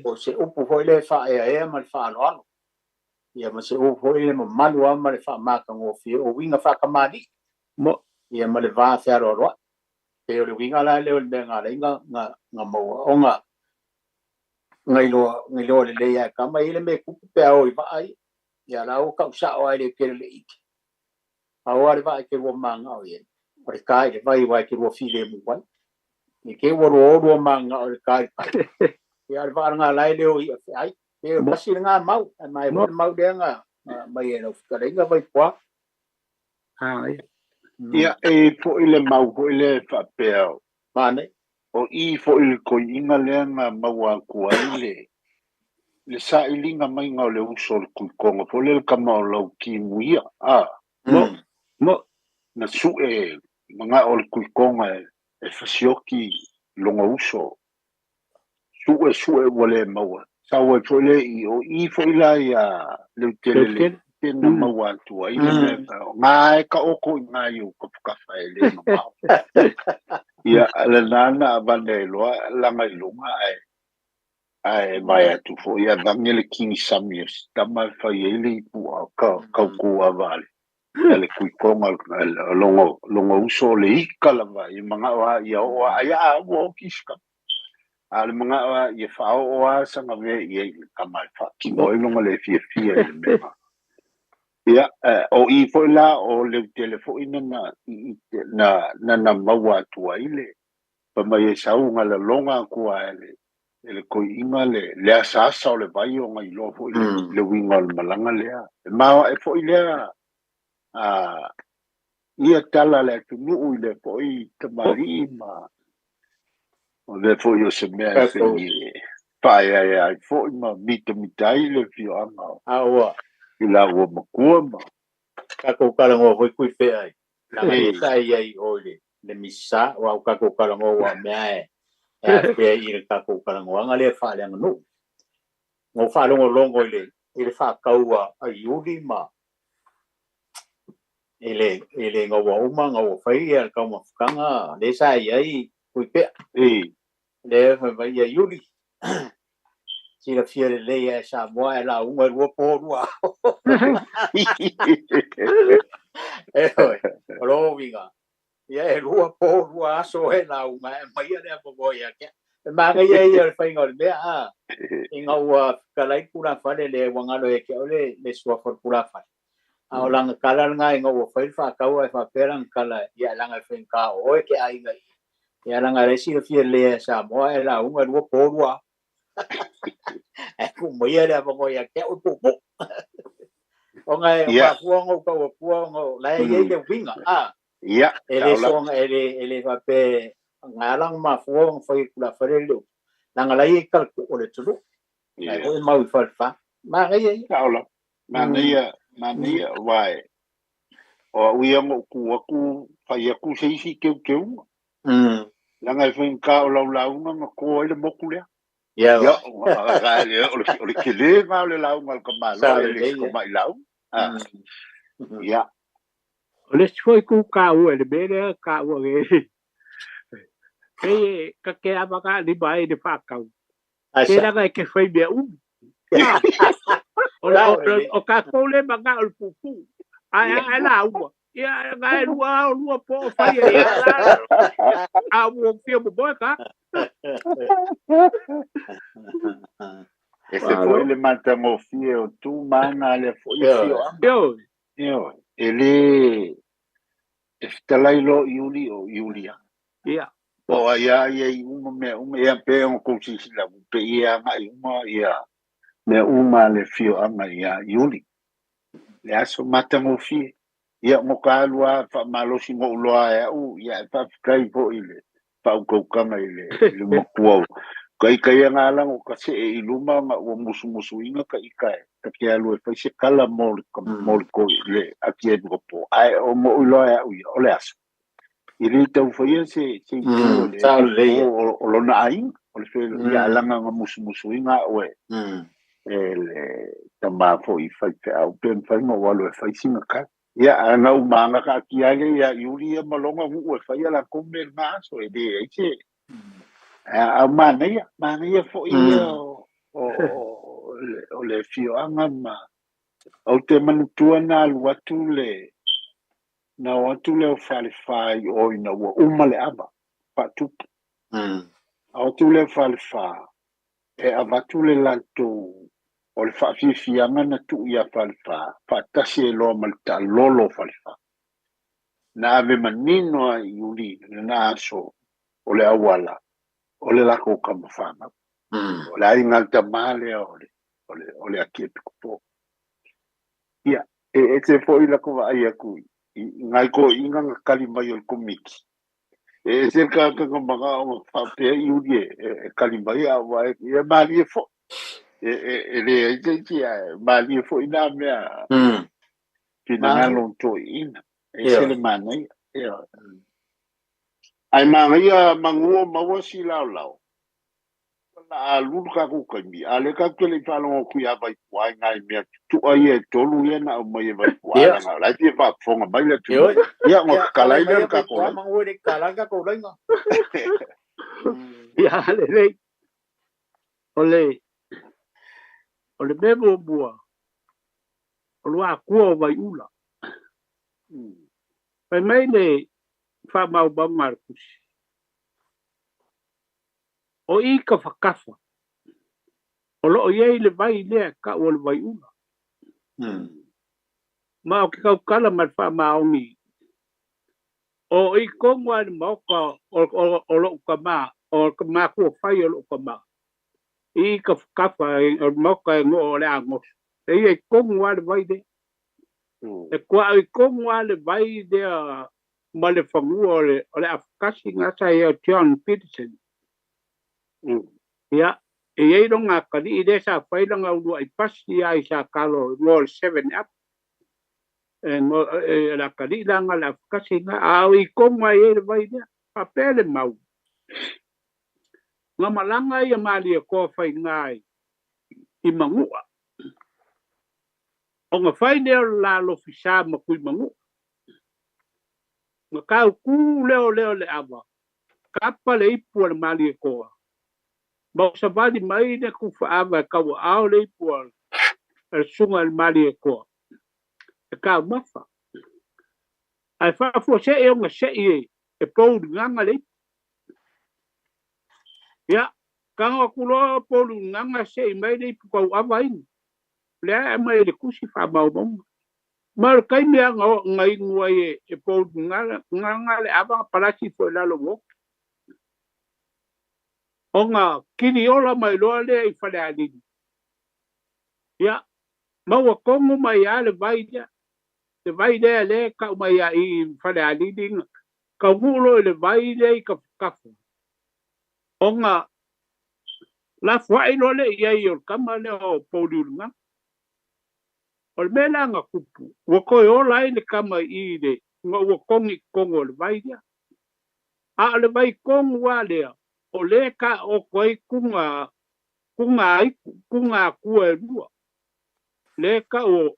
O se upu foi lea e faaeaea ma le faaaloalo. Ia ma se upu foi lea e mamalu lava ma le faamatagofie, o uiga faatamalii. Ia ma le va fealoaloai. Pei o le uiga la lea o le mea na ala ai na maua ona na iloa na iloa lelei lava e tama ia le mea e tupu pe a o i vaa ia. Ia la ua tau sao lava e Leukeleleike. Pau lava le vaa e te lua mananao i ai, o le ta i le vai aua e te lua filemu ai. Ne i te i ua lua o lua mananao i le ta i le tai, ia a o le vaa lena la e le o i'a feai. Pei o le tasi lena mau, ae maea foi le mau lea na aumai e lau fetalaiga Vaipua. Ia, e i ai foi le mau foi lea e faapea, o i foi le toeaina lea na maua atu ai le le sailiga maiga o le uso o le Tuitoga foi lea le tama o Lautimuia, a? Na sue manao o le Tuitoga e fasioti lona uso. Sue sue ua le maua. Sau ai foi lea i o i foi la ia Leutelele te na maua atu ai le mea ngā e ka oko i ngā i o tafatafa e le mamao. Ia, lena na avane ai loa laga i luga ae ae vae atu foi avane le kigisami o si tama e fai ai le ipu ka kaukou ava a le a le Tuitoga lona lona uso o le ika lava ia manao a ia oo a ia a ua oki si tama. A o le manao a ia faaoo a sana mea i ai i le tama e faatino ai lona le fiafia i le mea na. Ia, o i foi la o Leutele foi nana i na nana maua atu ai le fai mai e sau na laloga atu a e le e le toeaina le le asaasa o le vai ona iloa foi le le uiga o le malaga lea. E maoae foi lea a ia tala a le atunuu i le foi tamalii ma o lea foi o se mea e fai e faaeaea ai foi ma mitamita ai le afioaga o A ua i la ua matua ma tatou talanoa foi Tuifea ai leaga lea sa i ai i o i le le Misa aua ua tatou talanoa aua o mea e e afea i le tatou talanoaga lea faaleaganuu. Na ou faalogologo i le i le faatau a Iuli ma i le i le ina ua uma ona ua fai ia le taumafataga lea sa i ai Tuipea. Lea fai mai ia Iuli, silafia lelei lava e Samoa e lauga e lua po lua ao. Ioe, o lona uiga, ia e lua po lua aso e lauga e aumaia le avanoa ia te au. E manaia ia o le faiga o le mea, a, ina ua fetalai le tulafale lea ua galo ia te au le, le suafa o le tulafale. A o lana tala lena ina ua fai le faatau ae faapea lana tala, ia leaga e faigata o oe ke aiga i ia leaga lea e silafia lelei e Samoa e lauga e lua po lua ao. Ae tuu maia le avanoa ia te au e puupuu. Ona e mafua ona ou tau atua ona o la e i ai le uiga, a. E le soona, e le, e le faapea na ala ona mafua ona fai e tulafale le upu, leaga la e i ai talatuu o le atunuu. La e foi mau i Falefa. Manaia ia. Sao lava. Manaia, manaia, aua e, o au ia na ou tu atu, fai atu se isi teuteuga. Leaga e faigata o lau lauga na to ai le motu lea. Ia, o le tele lena o le lauga a le tamaloa e le o se tamai lauga. Ia, O le isi foi itu taua i le mea lea e taua nei, pei e ta te avagaalima ai i le faatau, pe leaga e te fai mea umi. O, o, o tatou le manao i le puupuu, ae a e lauga, ia na e lua ao lua po o fai ai a la a ua fia momoe ka. Ese foi le matagofie o tu ma aga a lea foi afioaga. Ioe, e le e fetalai loa Iuli o Iuli lava. Ia. Po o ai lava ia i uma mea uma, ia pei ona tou silasila atu, pei e agai uma ia mea uma a le afioaga ia Iuli. Le aso matagofie. Ia mo ka alu lava faamalosi na ou loa e au, ia e faafetai foi i le faautautaga i le i le matua o ka ita ia na ala ona ta see i luma ona ua musumusuina ta ita e ta te alu e fai se tala mo le mo le le Akiepikopo ae o na ou iloa e au ia o le aso e le tau faia se se itu o le o, o lona aiga o le fe ia alaga na musumusuina au e e le tama foi faifeau pe mafai ona ou alu e fai sina tala. Ia, a na uma ana taatia ai lea ia Iuli ia ma lona nuu e fai a latou mea i lena aso, e leai se... A o manaia, manaia foi ia o, o, o, le, o le afioaga ma... Ou te manatua na alu atu le, na o atu le au Falefa i o ina ua uma le ava faatupu. A o atu le au Falefa e avatu le latou o le faafiafiaga na tuu ia Falefa faatasi ai loa ma le taalolo o Falefa. Na ave manino lava i Iuli i lena aso o le auala o le latou tama fanau. O le aiga a le tama lea o le, o le, o le Akiepikopo. Ia, e ese foi latou vaai atu i, i nai toeaiina na tali mai o le Komiti. E ese le tagata na manao na faapea Iuli e, e, e tali mai a ua e, ia malie foi. E, e, e leai se isi ae malie foi nā mea finagalo o toeaiina. E ese le manaia. Ioe. Ae manaia manu o maua si laolao. O le a alu le tatou taimi, a o lea tatou te le i faalogo atu ia Vaipua i nai mea tutua ia e tolu ia na aumai e Vaipua, leaga o la e fia faafofoga mai le atunuu. Ia, ona tatala ai lea o le tatou laina. Ia, lelei. O le, o le mea muamua, o le akua o Vaiula. Fai mai le faamaumauga a le tusi. O i kafakafa, o lo o i ai le vai lea e tau o le Vaiula. Ma ou te tautala ma le faamaoni, o i tonu lava i le maota o lou tama, o le matua fai o lou tama, i kafakafa o le maota e goa o le Agoso, e i ai tonu lava le vai lea. E kuaʻu i tonu lava le vai lea ma le fanua o le, o le afakasi na sa i ai o John Peterson. Ia, e i ai lona atalii lea sa fai lana uluai pasi ia i Satalo i le 7 Up. E, e, le atalii la na le afakasi na, a o i tonu lava i ai le vai lea. Faapea le mau. Na malaga ia Malietoa faiga i, i Manua. Ona fai lea o le la lofisa ma Tuimanua. Na tautū lea o lea o le ava, kapa le ipu a le Malietoa. Ma o savali mai le tufaava e tauaao le ipu a le susuga i le Malietoa e taumafa. Ae faafuasei ona sei e Pouligaga le ipu. Ia, tago atu loa Pouligaga sei mai le ipu tauava inu. Lea e aumai e le tusi faamaumauga. Ma o le taimi lava na inu ai e Pouligaga le ava na palasi ifo i lalo o oki. Ona kiliola mai loa lea i Falealili. Ia, maua tonu mai lava le vai lea. Le vai lea lea e tau mai ia i Falealili, taunuu loa i le vai lea i Tafatafa. Ona lafoai loa lea i ai o le tama lea o Pouliuligaga. O le mea la na tupu, ua toe ola ai le tama i i le, ina ua togi i totonu o le vai lea. A o le vai tonu lava lea, o lea e taooto ai tuga, tuga aitu, tuga atua e lua. Lea e tau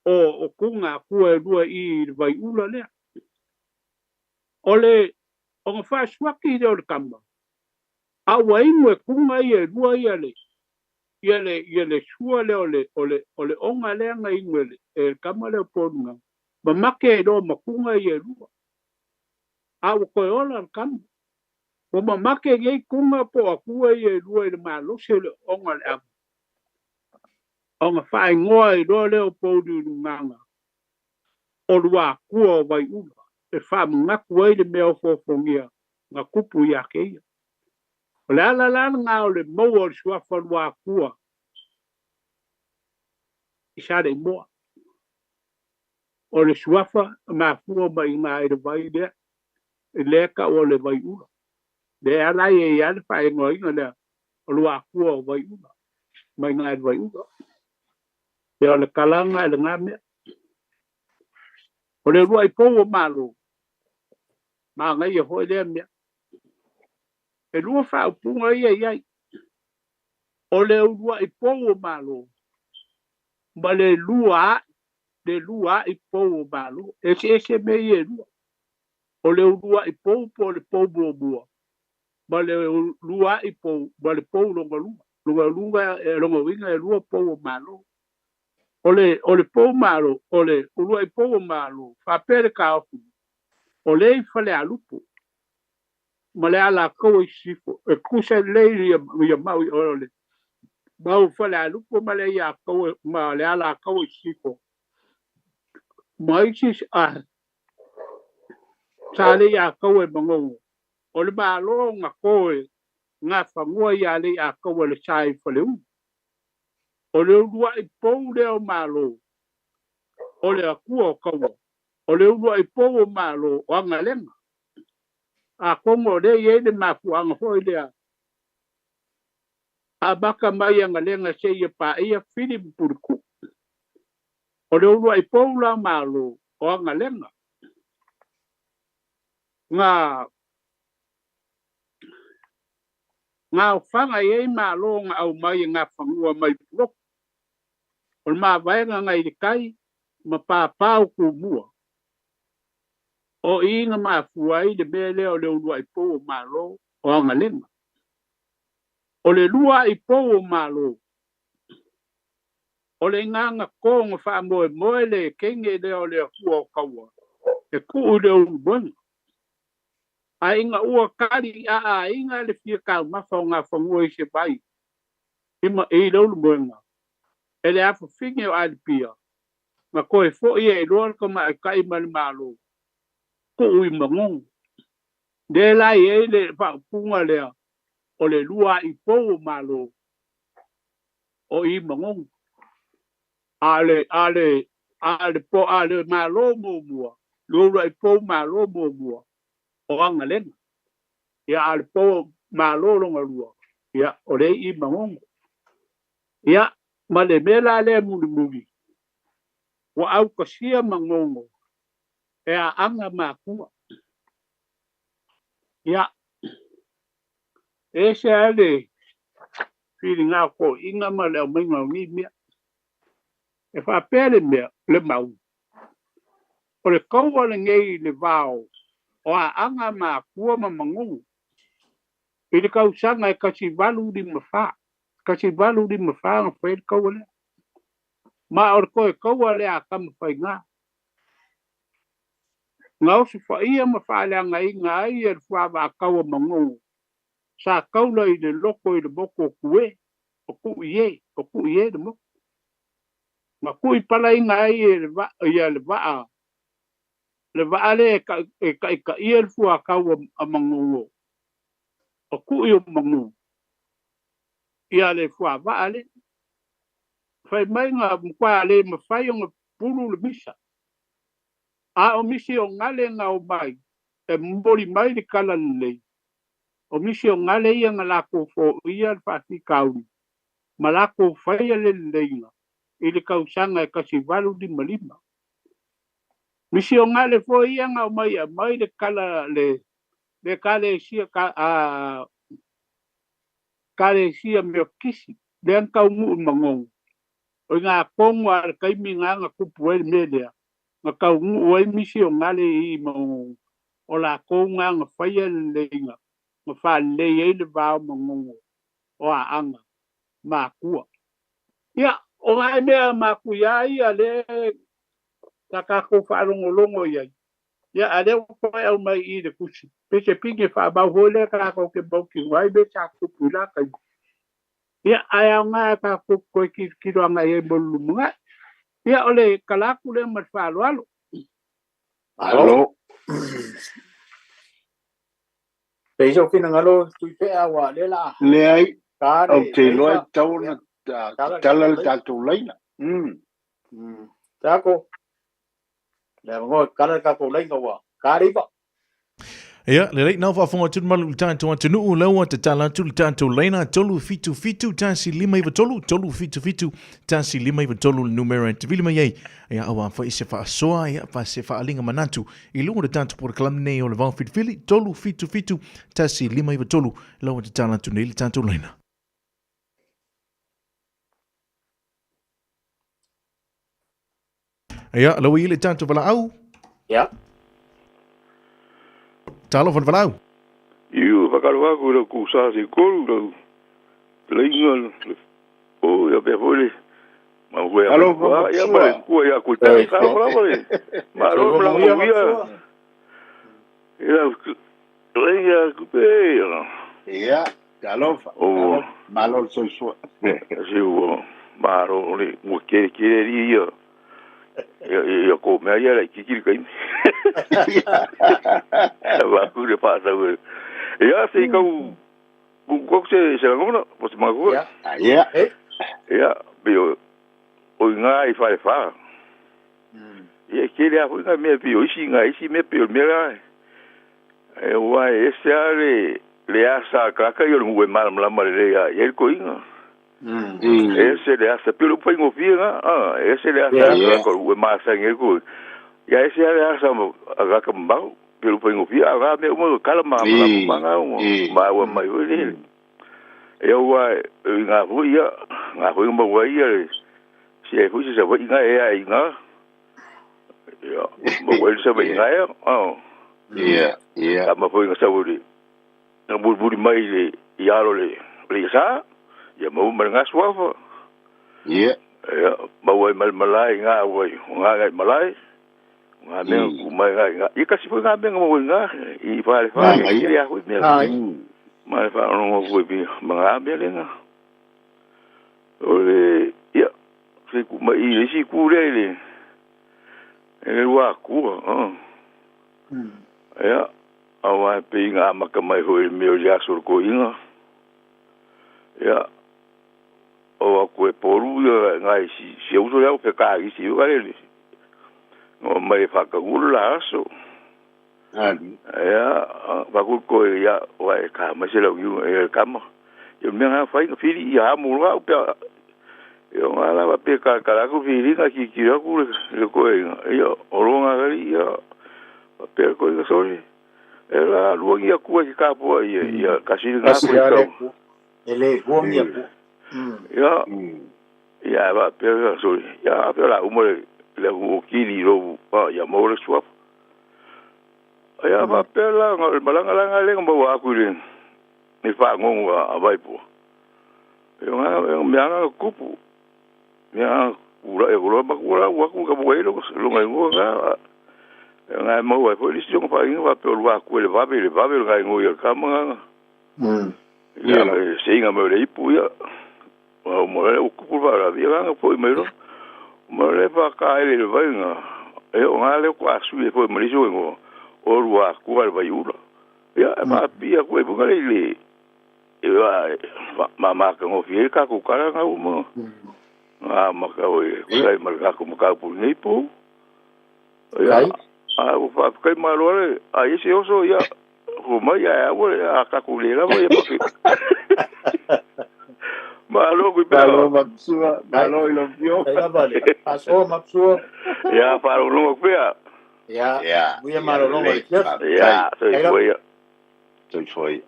o o kuga akua e lua i i le Vaiula lea. O le ona faasuaki lea o le tama, a ua inu e kuga ia e lua ia le ia le ia le sua lea o le o le o le oga lea na inu e le e le tama lea o Poulugaga, mamake ai loa ma kuga ia e lua. A ua toe ola le tama. Ua mamake nei kuga po o akua ia e lua i le malosi o le oga o le ava. Ona faaigoa ai loa lea o Pouliuliugaga o Luakua o Vaiula e faamanatu ai le mea ofoofogia na tupu ia te ia. O le ala la lena o le maua o le suafa Luakua i Saleimoa. O le suafa e mafua mai i ina i le vai lea, i lea e tau o le Vaiula. Lea la e i ai lava le faaigoaina lea o Luakua o Vaiula, mai ina i le Vaiula. Ia o le tala lena i lena mea. O le uluai pou o Malo, manaia foi lea mea. E lua faaupuga ia e i ai. O le uluai pou o Malo ma le lua a'i, le lua a'i pou o Malo. E eseese mea ia e lua. O le uluai pou po o le pou muamua ma le lua a'i pou ma le pou lona lua. Lona lua, lona uiga e lua pou o Malo. O le, o le pou Malo, o le uluai pou o Malo, faapea le taofi, o lea i Falealupo ma le Alataua i Sisifo, e tutusa lelei ia, ia mau o le mau Falealupo ma le Aiataua ma le Alataua i Sisifo ma isi a sa Aleiataua e Manono. O le Malo na to e Gafanua ia Aleiataua le sa i Faleu. O le uluai pou lea o Malo, o le Atua o Kaua. O le uluai pou o Malo, o Agalega. Atonu o lea e i ai le mafuaaga foi lea, amata mai Agalega seia paia Fili ma Puletuu. O le uluai pou la o Malo, o Agalega. Na gaofaga i ai Malo na aumai e Gafanua mai Pulotu. O le mavaega nai le tai ma pāpā o Tumua. O i na mafua ai le mea lea o le uluai pou o Malo o Agalega. O le lua'i pou o Malo, o le igaga to na faamoemoe le teine lea o le Atua o Kaua e tuu i le ulumoega. Ae ina ua tali aaina le fia taumafa o Gafanua i se vai i le ulumoega e le afafine o Alipia, na toe foi ai loa le tamaitai ma le Malo tuu i Manono. Lea la e i ai le faaupuga lea o le lua'i pou o Malo o i Manono. A le, a le, a le, po, a le Malo muamua, le uluai pou Malo muamua o Agalega. Ia, a le pou Malo lona lua, ia, o lea i Manono. Ia, ma le mea la lea mulimuli, ua autasia Manono e aaga matua. Ia, e ese lava le filiga o toeaiina ma le aumaiga o nei mea. E faapea le mea, le mau, o le kaua lenei i le va o Aaga Matua ma Manono i le tausaga e 1854, 1854 na fai ai le kaua lea. Ma o le toe kaua lea a Tamafaiga. Na osofaia ma faaleagaina ai e le fuavaatau a Manono sa taula i le loto i le motu o Kue, o Tuie, o Tuie le motu. Na tuipalaina ai e le vaa, ia le vaa, le vaa lea e taitaia le fuatau a Manono, o Tui o Manono, ia le fuavaa lea. Fai mai na matua le mafai ona pulu le misa. A o misi o gale na omai e momoli mai le tala lelei, o misi o gale ia na latou foia le faafitauli ma latou faia le leleiga i le tausaga e 1855. Misi o gale foi ia na omai e aumai le tala le le Ekalesia ka a Ekalesia Meotokisi lea na taunuu i Manono. O i ngā kongo a le kaimi ngā ngā kupu ai le mea lea. Nga kaunuu ai misi o ngale i magogo. O lakou ngā nga faia leleiga ma faalelei ai le va o magogo o aaga ma akua. Ia, o gae mea makuiā ia lea sa tatou faalogologo i ai. Ia, a lea ua toe aumai i le tusi. Pe se pine faamau foi lea tatou te mautinoa ai mea sa tupu i la taimi. Ia, ae aoga e tatou toe tilotilo agai ai mo le lumanai. Ia, o le tala atu lea ma le faaaloalo. Malo. Pe iso finagalo Tuifea ua lea la Leai, ta ou le te iloa e leifa. tatau ona Tala le tatala tatou le laina. tatou laina. Tako, le avanoa e tatala le tatou laina ua ta le 9. Ia, lelei, nau faafofoga atu le malu i le tatou atunuu, lea ua tatala atu le tatou laina, 377 1593, 377 1593 le numera e tavili mai ai, ia, aua foi se faasoa, ia, pa se faaaliga manatu i luga o le tatou polokalame nei o le Vao Filifili, 377 1593, lea ua tatala atu nei le tatou laina. Ia, lea ua i ai le tatou valaau. Ia. Talofa le valaau. Io whakaro aku lau ku sa se kolu lau leinga le o ia pea foi le ma ue a Alofa kua ia ma le Matua. kua ia ku tala ka fala le ma ro Soifua ma manuia la ia Matua. ia leinga ku pe Ia, talofa, o talofa. Malo le soifua. se o ma ro le ua kere kere ri ia ia ia ko mea ia le kiki le kaimi wa ku le pa sa ia se kau ku ku se se ngona po se ma ku Ia. Ia. ia pe o o ngā i whare whā. Ia ke lea hui ngā mea pio isi ngā isi mea pio mea rā. E ua e ese a le le asa a kraka i o le ngue malamlama le lea ia le koinga. Ese le asa pio le upai ngofia ngā. Ah, ese le asa a kraka o le ngue masangi e ko. Ia ese a le asa a kraka mbau pio le upai ngofia a ngā mea uma kala malamlama ngā uma. Ma ua mai hui le. Ia ua i ngā hui ia ngā hui maua ia le si e hui se sa wai ngā e a i ngā. Ia, ma wai sa wai ngā ea. Oh. Ia, ia. A ma foi ngā sa wuri. Ngā muri muri mai le i aro le le sa. Ia mau mai ngā suafa. Ia. Ia, ma wai mal malai ngā wai. Ngā ngai malai. Ngā mea ku mai ngā ngā. Ia kasi foi ngā mea ngā wai ngā. I whare whare. Ngā, ia. Kiri a hui mea. Ma le wha rongo hui pi. Ma ngā mea le ngā. O le, ia, se ku mai i le isi ku le le. E le wā kua, ah. Ia, a wā pe i ngā maka mai hoi mea o le aso ko inga. Ia, o a koe poru ia ngā i si, si auso leo pe kā i si uka le. Ngā mai whakanguru la aso. Ali. Ia, whakuru koe ia, wā e kā mai se lau iu, e kama. Ia mea ngā whai ngā whiri i a mura au pea. Ia ngā lawa pe kā karaku whiri ngā ki ki raku le koe inga. Ia, o ronga kari ia, pea koe inga sori. E la luangi a kua ki kāpua ia, ia kasiri ngā Kasi koe a le kau. ku. E le kuangi a ku. Ia, ia va pea ia sori. Ia, pea la uma le, le o kiri robu, ia mau le suapu. Ia va pea la, ngā malanga langa le ngā maua aku le, ni whaangongo a vaipo. Ia ngā mea ngā kupu. Mea ngā kura e kura makura waku ka mua ilo, lunga ingoa ngā. Ia ngā maua e foi lisi yonga whainga wā peo lua kue le vawe ngā ingoa ia kama ngā. Ia me se inga me le ipu ia. Wa mo le kupu wā la via ngā foi mai ro. Mo le wha ka ele le vai ngā. E o ngā le ko asu e foi mai lisi ingoa. O lua kua le vai ula. Ia e ma pia koe bunga le le. E wa ma ma ka ngofi e ka ku kara ngā uma. Ngā maka o e kusai ma ka ku maka pu nei pu. Ia a o fa kai ma lo le a ese oso ia ho mai a o a ka ku le la ia pa. Ma lo ku pe. Malo Matua, malo i lo fio. Ai lava le. Aso Matua. Ia fa lo no pe. Ia. Ia. Muia malologa le fiafi. Ia, Ai lava. soifua ia. Soifua ia.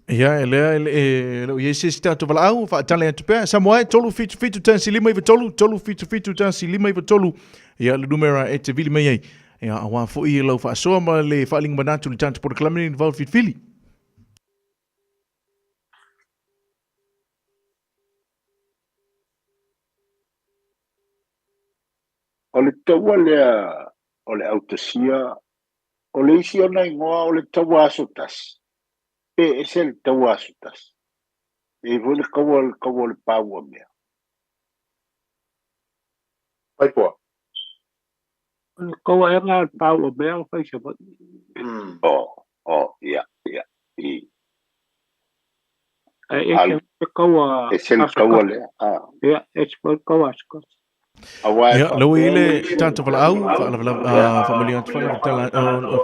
Ia, e lea e le o i ai se isi tatou valaau, faatale atu pea. Samoa e, 377 1 5 9 3, 377 1 5 9 3, ia le numera e te vili mai ai. Ia, aua foi lau faasoa ma le faaaliga manatu i le tatou polokalame lenei i le vao filifili. O le taua lea o le autasia, o le isi ona igoa o le taua aso tasi, pe ese le taua aso tasi. E i ai foi le kaua, le kaua o le pāuamea. Vaipua. O le kaua ea lena o le pāuamea o fai i Savaii. Oh, oh, ia, ia, i. Ae ese le kaua Ese le kaua lea. Ah. Ia, ese foi le kaua aso tasi. Aua e Ia, lea ua i ai le tatou valaau, faamalie atu,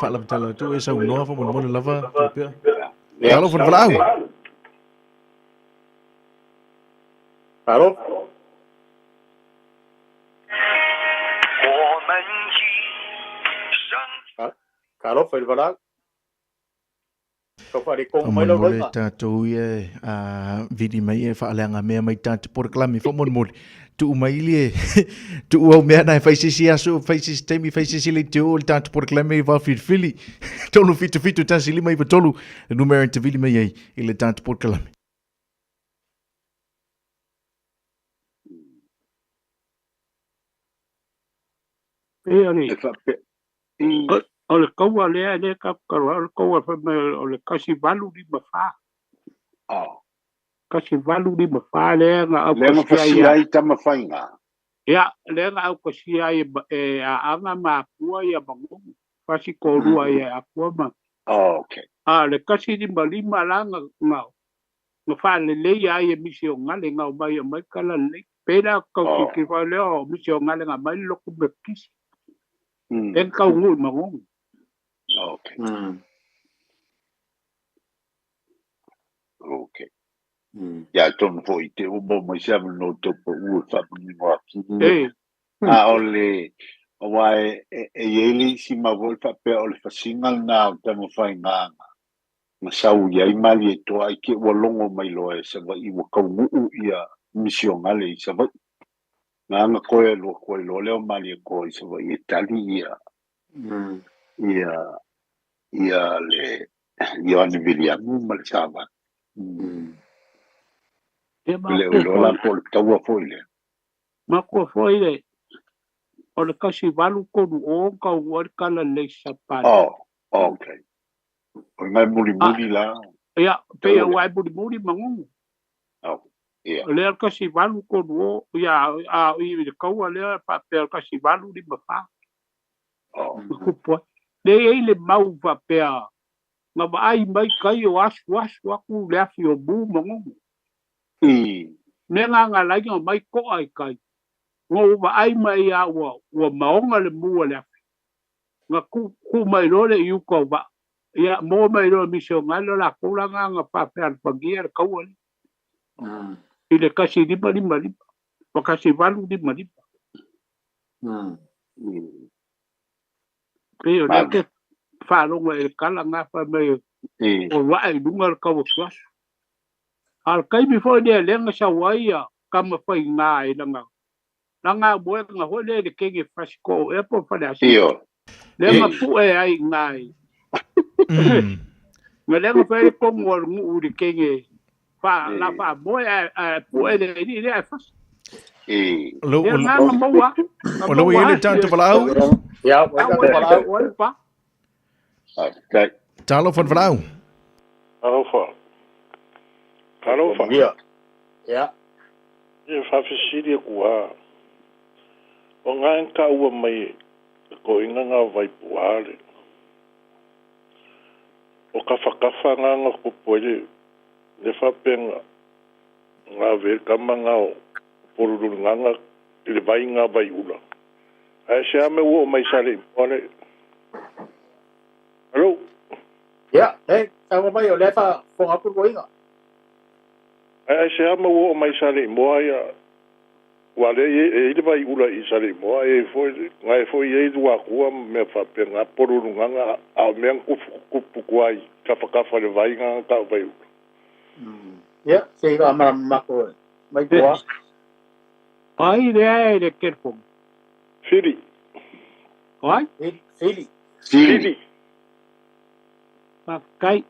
faalavatala atu e saunoa faamolemole lava tou pea. Talofa le valaau. Alo. Talofa i le valaau. Faamolemole tatou ia a vili mai e faaleagamea mai tatou polokalame faamolemole tuu mai le tuu au mea na e fai se isi aso fai se isi taimi fai se isi leitio o le tatou polokalame i vao filifili 377 1 5 9 3 le numera e te vili mai ai i le tatou polokalame. Pei o le O le kaua lea e le tatou o le kaua fai mai o le 1854. Oh. 1854 lea na Lea na autasia ai fasia ai Tamafaiga. Ia, lea na autasia ai e Aana ma Akua ia Manono. Fasi toalua ia Akua ma. Oh, okay. A le 155 la na na faaleleia ai e misionale na omai aumai talalelei. Pei la tau tilotilo ai lea o misionale na aumai le lotu Metotisi. Lea na taunuu i Manono. Okay. Okay. Ia, atonu foi i te ua maua mai se avanoa o tau pau e faamanino atili. A o le, aua e i ai le isi mau foi faapea o le fasiga lena o Tamafaiga na sau i ai Malietoa ai te ua logo mai loa e Savaii ua taunuu ia misionale i Savaii. Na na toe alu atu ai loa lea o Malietoa i Savaii e tali ia ia ia le Ioane Viliamu ma le Savali. Ia E le o iloa la po o le taua foi lea. Matua foi le o le 1830 na taunuu ai le talalelei i Sapani. Oh, okay. O ngai mulimuli la. Ia, pei aua e mulimuli Manono. Oh, ia. O lea le 1830, ia, a o i le kaua lea faapea o le 1854. Oh. Na tupu ai. Lea e i ai le mau faapea, na vaai mai kai o asu asu atu le afi o mu Manono. I. Mea na na ala ai ona omai to'a i kai. Na ou vaai mai a ua, ua maona le mu a le afi. Na tu, tu mai loa le i uka o vaa. Ia, moa mai loa e misionale o latou la na na faafealofagia le kaua lea. I le 1555 ma 1855. Pei o lea ke faalogo i le tala na fai mai o vaa i luga le kaua suasu. A o le taimi foi lea lea na sau ai ia Tamafaiga i lana lana aumoega foi lea i le kege fasiko'o ea po o Faleasiu. Ioe. Lea na pu'e ai i ina i na lea na fai ai le komu a le nu'u i le kege fa la faamoe ae ae pu'e le alii lea ae fasi. Lea na na maua na O lea ua i ai maua le tatou valaau. Ia, ua i ai le valaau. Ua i pa. Talofa le valaau. Talofa. Talofa. Ia. Ia. E faafesili atu lava, o ga e taua mai e toeaiina na o Vaipuā le, o tafatafa na na tupu ai le, le faapea na, na ave ai le tama na o Polululigaga i le vai na Vaiula. Ae se a mea ua oo mai i Saleimoa le, Hello. Ia, e, saunoa mai o lea e faafofoga atu le toeaina. Ae aisea ma ua oo mai i Saleimoa ia, aua o lea e i ai le vaiula i Saleimoa, e i ai foi, na e foi i ai Luatua ma mea faapena, Polulugaga, a o mea na tuputupu ai i tafatafa o le vai na na tau vaiula. Ia, se i faamalamalama mai poa. Ai lea e le telefoni. Fili. O ai? Fili. Fili. Faafetai.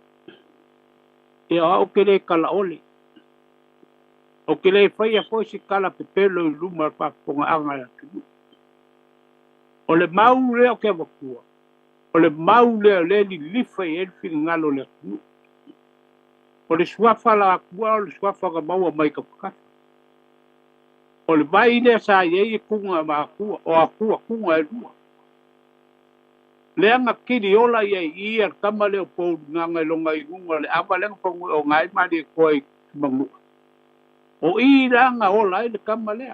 Ia o au ke le kalaole. O ke le faia foi se kala pepelo i luma o le faafofogaaga a le atunuu. O le mau lea o ke avatua. O le mau lea o lea e lilifa i ai le finagalo o le atunuu. O le suafa la Atua o le suafa na maua mai kafakafa. O le vai lea sa i ai e kuga ma Atua, o Atua kuga e lua. Lea na kili ola ia i i a le tama lea o Pouligaga i lona iuga o le ava lea na fagu o ngai Malietoa i Manu'a. O i la na ola ai le tama lea.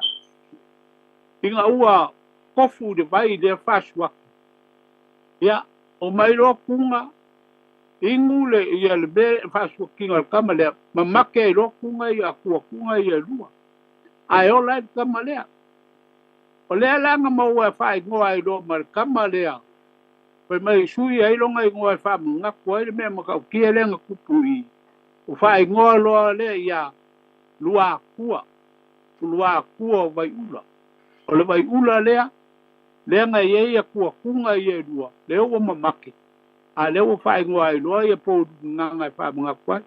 Ina ua tofu i le vai lea faasuafa. Ia, o mai loa kuga, inu le, ia le mea faasuakiga o le tama lea, mamake ai loa kuga ia, Atua kuga ia e lua. Ae ola ai le tama lea. O lea la na maua e faaigoa ai loa ma le tama lea. Fai mai sui ai lona igoa e faamanatu ai le mea matautia lea na tupu i i. Ua faaigoa loa lea ia Luatua, Luatua o Vaiula. O le Vaiula lea, lea na i ai atuatuga ia e lua, lea ua mamake, a lea ua faaigoa ai loa ia Pouligaga e faamanatu ai.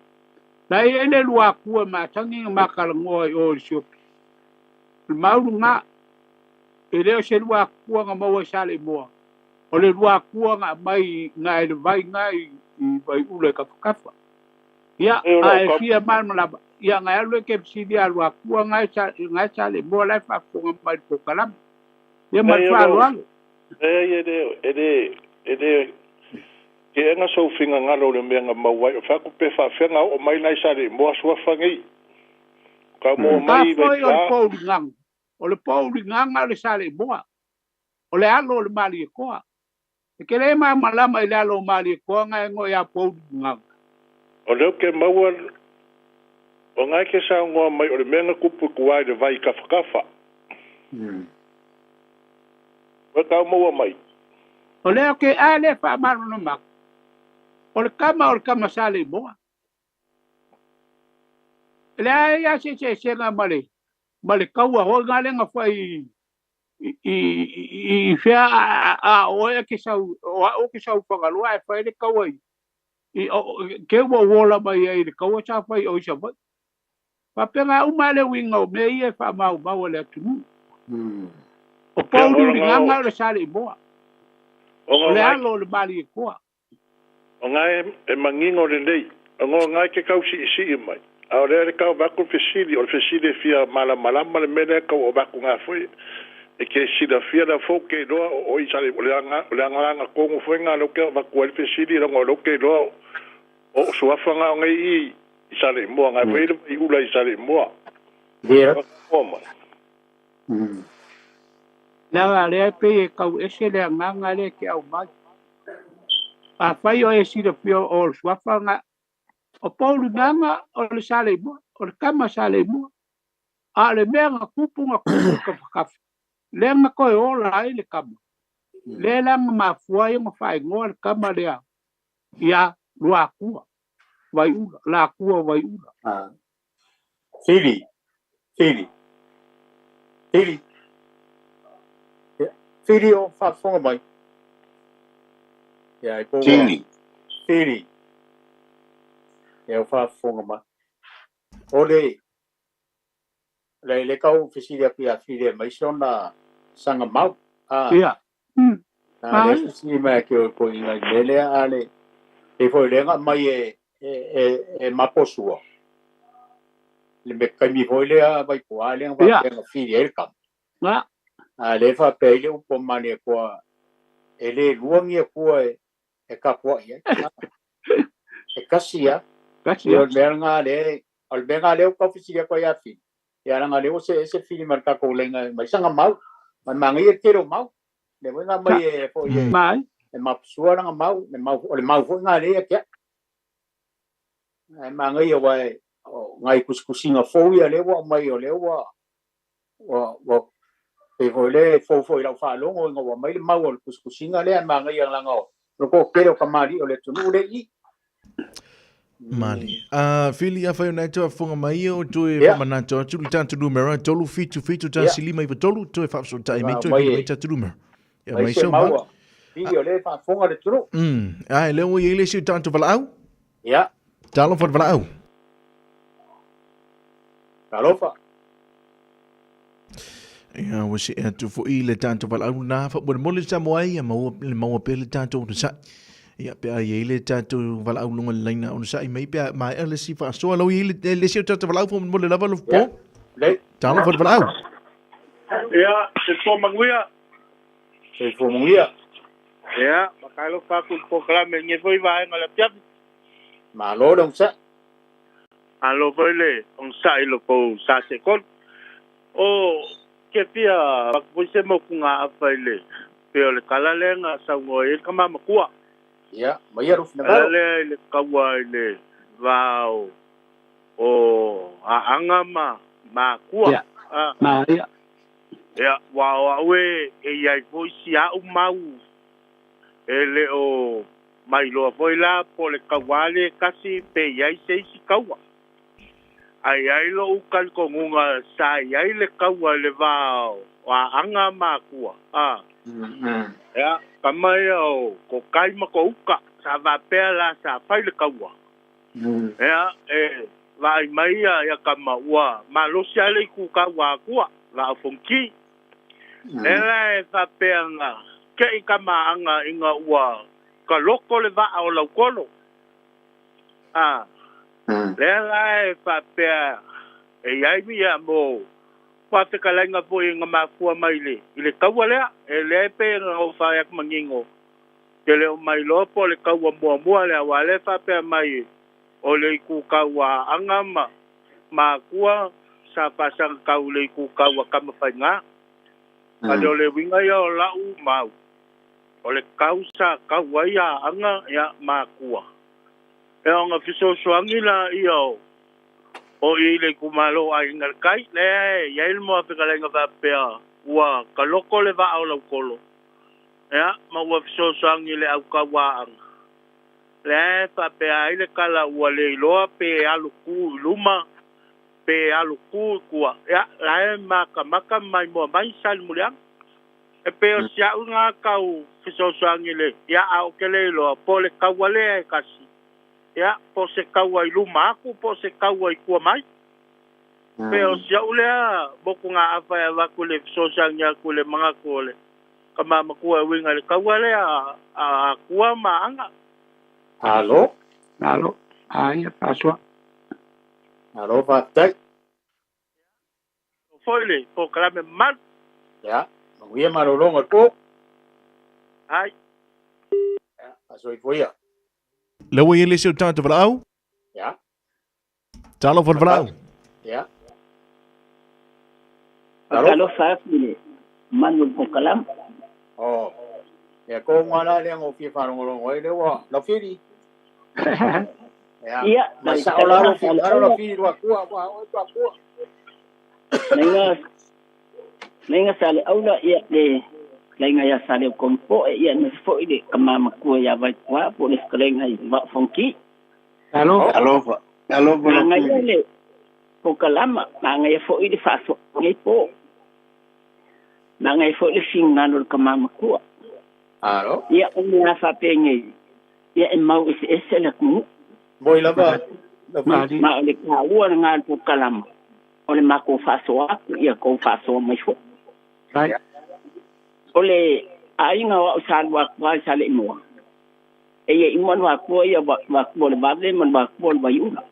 La e i ai le Luatua e masani ona ma talanoa i o i le sioki. O le mau lena, e le o se Luatua na maua i Saleimoa, o le Luatua na aumai na e le vai na i Vaiula i Kafakafa. Ia, a e fia malamalama, ia na e alu e ke fesili ia Luatua na e Saleimoa la e faafofoga mai i le polokalame. Ia ma le faaaloalo. Leai, e le, e le, e le keena sou finagalo i le mea na maua ai. O fai atu pe faafefea na oo mai nai Saleimoa suafa nei. O ka maua mai i Ka foi o le Vaituā. Pouligaga. O le Pouligaga o le Saleimoa. O le alo o le Malietoa. E te le malamalama i le alo o Malietoa na e igoa ia Pouligaga. O lea ou te maua, o na e te saunoa mai o le mea na tupu i tua i le vai kafakafa. Ua tau maua mai. O lea ou te a lea faamalamalama atu. O le tama o le tama Saleimoa. E leai lava se eseesega ma le ma le taua foi na lea na fai i i i fea a oe e te sau o au ou te sau i Fagaloa ae fai le taua i i te ua ou ola mai ai i le taua sa fai o i Savaii. Faapena uma le uiga o mea ia e faamaumau e le atunuu. O Pouliuligaga o le Saleimoa. O le alo o le Malietoa. O na e manino lelei, ona o na e te tau siisii mai, a o lea le tau avatu le fesili, o le fesili e fia malamalama le mea lea e tau avatu na foi, e te silafia lea foi ou te iloa o i Saleimoa, o le agaga tonu foi na lea ou te avatu ai le fesili, leaga o lea ou te iloa o ou suafa na o nei i i Saleimoa, na foi le vaiula i Saleimoa. Ia. Mai. Leaga lea e pei e tau ese le agaga lea e te aumai. Afai o e silafia o le suafa na, o Pouligaga o le Saleimoa, o le tama Saleimoa. A o le mea na tupu na tupu i kafakafa, lea na toe ola ai le tama. Lea la na mafua ai ona faaigoa le tama lea ia Luatua Vaiula, Latua Vaiula. Fili, Fili, Fili, Fili o faafofoga mai. Ia, e po ua Fili. Fili. Ia, o faafofoga mai. O le le le kau fesili atu ia Fili e mai se ona saga mau. A. Ia. Na le fesili mai ke o ko inga i mele a le e foi le nga mai e e e, e maposua. Le me kaimi foi le a vai ko a le nga Ia. pe nga Fili e le kama. Nga. A le fa pe ile upo mani koa e le luangi kua e e kapua ia. E kasi ia. Kasi Ia ia. o le mea nga le o le mea nga le o kau fesili atu ia Fili. Ia langa le o se se fili mai takou lenga mai sanga mau. Mai mangai e tele o mau. Le foi nga mai e foi e Mai. e mapusua langa mau, le mau o le mau foi nga le ia kia. Ai mangai o wai o ngai kusikusinga fou ia le ua mai o le ua ua ua pe foi le fou foi lau faalogo ina ua mai le mau o le kusikusinga lea e magaia langa o lo ko kele o kamali'i o le atunuu le i. Mali. A Fili, afai o nai toe afoga mai o toe whamanatu atu le tātou numera 377 1 5 93 toe whaafesootai mai toe vili mai tātou numera. Ia mai sau maua. Fili o le faafofoga le atunuu. Ai, lea ua i ai le isi o tātou valaau. Ia. Talofa le valaau. Talofa. Ia, ua see atu foi le tātou valaau lena, faamolemole Samoa ia maua le maua pea le tātou onosai. Ia, pe a i ai le tātou valaau luga le laina onosai mai, pe a maea le isi faasoa lau i ai le, le isi o tātou valaau faamolemole lava Alofa po. Talofa le valaau. Ia, soifua manuia. Soifua manuia. Ia, faatalofa atu i le polokalame i lenei foi vaega o le afiafi. Malo le onosai. Malo foi le onosai i lo tou sa seetolu. O ke fia avatu foi se motugaafa i le pei o le tala lea na saunoa i ai le tama matua. Ia, maia lou finagalo. Tala lea i le taua i le va o o Aana ma Matua. Ia, maia. Ia, aua o au e i ai foi si au mau e le o mailoa foi la po o le taua lea e tasi pe i ai se isi taua. Ae i ai lou talitonuga sa i ai le taua i le va o Aana ma Atua, a. Ia, tama ia o ko tai ma ko uka, sa faapea la sa fai le taua. Ia, e vaai mai ia ia tama ua malosi lava le itu taua a Atua, Vaa o Fonoti. Lea la e faapea na te i tama Aana ina ua taloto le vaa o Lautolo. A, lea la e faapea e i ai ia mo faafetalaiga foi na mafua mai i le taua lea. E lea e pei ona ou fai atu manino, te le o mailoa po o le taua muamua lea, aua o lea e faapea mai o le itu taua a Aana ma Matua sa faasagatau i le itu taua Tamafaiga. Ale o le uiga ia o lau mau, o le tau sa tau ai a Aana ia Matua. E ona fesoasoani laia o o i le itumalo o Aiga i le Tai, lea e i ai le muafetalaiga faapea ua taloto le vaa o Lautolo, ia, ma ua fesoasoani i le au tauaaga. Lea e faapea ai le tala ua le iloa pe alu tu i luma pe alu tu i tua, ia, la e matamata ma maimoa mai Salemuliaga. E pei o si au lena tau fesoasoani i le, ia, a ou te le iloa po o le taua lea e tasi, ia, po o se taua i luma atu po o se taua i tua mai. Pei o si au lea motugaafa e avatu i le fesoasoani atu i le manatu o le tama matua e uiga i le taua lea a Atua ma Aana. Malo. Malo. Aia, faasoa. Malo, faafetai. Foi le polokalame mamalu. Ia, manuia malologa o le po. Ai. Ia, faasoifua ia. Lea ua i ai le isi o tagata valaau. Ia. Talofa le valaau. Ia. Talofa atu i le manu o le polokalame. Oh. Ia ko ngā la lea ngō fia whārongolongo ai lea ua Laufili. Ia. Ia, Ma sao la Laufili, alo Laufili lua kua, ua oe tua kua. Lainga lainga sa le aula ia le lainga ia sa le kompo e ia me foi le kama makua ia vai kwa po le fetalaiga i Vaa Fonoti. Alo. Alofa. Alofa Manaia le polokalama, manaia foi le faasoa nei po. Manaia foi le finagalo o le tama matua. Alo. Ia, o mea faapenei, ia e mau eseese le atunuu. Moi lava. Ma o le taua lena o le polokalama, o le matou faasoa atu, ia tou faasoa mai foi. O le aiga o au sa alu atu lava i Saleimoa, e i ai uma le Atua ia, le Atua o le vave ma le Atua o le vaiula.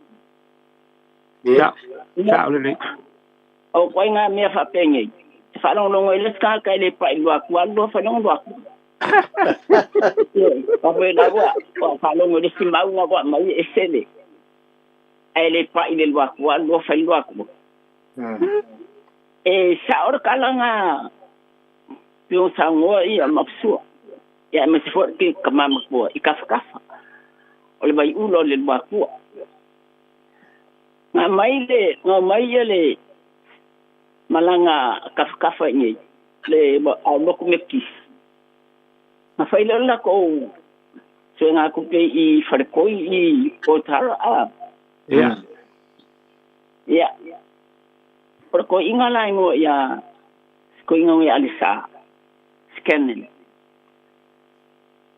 Ia, sao lelei. O ituaiga mea faapenei, e faalogologo ai le isi tagata e le pai i le Atua, alu loa fai loga le Atua. Ioe, aua la ua ua faalogo i le isi mau na ua aumai e ese le, ae le pai i le Atua, alu loa fai le Atua. E sao le tala na pei ona saunoa ia Maposua, ia aemaise foi le tama matua i tafatafa o le vaiula o le Luatua. Na aumai le, na aumai ia le malaga a tafatafa i inei, le au lotu Metotisi. Na fai lea o le latou Suega kupe i Falekoi i Otara a. Ia. Ia. O le koiga la igoa ia koiga ia Alisa. Scanel.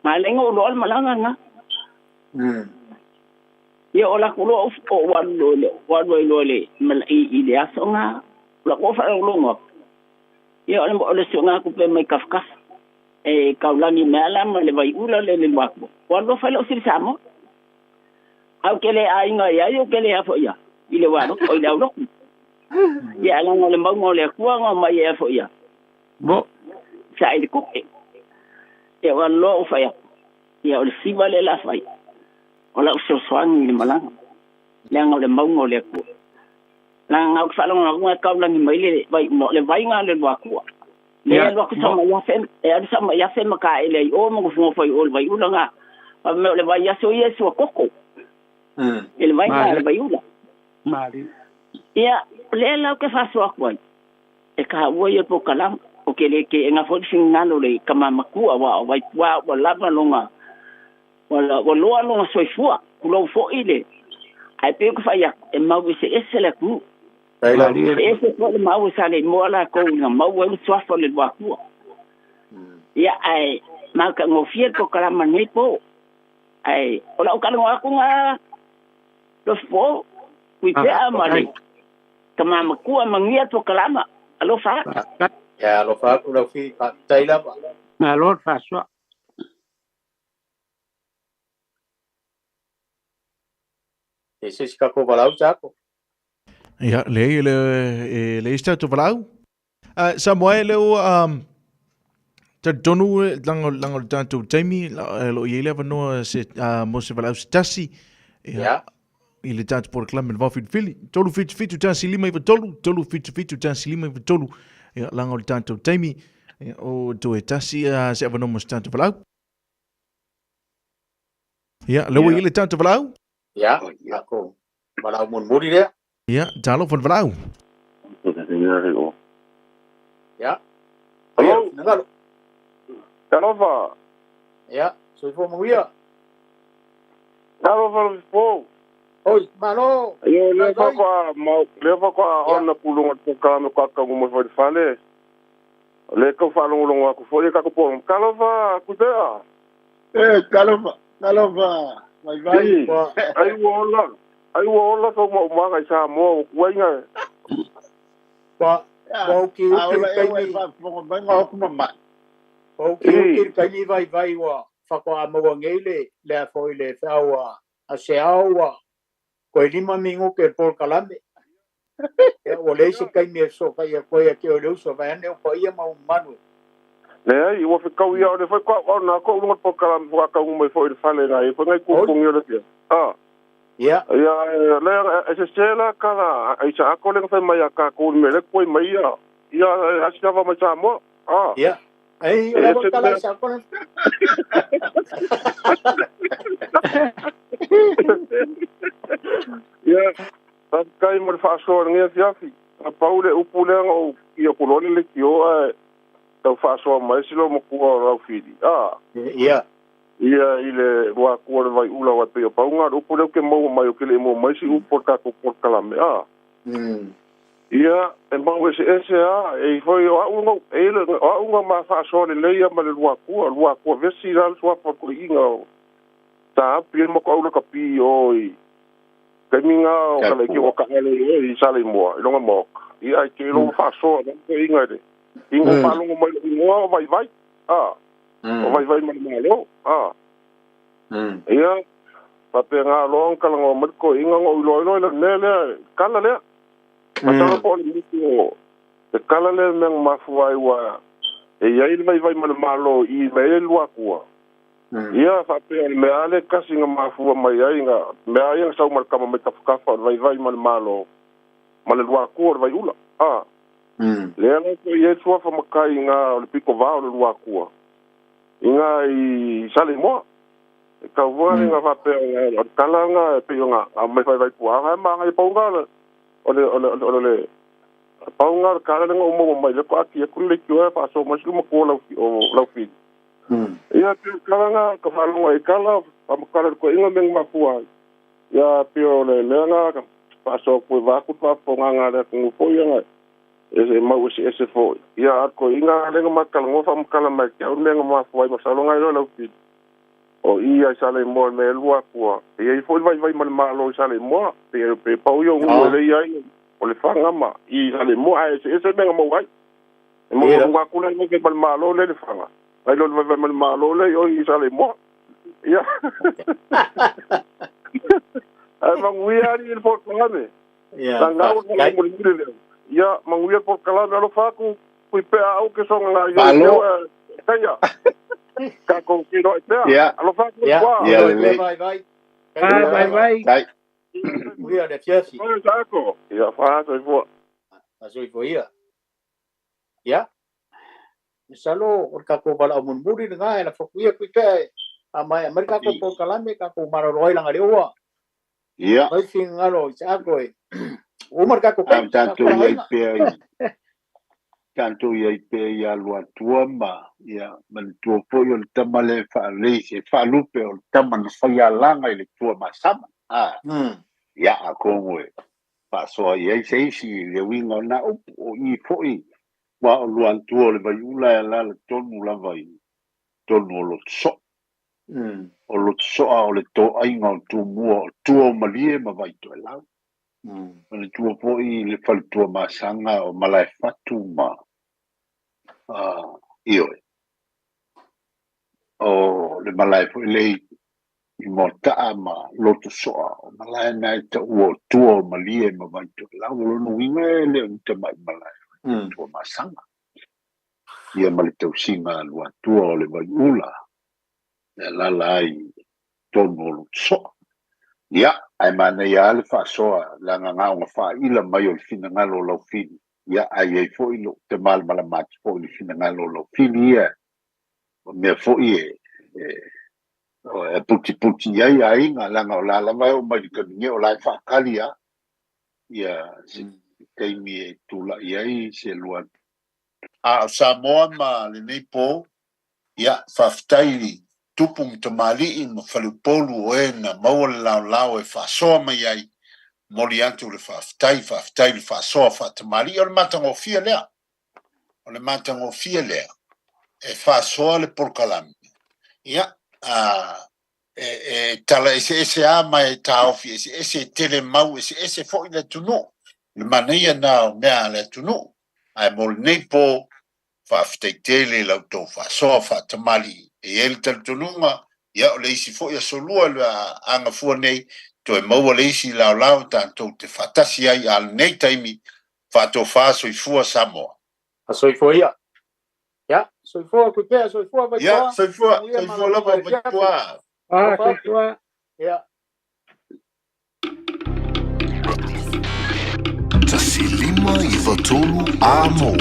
Ma lengo lo al malanga nga. Ia o la kulo o walu le walu lo le mal i le aso nga la ko fa lo ngo. Ia o le suega kupe mai kafkaf. E kaulani me ala ma le vai ula le le wako. Walu fa lo sili samo. Au kele ainga ia yo kele afo ia. Ile walu o ile lo. Ia ala ngo le mau ngo le kua ngo mai ia fo ia. Bo sa ile ku. Ia walu o fa ia. Ia o le siva le la fai. O la uso swangi le malanga. Le ngo le mau ngo le kua. La ngau fa lo ngo kaulani mai le vai mo le vai nga le wakua. Le alu aku sama ia fe e alu sama ia fe maka ele o mo fo fo o vai ula nga pa me le vai aso ia sua koko. Ele vai nga le vai ula. Mari. Ia le la ke fa sua kwa. E ka ua ia po kalam o ke le ke nga fo singalo le kama makua wa vai wa wa lava longa. Wala wa loa longa soifua kulo fo ile. Ai pe ko fa ia e mau se ese le ku. Ese ko le mau sa le mo la ko na mau e swafa le wakua. Ia ai mau ka ngofia ko kala mani po. Ai ola o kala aku nga lo fo kui pe amale. Kama makua mangia to kalama alofa. Ya alofa ku lo fi pa taila pa. Na lo fa so. Ese ka ko balau chako. Ia, le le le ista to valau. Samoa le o tonu lango lango tanto Jamie lo ia le vanoa se mo se valau se tasi. Ia. I le tanto por clam el vafi fili. Tolu fitu fitu tasi lima i tolu, tolu fitu fitu tasi lima i tolu. Ia lango tanto Jamie o to e tasi se vanoa mo se tanto valau. Ia, le o ia le tanto valau. Ia, ako. Valau mun muri le. Ia, talo fon valau. Ia. Hello. Nagalo. Talofa. Ia, soifua manuia. Talofa fo. Oi, malo. Yo le fa kwa mau, le fa kwa ona pulunga te kalame kwa kangu mo fo fale. Le ko fa longo longo aku fo le ka ko po. Talofa kutea. Eh, talofa, talofa. Vai vai. Ai wola. Ai wola ko mo manga i Samoa o kuinga. Pa, pa ki o ki kai ni ma. O ki kai ni vai vai wa fa kwa mo ngele le fo ile fa wa a se awa ko lima mingo ke por kalame. E o le se kai me so kai ko ya ke o le so vai ne o ia ma manu. Le ai o fe kau ia o le foi kwa o na ko lunga por kalame fo ka mo fo ile fale na e fo ngai ku ko le tia. Ah. Ia. Ia le e se la kala ai sa ko le fai mai ka ko me le ko mai ia. Ia a se va mai Samoa. Ah. Ia. Ai o la kala sa ko. Ia. Ta kai mo fa so ngia fiafi. A paule upule o ia ko le ki o e tau fa so mai silo mo ku o rau fili. Ah. Ia. Ia ile wa ku le vai ula wa pe paunga upule ke mo mai o ke le mo mai si upo ka ko por kalame. Ah. Ia e mau se ese a e foi o unga e le o unga ma fa so le leia ma le lua kua vesi la sua pa ko inga ta pi mo ko ka pi o i ka minga o ka le ki o ka le i sale mo longa mo ia ke lo fa so ko inga le inga pa longo mai inga vai vai ah o vai vai ma lo ah ia pa pe nga lo ka longo mo ko inga ngo lo lo le le kala le Matala po le mito te kala le meng mafuai wa e ia i vai vai ma le malo i me e lua kua. Ia fa pe le mea le kasi nga mafua mai ai nga mea ai nga sau mal kama mai kafa vai vai ma le malo ma le lua kua le vai ula. Ah. Le ala ko ia tua fa makai nga le piko vao le lua kua. Inga i sale moa. E ka voa nga fa pe nga kala nga pe nga mai vai vai kua nga ma nga i paunga ole le paunga kala nga umo mai le ko aki ku le ki o fa so mas mo ko lau fi. Ia pei o tala na ka faalogo ai i tala, faamatala i le toeaina mea na mafua ai. Ia pei o le mea na ka faasoa atu ai vaeatu le faafofogaaga a le atunuu foi ia na e mau eseese foi. Ia a o le toeaina lea na ma talanoa faamatala mai ia te au le mea na mafua ai masalo na iloa e Laupili. O i a i Saleimoa i le mea e lua atua, e i ai foi le vaivai ma le Malo i Saleimoa, pe pe pau ia o nuu e le i ai o Lefaga ma i Saleimoa, ae eseese mea na maua ai. E maua atu la i vaivai ma le Malo lea i Lefaga, nai lo le vaivai ma le Malo lea i o i Saleimoa. Ia. Ae manuia alii i le polokalame. Ia, Na gau le faafetai. mulimuli lea. Ia, manuia le polokalame. Alofa atu, Puipea au ke soga ngā ioi Malo. teo e taia. Tatou feiloai pea. Alofa atu Ia, Vaipua. Ia feiloai pea lelei. Vaivai. Ah, Taia. Vaivai. Tai. Manuia le afiafi. Oi, Saako. Ia, faasoifua. Faasoifua ia. Ia, masalo o le tatou valaau mulimuli lena e lafo atu ia Puipea e faamaea mai le tatou polokalame, tatou malolo ai leaga o lea ua Ia. mai finagalo i Saako e ua uma le tatou A taimi o tatou i ai faatulagaina. pea i tatou i ai pea ia Luatua ma ia manatua foi o le tama lea e faalelei e faalupe o le tama na faialaga i le Tuamasaga. A ia atonu e faasoa i ai se isi i le uiga o na upu o i foi aua o Luatua o le Vaiula e alaala tonu lava i totonu o Lotosoa. O Lotosoa o le toaiga o Tumua o tua o Malie ma Vaitoelau. Manatua foi le faletua masaga o Malaefatu ma ioe. O le malae foi lea i Moataa ma Lotosoa, o malae na e taua o tua o Malie ma Vaitoelau. O lona uiga e le o ni tamai malae o le Tuamasaga. Ia ma le tausiga a Luatua o le Vaiula e alaala ai i totonu o Lotosoa. Ia, ae manaia lava le faasoa leaga na ona faaila mai o le finagalo o Laufili, ia, ae i ai foi lou malamalama atu foi i le finagalo o Laufili ia, o mea foi e, e, e putiputi i ai aiga, leaga o la lava e oo mai i le taimi nei, o la e faatali lava ia se taimi e tulai ai se lua. A o Samoa ma lenei po, Ia, faafetai i tupu ma tamalii ma faleupolu o e na maua le laolao e faasoa mai ai, momoli atu le faafetai, faafetai i le faasoa faatamalii. O le matagofie lea, o le matagofie lea e faasoa le polokalame. Ia, a, e, e tala eseese lava ma e taofi eseese, e tele mau eseese foi le atunuu. O le manaia lena o mea a le atunuu. Ae mo lenei po, Faafetai tele i la outou faasoa faatamalii. E i ai le talitonuga, ia o le isi foi aso lua le a agafua nei, toe maua le isi laolao tatou te faatasi ai a lenei taimi, faatofa soifua Samoa. Soifua ia. Ia, soifua Kuipea, soifua Ia, Vaitoa, soifua, manuia soifua malologa lava i le afiafi. Vaitoa. Ah, Alofa atu. soifua. Ia. 1 5 9 3 Amo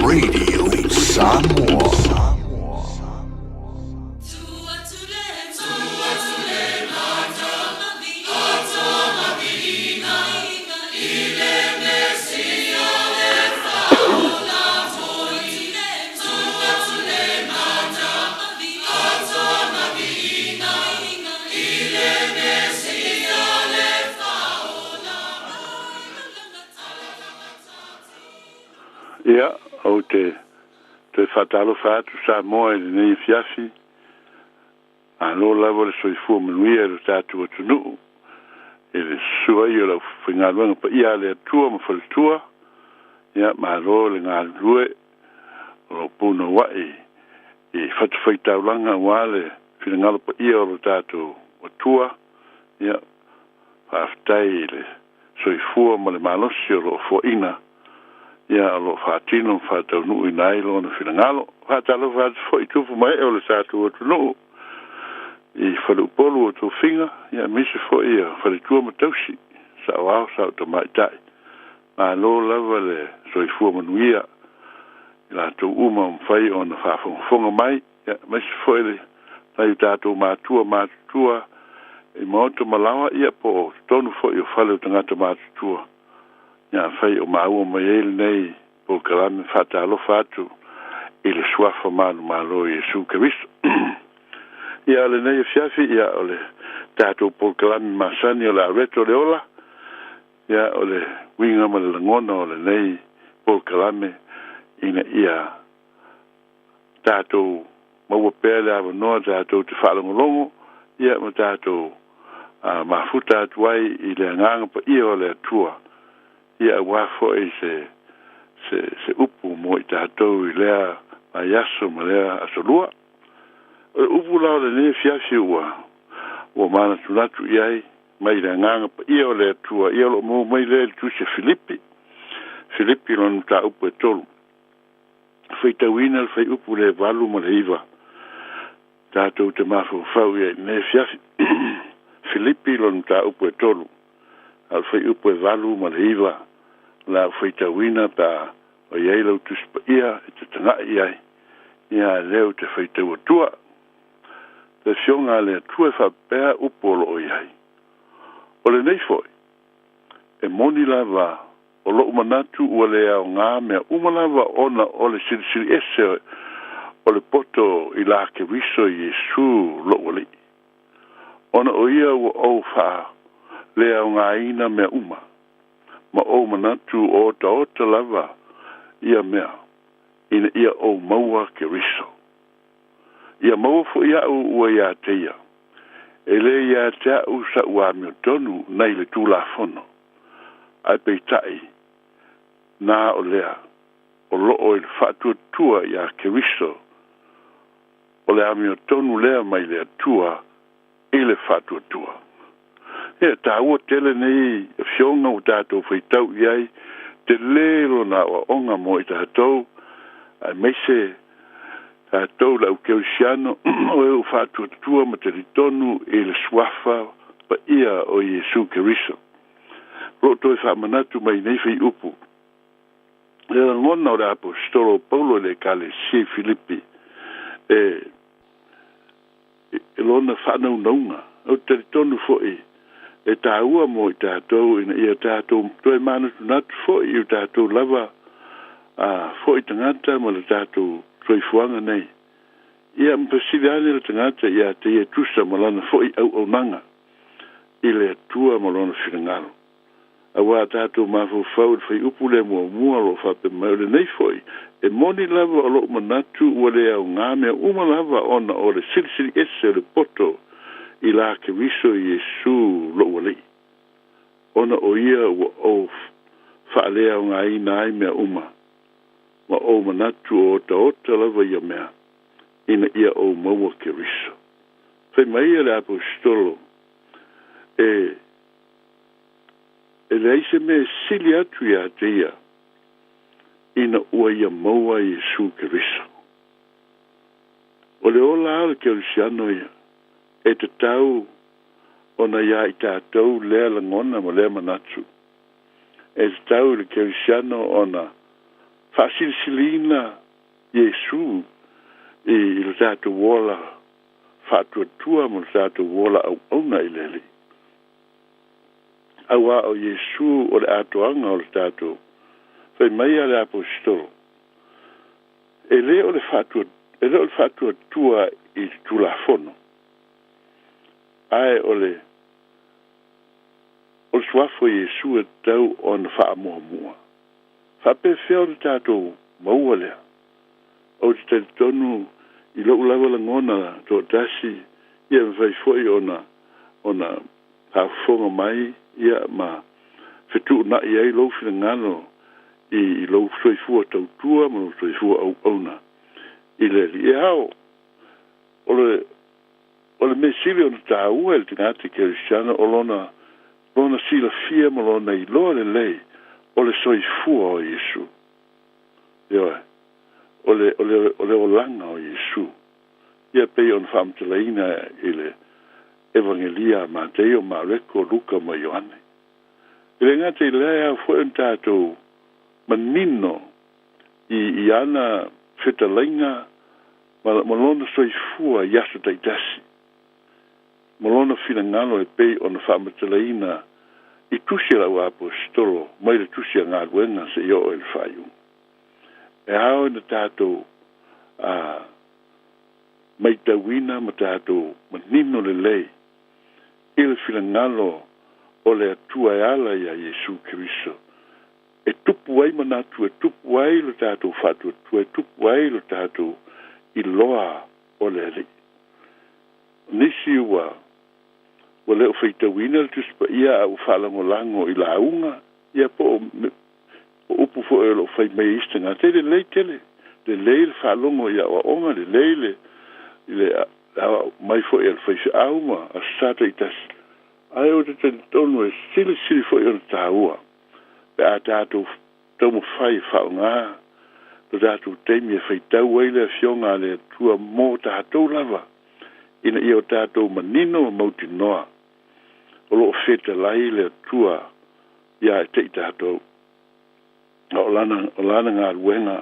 Radio Samoa. Ia, ou te toe faatalofa atu Samoa i lenei afiafi, malo lava le soifua manuia i lo tatou atunuu, i le susu ai o le aufaigaluega paia a le Atua ma faletua, ia, malo le galulue o lo o punouai i fatafaitaulaga aua le finagalo paia o lo tatou Atua, ia, faafetai i le soifua ma le malosi o lo o foaina, ia, o lo o faatino ma faataunuuina ai lona finagalo. Faatalofa atu foi i tupu ma ee o le tatou atunuu i faleupolu o tofiga, ia, aemaise foi ia faletua ma tausi, saoao, sao tamaitai. Malo lava le soifua manuia i latou uma ua mafai ona faafogafoga mai, ia, aemaise foi le nai o tatou matua matutua i maota ma laoa, ia, po o totonu foi o fale o tagata matutua, ia, afai o maua mai ai lenei polokalame. Faatalofa atu i le suafa manumalo o Iesu Keriso. Ia, o lenei afiafi, ia, o le tatou polokalame masani o le Areto o le Ola. Ia, o le uiga ma le lagona o lenei polokalame ina ia tatou maua pea le avanoa tatou te faalogologo, ia, ma tatou mafuta atu ai i le agaga paia o le Atua, ia, auā foi se upu mo i tatou i lea vaiaso ma lea asolua. O le upu la o lenei afiafi ua manatunatu i ai mai le agaga paia o le Atua, ia, o loo maua mai lea i le tusi a Filipi, Filipi lona mataupu e 3, faitauina le fuaiupu le 8 ma le 9, tatou te mafaufau i ai i lenei afiafi. Filipi lona mataupu e 3, a o le fuaiupu e 8 ma le 9 o le a ou faitauina pe a o i ai lau tusi paia e te taga'i i ai, ia, a lea ou te faitau atua. Le afioga a le Atua e faapea upu o loo i ai: “O lenei foi, e moni lava o lo'u manatu ua le aogā mea uma lava ona o le silisili ese o le poto i la Keriso Iesu lo'u Alii, ona o ia ua ou faaleaogāina mea uma, ma ou manatu o otaota lava ia mea, ina ia ou maua Keriso. Ia maua fo'i a'u ua iā te ia, e lē iā te a'u sa'u amiotonu nai le Tulafono, ae peita'i na o lea o loo i le faatuatua iā Keriso, o le amiotonu lea mai le Atua i le faatuatua.” Ia, tāua tele nei afioga ua tatou faitau i ai, telē lona aoaoga mo i tatou, aemaise tatou le au kerisiano o e ua faatuatua ma talitonu i le suafa paia o Iesu Keriso. O loo toe faamanatu mai nei fuaiupu le lagona o le aposetolo o Paulo i le ekalesia i Filipi e lona faanaunauga. Ou te talitonu foi e tāua mo i tatou ina ia tatou toe manatunatu foi i o tatou lava foi tagata ma le tatou soifuaga nei, ia, ma fesili ane le tagata iā te ia e tusa ma lana foi auaunaga i le Atua ma lona finagalo. Auā tatou mafaufau i le fuaiupu lea muamua o loo faapea mai: “O lenei foi, e moni lava o lo'u manatu ua le aogā mea uma lava ona o le silisili ese o le poto i la Keriso Iesu lo'u Alii, ona o ia ua ou faaleaogāina ai mea uma, ma ou manatu o otaota lava ia mea, ina ia ou maua Keriso.” Fai mai ia le aposetolo e leai se mea e sili atu iā te ia ina ua ia maua Iesu Keriso. O le ola a o le kerisiano ia e tatau ona iā i tatou lea lagona ma lea manatu. E tatau i le kerisiano ona faasilisiliina Iesu i le tatou ola faatuatua ma le tatou ola auauna i le Alii, auā o Iesu o le atoaga o le tatou. Fai mai a le aposetolo e lē o le faatua e lē o le faatuatua i le Tulafono, ae o le suafa o Iesu e tatau ona faamuamua. Faapefea o le tatou maua lea? Ou te talitonu i lo'u lava lagona toatasi, ia, mafai foi ona faafofoga mai, ia, ma fetuuna'i ai lou finagalo i lou soifua tautua ma lou soifua auauna i le Alii. E ao o le mea sili ona tāua e le tagata kerisiano o lona silafia ma lona iloa lelei o le soifua o Iesu, ioe, o le olaga o Iesu, ia, pei ona faamatalaina i le Evagelia a Mateio, Mareko, Luka ma Ioane. E le gata i lea, e ao foi ona tatou manino i ana fetalaiga ma lona soifua i aso taitasi ma lona finagalo e pei ona faamatalaina i tusi a lau aposetolo mai le tusi a Galuega seia oo i le faaiuga. E ao ina tatou Maitauina ma tatou manino lelei i le finagalo o le Atua e ala iā Iesu Keriso e tupu ai manatu, e tupu ai lo tatou faatuatua, e tupu ai lo tatou iloa o le Alii. O nisi ua ua le o faitauina le Tusi Paia a ua faalagolago i lauga, ia po o o upu foi o lo o fai mai e isi tagata, e lelei tele, lelei le faalogo i aoaoga, lelei le i le aoao mai foi a le faifeau ma Aso Sa taitasi, ae ou te talitonu e silisili foi ona taua pe a tatou taumafai e faaaoga lo tatou taimi e faitau ai le Afioga a le Atua mo tatou lava, ina ia o tatou manino ma mautinoa o lo o fetalai le Atua iā te i tatou. A o lana, o lana galuega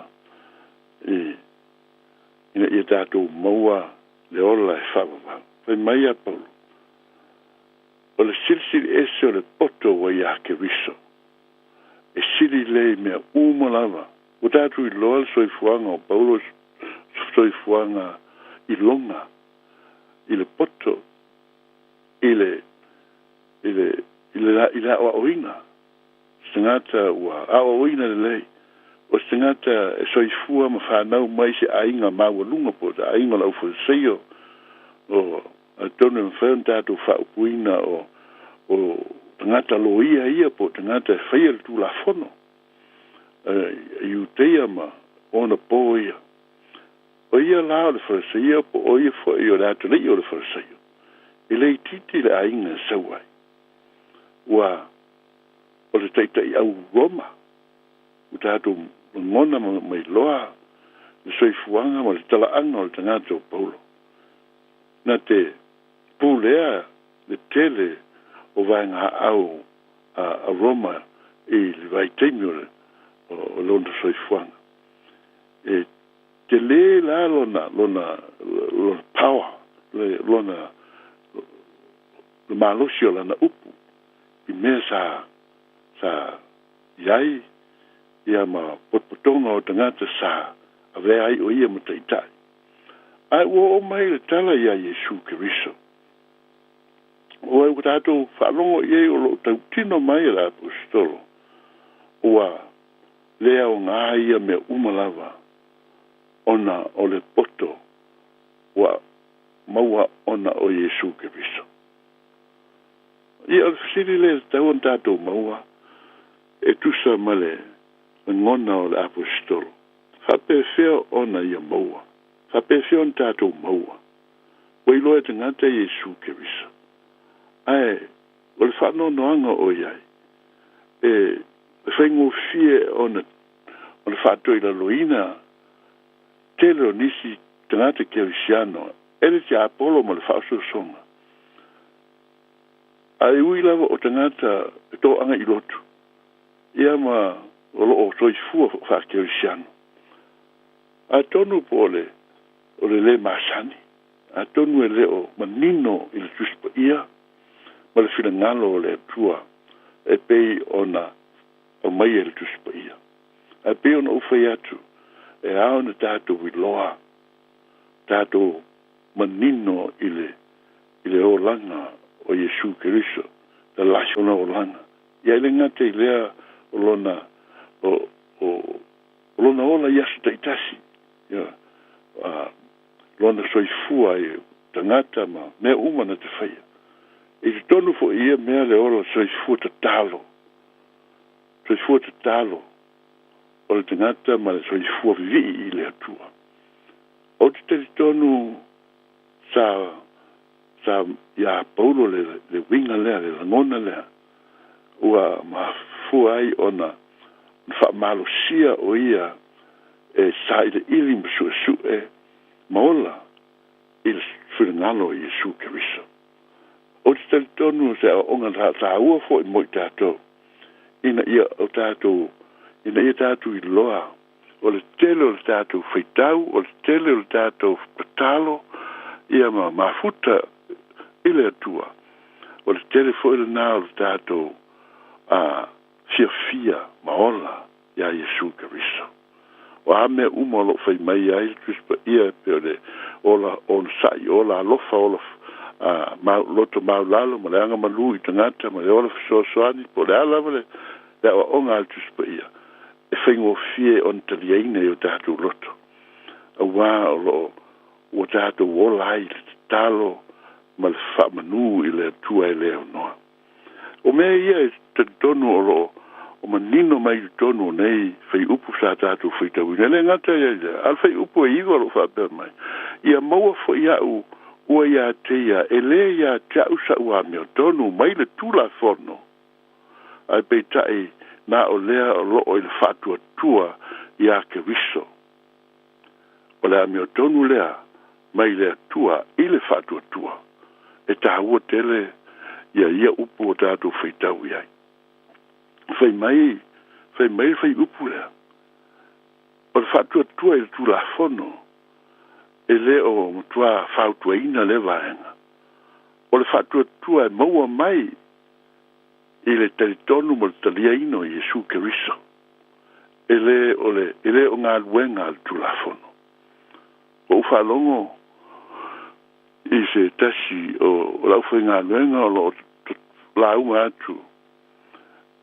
i, ina ia tatou maua le ola e faavavau. Fai mai ia Paulo, O le silisili ese o le poto ua iā Keriso, e sili lea i mea uma lava. Ua tatou iloa le soifuaga o Paulo, soifuaga iloga i le poto, i le, i le, i le, i le aoaoina. Se tagata ua aoaoina lelei, o se tagata e soifua ma fanau mai i se aiga maualuga po o se aiga o le aufaleseio, o, atonu e mafai ona tatou faaupuina o, o tagata loia ia po o tagata e faia le Tulafono i Iuteia ma ona po ia. O ia la o le Farisaio po o ia foi o le atalii o le Farisaio, e le itiiti le aiga e sau ai. Ua o le taitai au Roma, ua tatou lagona ma mailoa le soifuaga ma le talaaga o le tagata o Paulo. Na te pulea le tele o vaegaau a Roma i le vaitaimi o le o lona soifuaga. E tele la lona lona lona power, le lona le malosi o lana upu i mea sa sa i ai ia ma potopotoga o tagata sa avea ai o ia ma taitai. Ae ua oo mai le tala iā Iesu Keriso. Ua ua tatou faalogo i ai o lo o tautino mai e le Aposetolo, ua le aoga ia mea uma lava ona o le poto ua maua ona o Iesu Keriso. Ia, o le fesili lea e tatau ona tatou maua e tusa ma le lagona o le Aposetolo, faapefea ona ia maua? Faapefea ona tatou maua? Ua iloa e tagata Iesu Keriso. Ae o le faanoanoaga o i ai, e faigofie ona ona faatoilaloina tele o nisi tagata kerisiano e le tiapolo ma le faaosoosoga. Ae ui lava o tagata e toaga i lotu, ia ma o lo o soifua faakerisiano. Atonu po o le o le lē masani, atonu e le o manino i le Tusi Paia ma le finagalo o le Atua e pei ona aumaia i le Tusi Paia. Ae pei ona ou fai atu, e ao ona tatou iloa, tatou manino i le i le olaga o Iesu Keriso, the life o lona olaga. Ia e le gata i lea o lona o o o lona ola i aso taitasi, ia, a, lona soifua i tagata ma mea uma na te faia. I totonu foi i ia mea le ola soifua tatalo, soifua tatalo o le tagata ma le soifua vivii i le Atua. Ou te talitonu sa sa iā Paulo le le uiga lea, le lagona lea, ua mafua ai ona faamalosia o ia e sailiili ma suesue ma ola i le finagalo o Iesu Keriso. Ou te talitonu o se aoaoga taua foi mo i tatou, ina ia o tatou ina ia tatou iloa o le tele o le tatou faitau, o le tele o le tatou tatalo ia ma mafuta i le Atua, o le tele foi lena o le tatou a fiafia ma ola iā Iesu Keriso. O a mea uma o loo fai mai ai le Tusi Paia e pei o le ola onosai, ola alofa, ola loto maulalo ma le agamalu i tagata ma le ola fesoasoani, po o le a lava le aoaoga a le Tusi Paia, e faigofie ona taliaina i o tatou loto, auā o loo ua tatou ola ai i le tatalo ma le faamanu i le Atua e le aunoa. O mea ia e talitonu o loo o manino mai i totonu o nei fuaiupu sa tatou faitauina. E le gata ia i lea, a o le fuaiupu e 9 o loo faapea mai, ia maua foi a'u ua iā te ia, e lē iā te a'u sa'u amiotonu mai le Tulafono, ae peitai na o lea o loo i le faatuatua iā Keriso. O le amiotonu lea mai le Atua i le faatuatua, e tāua tele ia ia upu o tatou faitau i ai. Fai mai, fai mai le fuaiupu lea, o le faatuatua i le Tulafono e lē o matuā fautuaina lea vaega. O le faatuatua e maua mai i le talitonu ma le taliaina o Iesu Keriso, e lē o le, e lē o galuega a le Tulafono. Ua ou faalogo i se tasi o le aufaigaluega o loo lauga atu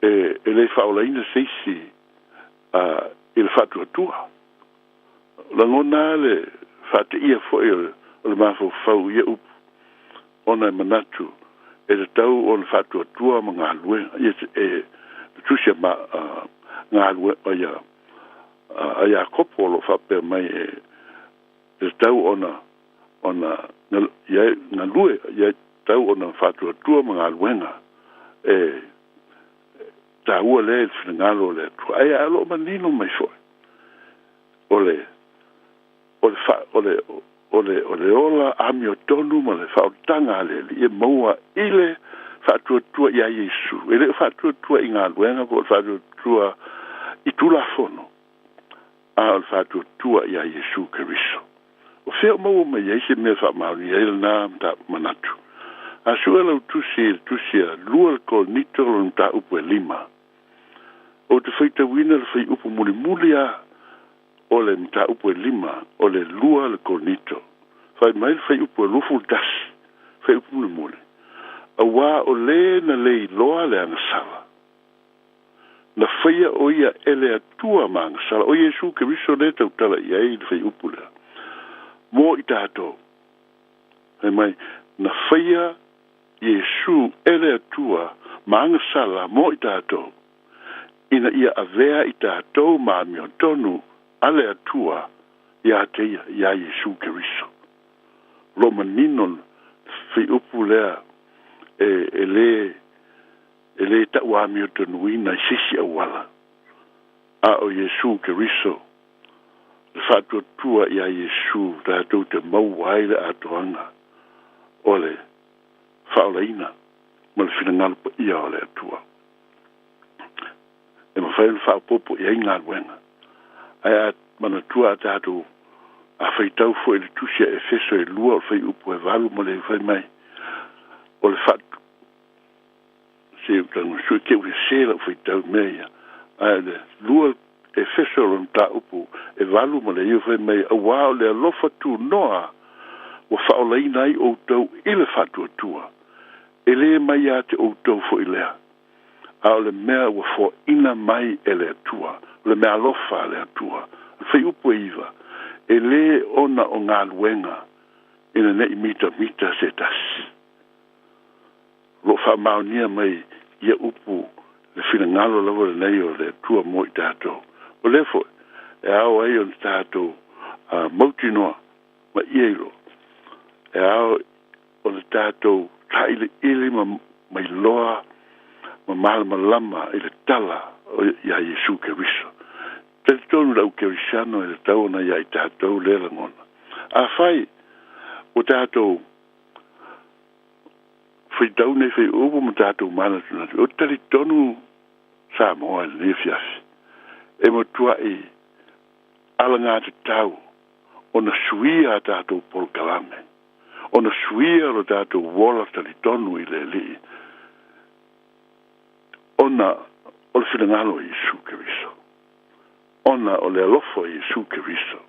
e le faaolaina se isi i le faatuatua. Lagona le faateia foi o le mafaufau i ia upu, ona e manatu e tatau ona faatuatua ma galuega ia e tusi ma galuega ia a Iakopo o loo faapea mai e tatau ona ia galue, ia tatau ona faatuatua ma galuega e tāua lea i le finagalo o le Atua. Ae a o loo manino mai foi o le o le ola amiotonu ma le faaolataga a le Alii e maua i le faatuatua iā Iesu. E le o faatuatua i galuega po o le faatuatua i Tulafono, a o le faatuatua iā Iesu Keriso. O fea o maua mai ai se mea faamaonia ai lenā manatu? A sue lau tusi i le tusi a 2 le Korinito lona mataupu e 5, ou te faitauina le fuaiupu mulimuli a o le mataupu e 5 o le 2 le Korinito. Fai mai le fuaiupu e 21, fuaiupu mulimuli, auā o lē na le iloa le agasala, na faia o ia e le Atua ma agasala, o Iesu Keriso lē tautala i ai le fuaiupu lea mo i tatou. Fai mai, na faia Iesu e le Atua ma agasala mo i tatou, ina ia avea i tatou ma amiotonu a le Atua iā te ia, iā Iesu Keriso. Lo manino fuaiupu lea e lē tauamiotonuina i se isi auala, a o Iesu Keriso, le faatuatua iā Iesu tatou te maua ai le atoaga o le faaolaina ma le finagalo paia o le Atua. E mafai ona faaopoopo i ai galuega, ae a manatua a tatou a faitau foi le tusi a Efeso e 2 o le fuaiupu e 8 ma le fai mai o le se utaga sui ke ua se lau faitau mea ia, ae le 2 Efeso lona mataupu e 8 ma le 9 fai mai, auā o le alofa tunoa ua faaolaina ai outou i le faatuatua, e lē mai iā te outou foi lea, a o le mea ua foaina mai e le Atua, o le mea alofa a le Atua. O le fuaiupu e 9, e lē ona o galuega ina nei mitamita se tasi. O loo faamaonia mai ia upu le finagalo lava lenei o le Atua mo i tatou. O lea foi e ao ai ona tatou mautinoa ma ia iloa, e ao ona tatou tailiili ma mailoa ma malamalama i le tala iā Iesu Keriso. Talitonu le au kerisiano e tatau ona iā i tatou lea lagona. Afai ua tatou faitau nei fuaiupu ma tatou manatunatu, o talitonu Samoa i lenei afiafi e matuai alagatatau ona suia a tatou polokalame, ona suia lo tatou ola talitonu i le Alii, ona o le finagalo o Iesu Keriso. Ona o le alofa o Iesu Keriso.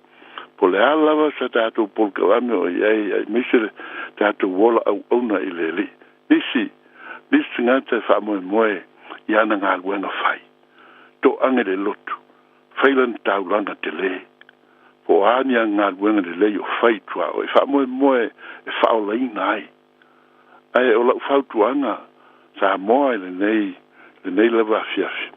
Po o le a lava sa tatou polokalame o i ai, aemaise le tatou ola auauna i le Alii. Nisi, nisi tagata e faamoemoe i ana galuega fai. Toage le lotu, fai lana taulaga tele. Po o a ni ana galuega lelei o fai i tuaoi, e faamoemoe e faaolaina ai. Ae o lau fautuaga Samoa i lenei, lenei lava afiafi,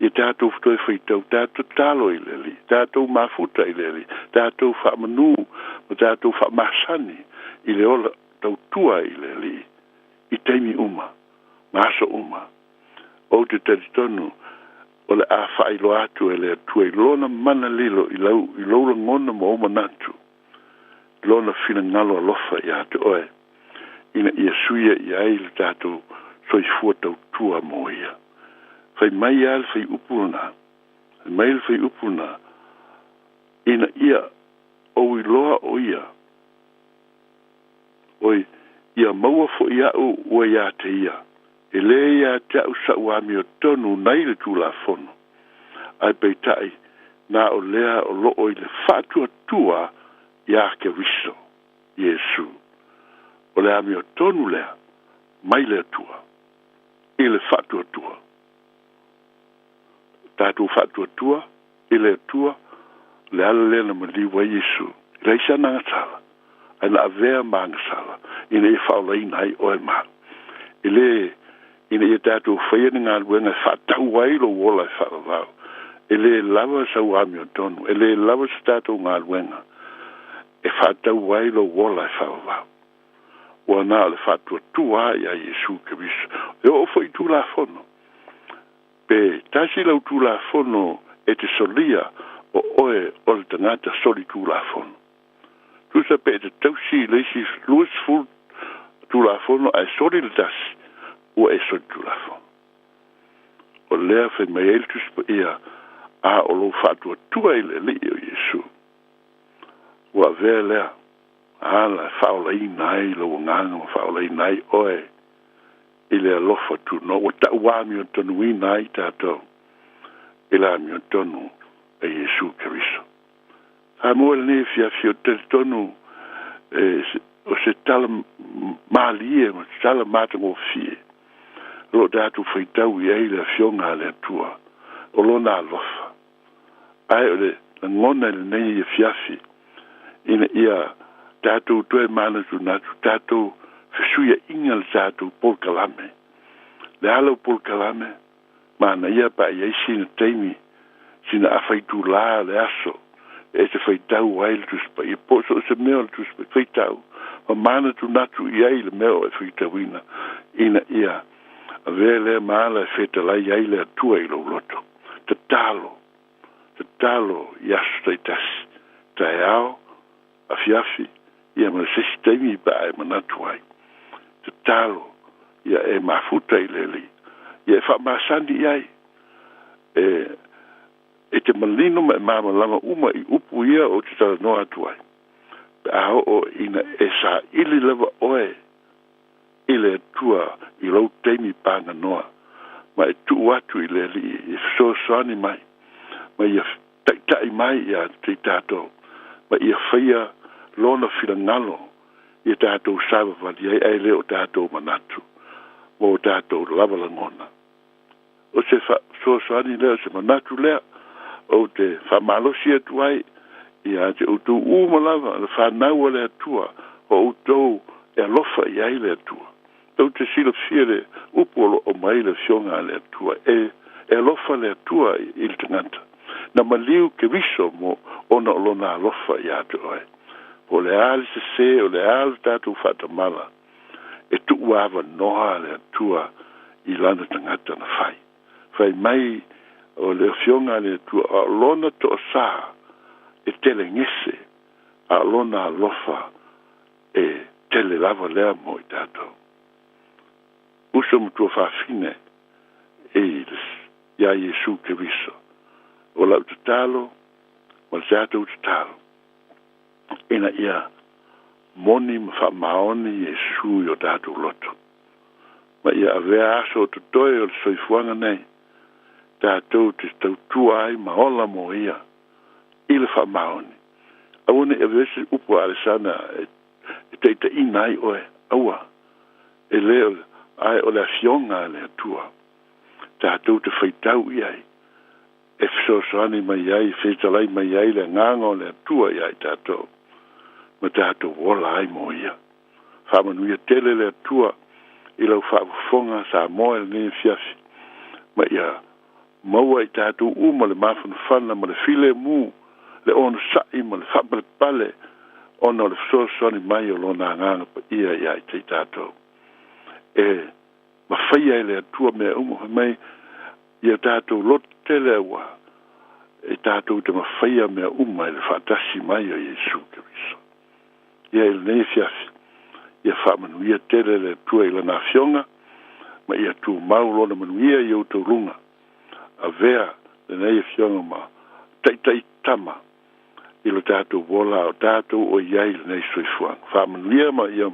ia tatou toe faitau, tatou tatalo i le Alii, tatou mafuta i le Alii, tatou faamanu ma tatou faamasani i le ola tautua i le Alii i taimi uma ma aso uma. Ou te talitonu o le a faailoa atu e le Atua i Lona mana lilo i lau, i lou lagona ma ou manatu, Lona finagalo alofa ia te oe, ina ia suia i ai le tatou soifua tautua mo Ia. Fai mai a le faiupu lena, fai mai le faiupu lena, ina ia ou iloa o Ia, oi, ia maua foi a'u ua ia te Ia, e lē ia te a'u sa'u amiotonu nai le Tulafono, ae peitai, na o lea o lo'o i le faatuatua iā Keriso, Iesu. O le amiotonu lea mai le Atua i le faatuatua. Tatou faatuatua i le Atua, o le ala lea na maliu ai Iesu. E leai sana agasala, ae na avea ma agasala ina ia faaolaina ai oe ma au. E lē ina ia tatou faia ni galuega e faatau ai lou ola e faavavau. E lē lava sau amiotonu, e lē lava se tatou galuega e faatau ai lou ola e faavavau. Ua na o le faatuatua lava iā Iesu Keriso. E oo foi i Tulafono. Pe tasi lau Tulafono e te solia, o oe o le tagata soli Tulafono. Tusa pe e te tausi i le isi 20 Tulafono ae soli le tasi, ua e soli Tulafono. O lea fai mai ai le Tusi Paia, A o lou faatuatua i le Alii o Iesu, ua avea lea ala e faaolaina ai lou agaga ma faaolaina ai oe i le alofa tunoa ua tau amiotonuina ai tatou i le amiotonu e Iesu Keriso. Samoa i lenei afiafi, ou te talitonu e o se tala malie ma se tala matagofie o lo o tatou faitau i ai le Afioga a le Atua o Lona alofa. Ae o le lagona i lenei afiafi ina ia tatou toe manatunatu, tatou fesuia'iga le tatou polokalame. Le a lau polokalame? Manaia pe a i ai sina taimi, sina afa itulā o le aso e te faitau ai le Tusi Paia, po o so o se mea o le Tusi Paia, faitau ma manatunatu i ai le mea o e faitauina, ina ia avea lea ma ala e fetalai ai le Atua i lou loto. Tatalo, tatalo i aso taitasi, taeao, afiafi, ia ma se isi taimi pe a e manatu ai. Tatalo, ia e mafuta i le Alii, ia e faamasani i ai, e, e te manino ma e malamalama uma i upu ia ou te talanoa atu ai, pe a oo ina e saili lava oe i le Atua i lou taimi paganoa, ma e tuu atu i le Alii e fesoasoani mai, ma ia taitai mai ia te tatou, ma ia faia Lona finagalo ia tatou savavali ai, ae le o tatou manatu ma o tatou lava lagona. O se fesoasoani lea, o se manatu lea ou te faamalosi atu ai ia te outou uma lava, le fanau a le Atua, o outou e alofa i ai le Atua. Tou te silafia le upu o lo o aumai le Afioga a le Atua, e, e alofa le Atua i le tagata. Na maliu Keriso mo ona o Lona alofa ia te oe. Po o le a le sesē, o le a le tatou faatamala, e tuu avanoa le Atua i Lana tagata na fai. Fai mai o le Afioga a le Atua, a o Lona toasā e telegese, a o Lona alofa e tele lava lea mo i tatou. Uso ma tuafafine i iā Iesu Keriso, o lau tatalo ma le tatou tatalo, ina ia moni ma faamaoni Iesu i o tatou loto, ma ia avea aso o totoe o le soifuaga nei, tatou te tautua ai ma ola mo Ia i le faamaoni. Aua ne i avea se upu a Alesana e e taitaiina ai oe, aua, e le o, ae o le Afioga a le Atua tatou te faitau i ai, e fesoasoani mai ai, e fetalai mai ai le Agaga o le Atua iā i tatou, ma tatou ola ai mo Ia. Faamanuia tele le Atua i lau faafofoga Samoa i lenei afiafi, ma ia maua i tatou uma le mafanafana ma le filemu, le onosai ma le faapalepale ona o le fesoasoani mai o Lona Agaga Paia iā i tatou. E mafaia e le Atua mea uma, fai mai ia tatou loto tele aua e tatou te mafaia mea uma i le faatasi mai o Iesu Keriso. Ia i lenei afiafi, ia faamanuia tele le Atua i Lana Afioga, ma ia tumau Lona manuia i outou luga. Avea lenei Afioga ma taitai tama i lo tatou ola a o tatou o i ai i lenei soifuaga. Faamanuia ma ia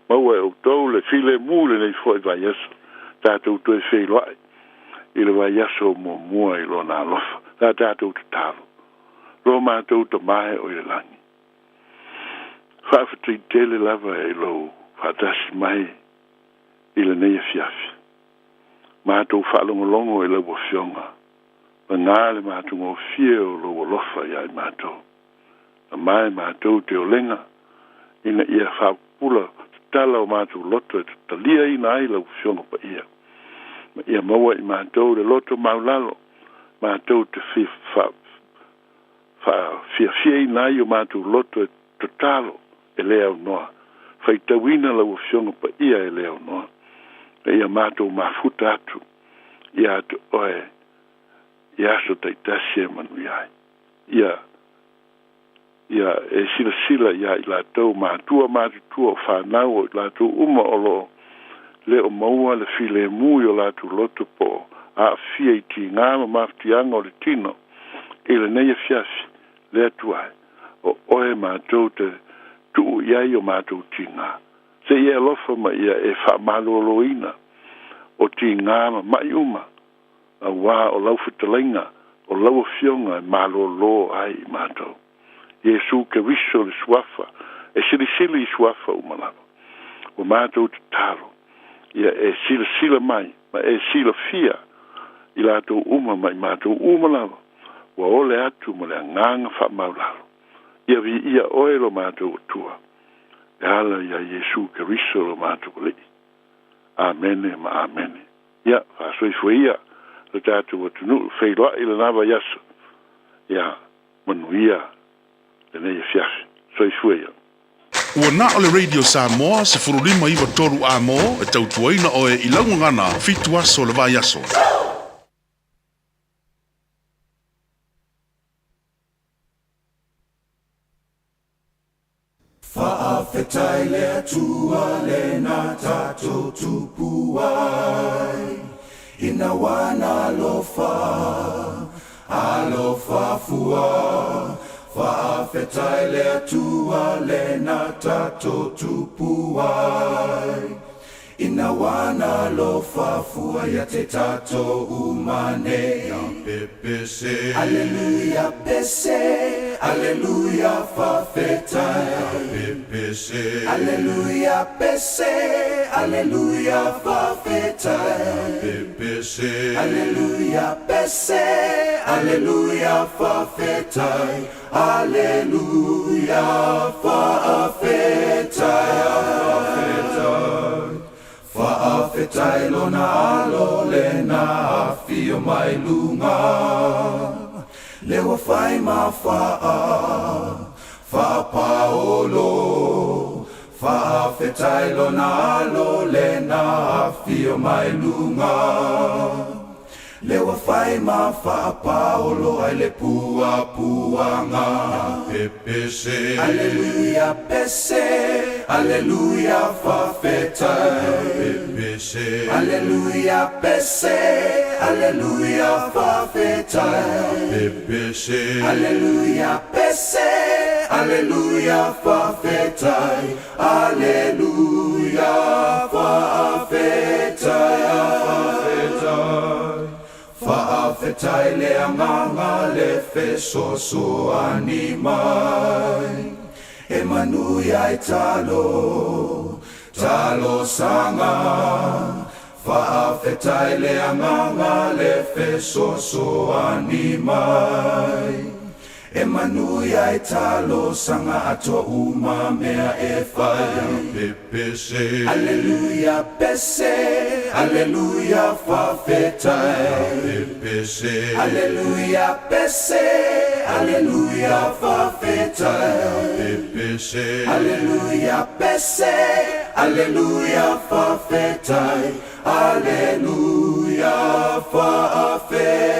maua e outou le filemu i lenei foi vaiaso, tatou toe feiloai i le vaiaso muamua i Lona alofa. Sa tatou tatalo, Lo matou Tama e o i le lagi, faafetai tele lava i lou faatasi mai i lenei afiafi. Matou faalogologo i lau Afioga, paga le matagofie o lou alofa iā i matou. Na mae matou te olega ina ia faapupula tatala o matou loto e taliaina ai lau Afioga paia, ma ia maua i matou le loto maulalo matou te faafiafiaina ai o matou loto e tatalo e le aunoa, faitauina lau Afioga paia e le aunoa, ma ia matou mafuta atu ia te oe i aso taitasi e manuia ai. Ia ia e silasila iā i latou matua matutua o fanau o i latou uma o lo o le o maua le filemu i o latou loto po o aafia i tigā ma mafatiaga o le tino i lenei afiafi, le Atua e, o oe matou te tuu i ai o matou tigā. Se i e alofa ma ia e faamaloloina o tigā ma maʻi uma, auā o lau fetalaiga, o lau Afioga e malōlō ai i matou. Iesu Keriso le Suafa e silisili i suafa uma lava. Ua matou tatalo, ia e silasila mai ma e silafia i latou uma ma i matou uma lava, ua ole atu ma le agaga faamaulalo. Ia viia oe lo matou Atua, e ala iā Iesu Keriso lo matou Alii. Amene ma amene. Ia, faasoifua ia lo tatou atunuu, feiloai lena vaiaso. Ia, manuia lenei afiafi. Soifua ia. Ua na o le Radio Samoa 15 9 3 A-mo e tautuaina oe i lau gagana fitu aso o le vaiaso. Faafetai le Atua lena tatou tupu ai ina ua alofa, alofa fua. Faafetai le Atua lena tatou tupu ai ina ua alofa fua ia te tatou uma nei. Pese. Aleluia pese, aleluia faafetai. Pese. Aleluia pese, aleluia faafetai. Pese. Aleluia pese, aleluia faafetai. Aleluia faafetai. Faafetai. Faafetai lona alo lena afio mai luga le ua fai ma faa faapaolo. Faafetai lona alo lena afio mai luga le ua fai ma faapaolo ai le puapuaga. Pese. Aleluia pese, aleluia faafetai. Pese. Aleluia pese, aleluia faafetai. Pese. Aleluia pese, aleluia faafetai. Aleluia faafetai. Faafetai. Faafetai le agaga le fesoasoani mai e manuia ai talo talosaga. Faafetai le agaga le fesoasoani mai e manuia ai talosaga atoa uma mea e fai. Pepese. Aleluia pese, aleluia faafetai. Pepese. Aleluia pese, aleluia faafetai. Pepese. Aleluia pese, aleluia faafetai. Aleluia faafetai.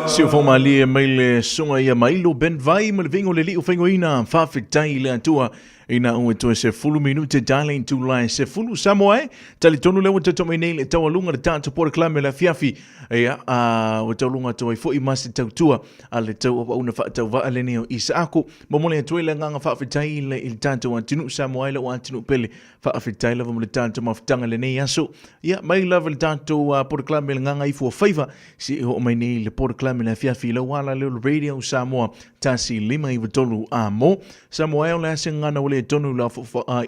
Si o faumalie mai le susuga ia Mailo Ben Vai ma le viiga o le Alii o faingoina faafetai i le Atua ina ua toe 10 minute darling Tulai 10 Samoa e talitonu lea ua tatou mai nei le taualuga le tatou polokalame le afiafi ia a ua taualuga atu ai foi ma se tautua a le tauauauna faatauvaa lenei o Isaako momoli atu ai le agaga faafetai i le i le tatou atunuu Samoa e lou atunuu pele Faafetai lava mo le tatou mafutaga i lenei aso. Ia, mai lava i le tatou polokalame le Gagaifuafaiva, se i oo mai nei i le polokalame le afiafi i lau ala lea o le Radio Samoa 1593 a mo. Samoa e o le a se gagana ua le tonu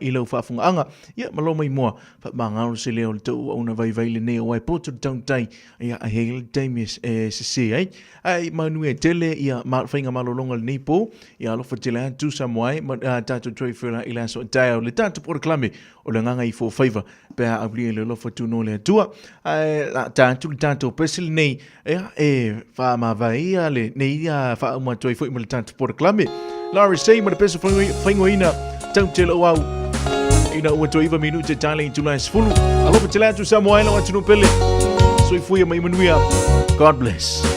i lau faafogaaga. Ia, ma lou maimoa, faamagalo se leo o le tou auauna vaivai lenei aua e poto le tautai, ia, e i ai le taimi e sese ai. Ae manuia tele ia faiga malologa lenei po. Ia alofa tele atu Samoa e, ma tatou toe feiloai i le aso a taeao le tatou polokalame o le Gagaifuafaiva pe a aulia i le alofa tunoa o le Atua. Ae la ta atu le tatou pese lenei, ia, e faamavae ia lenei faauma atu ai foi ma le tatou polokalame. Larry C ma le pese faingoina tau te lau au ina ua toe iva minute tale i tulae 10. Alofa tele atu Samoa e lau atunuu pele. Soifua mai manuia. God bless.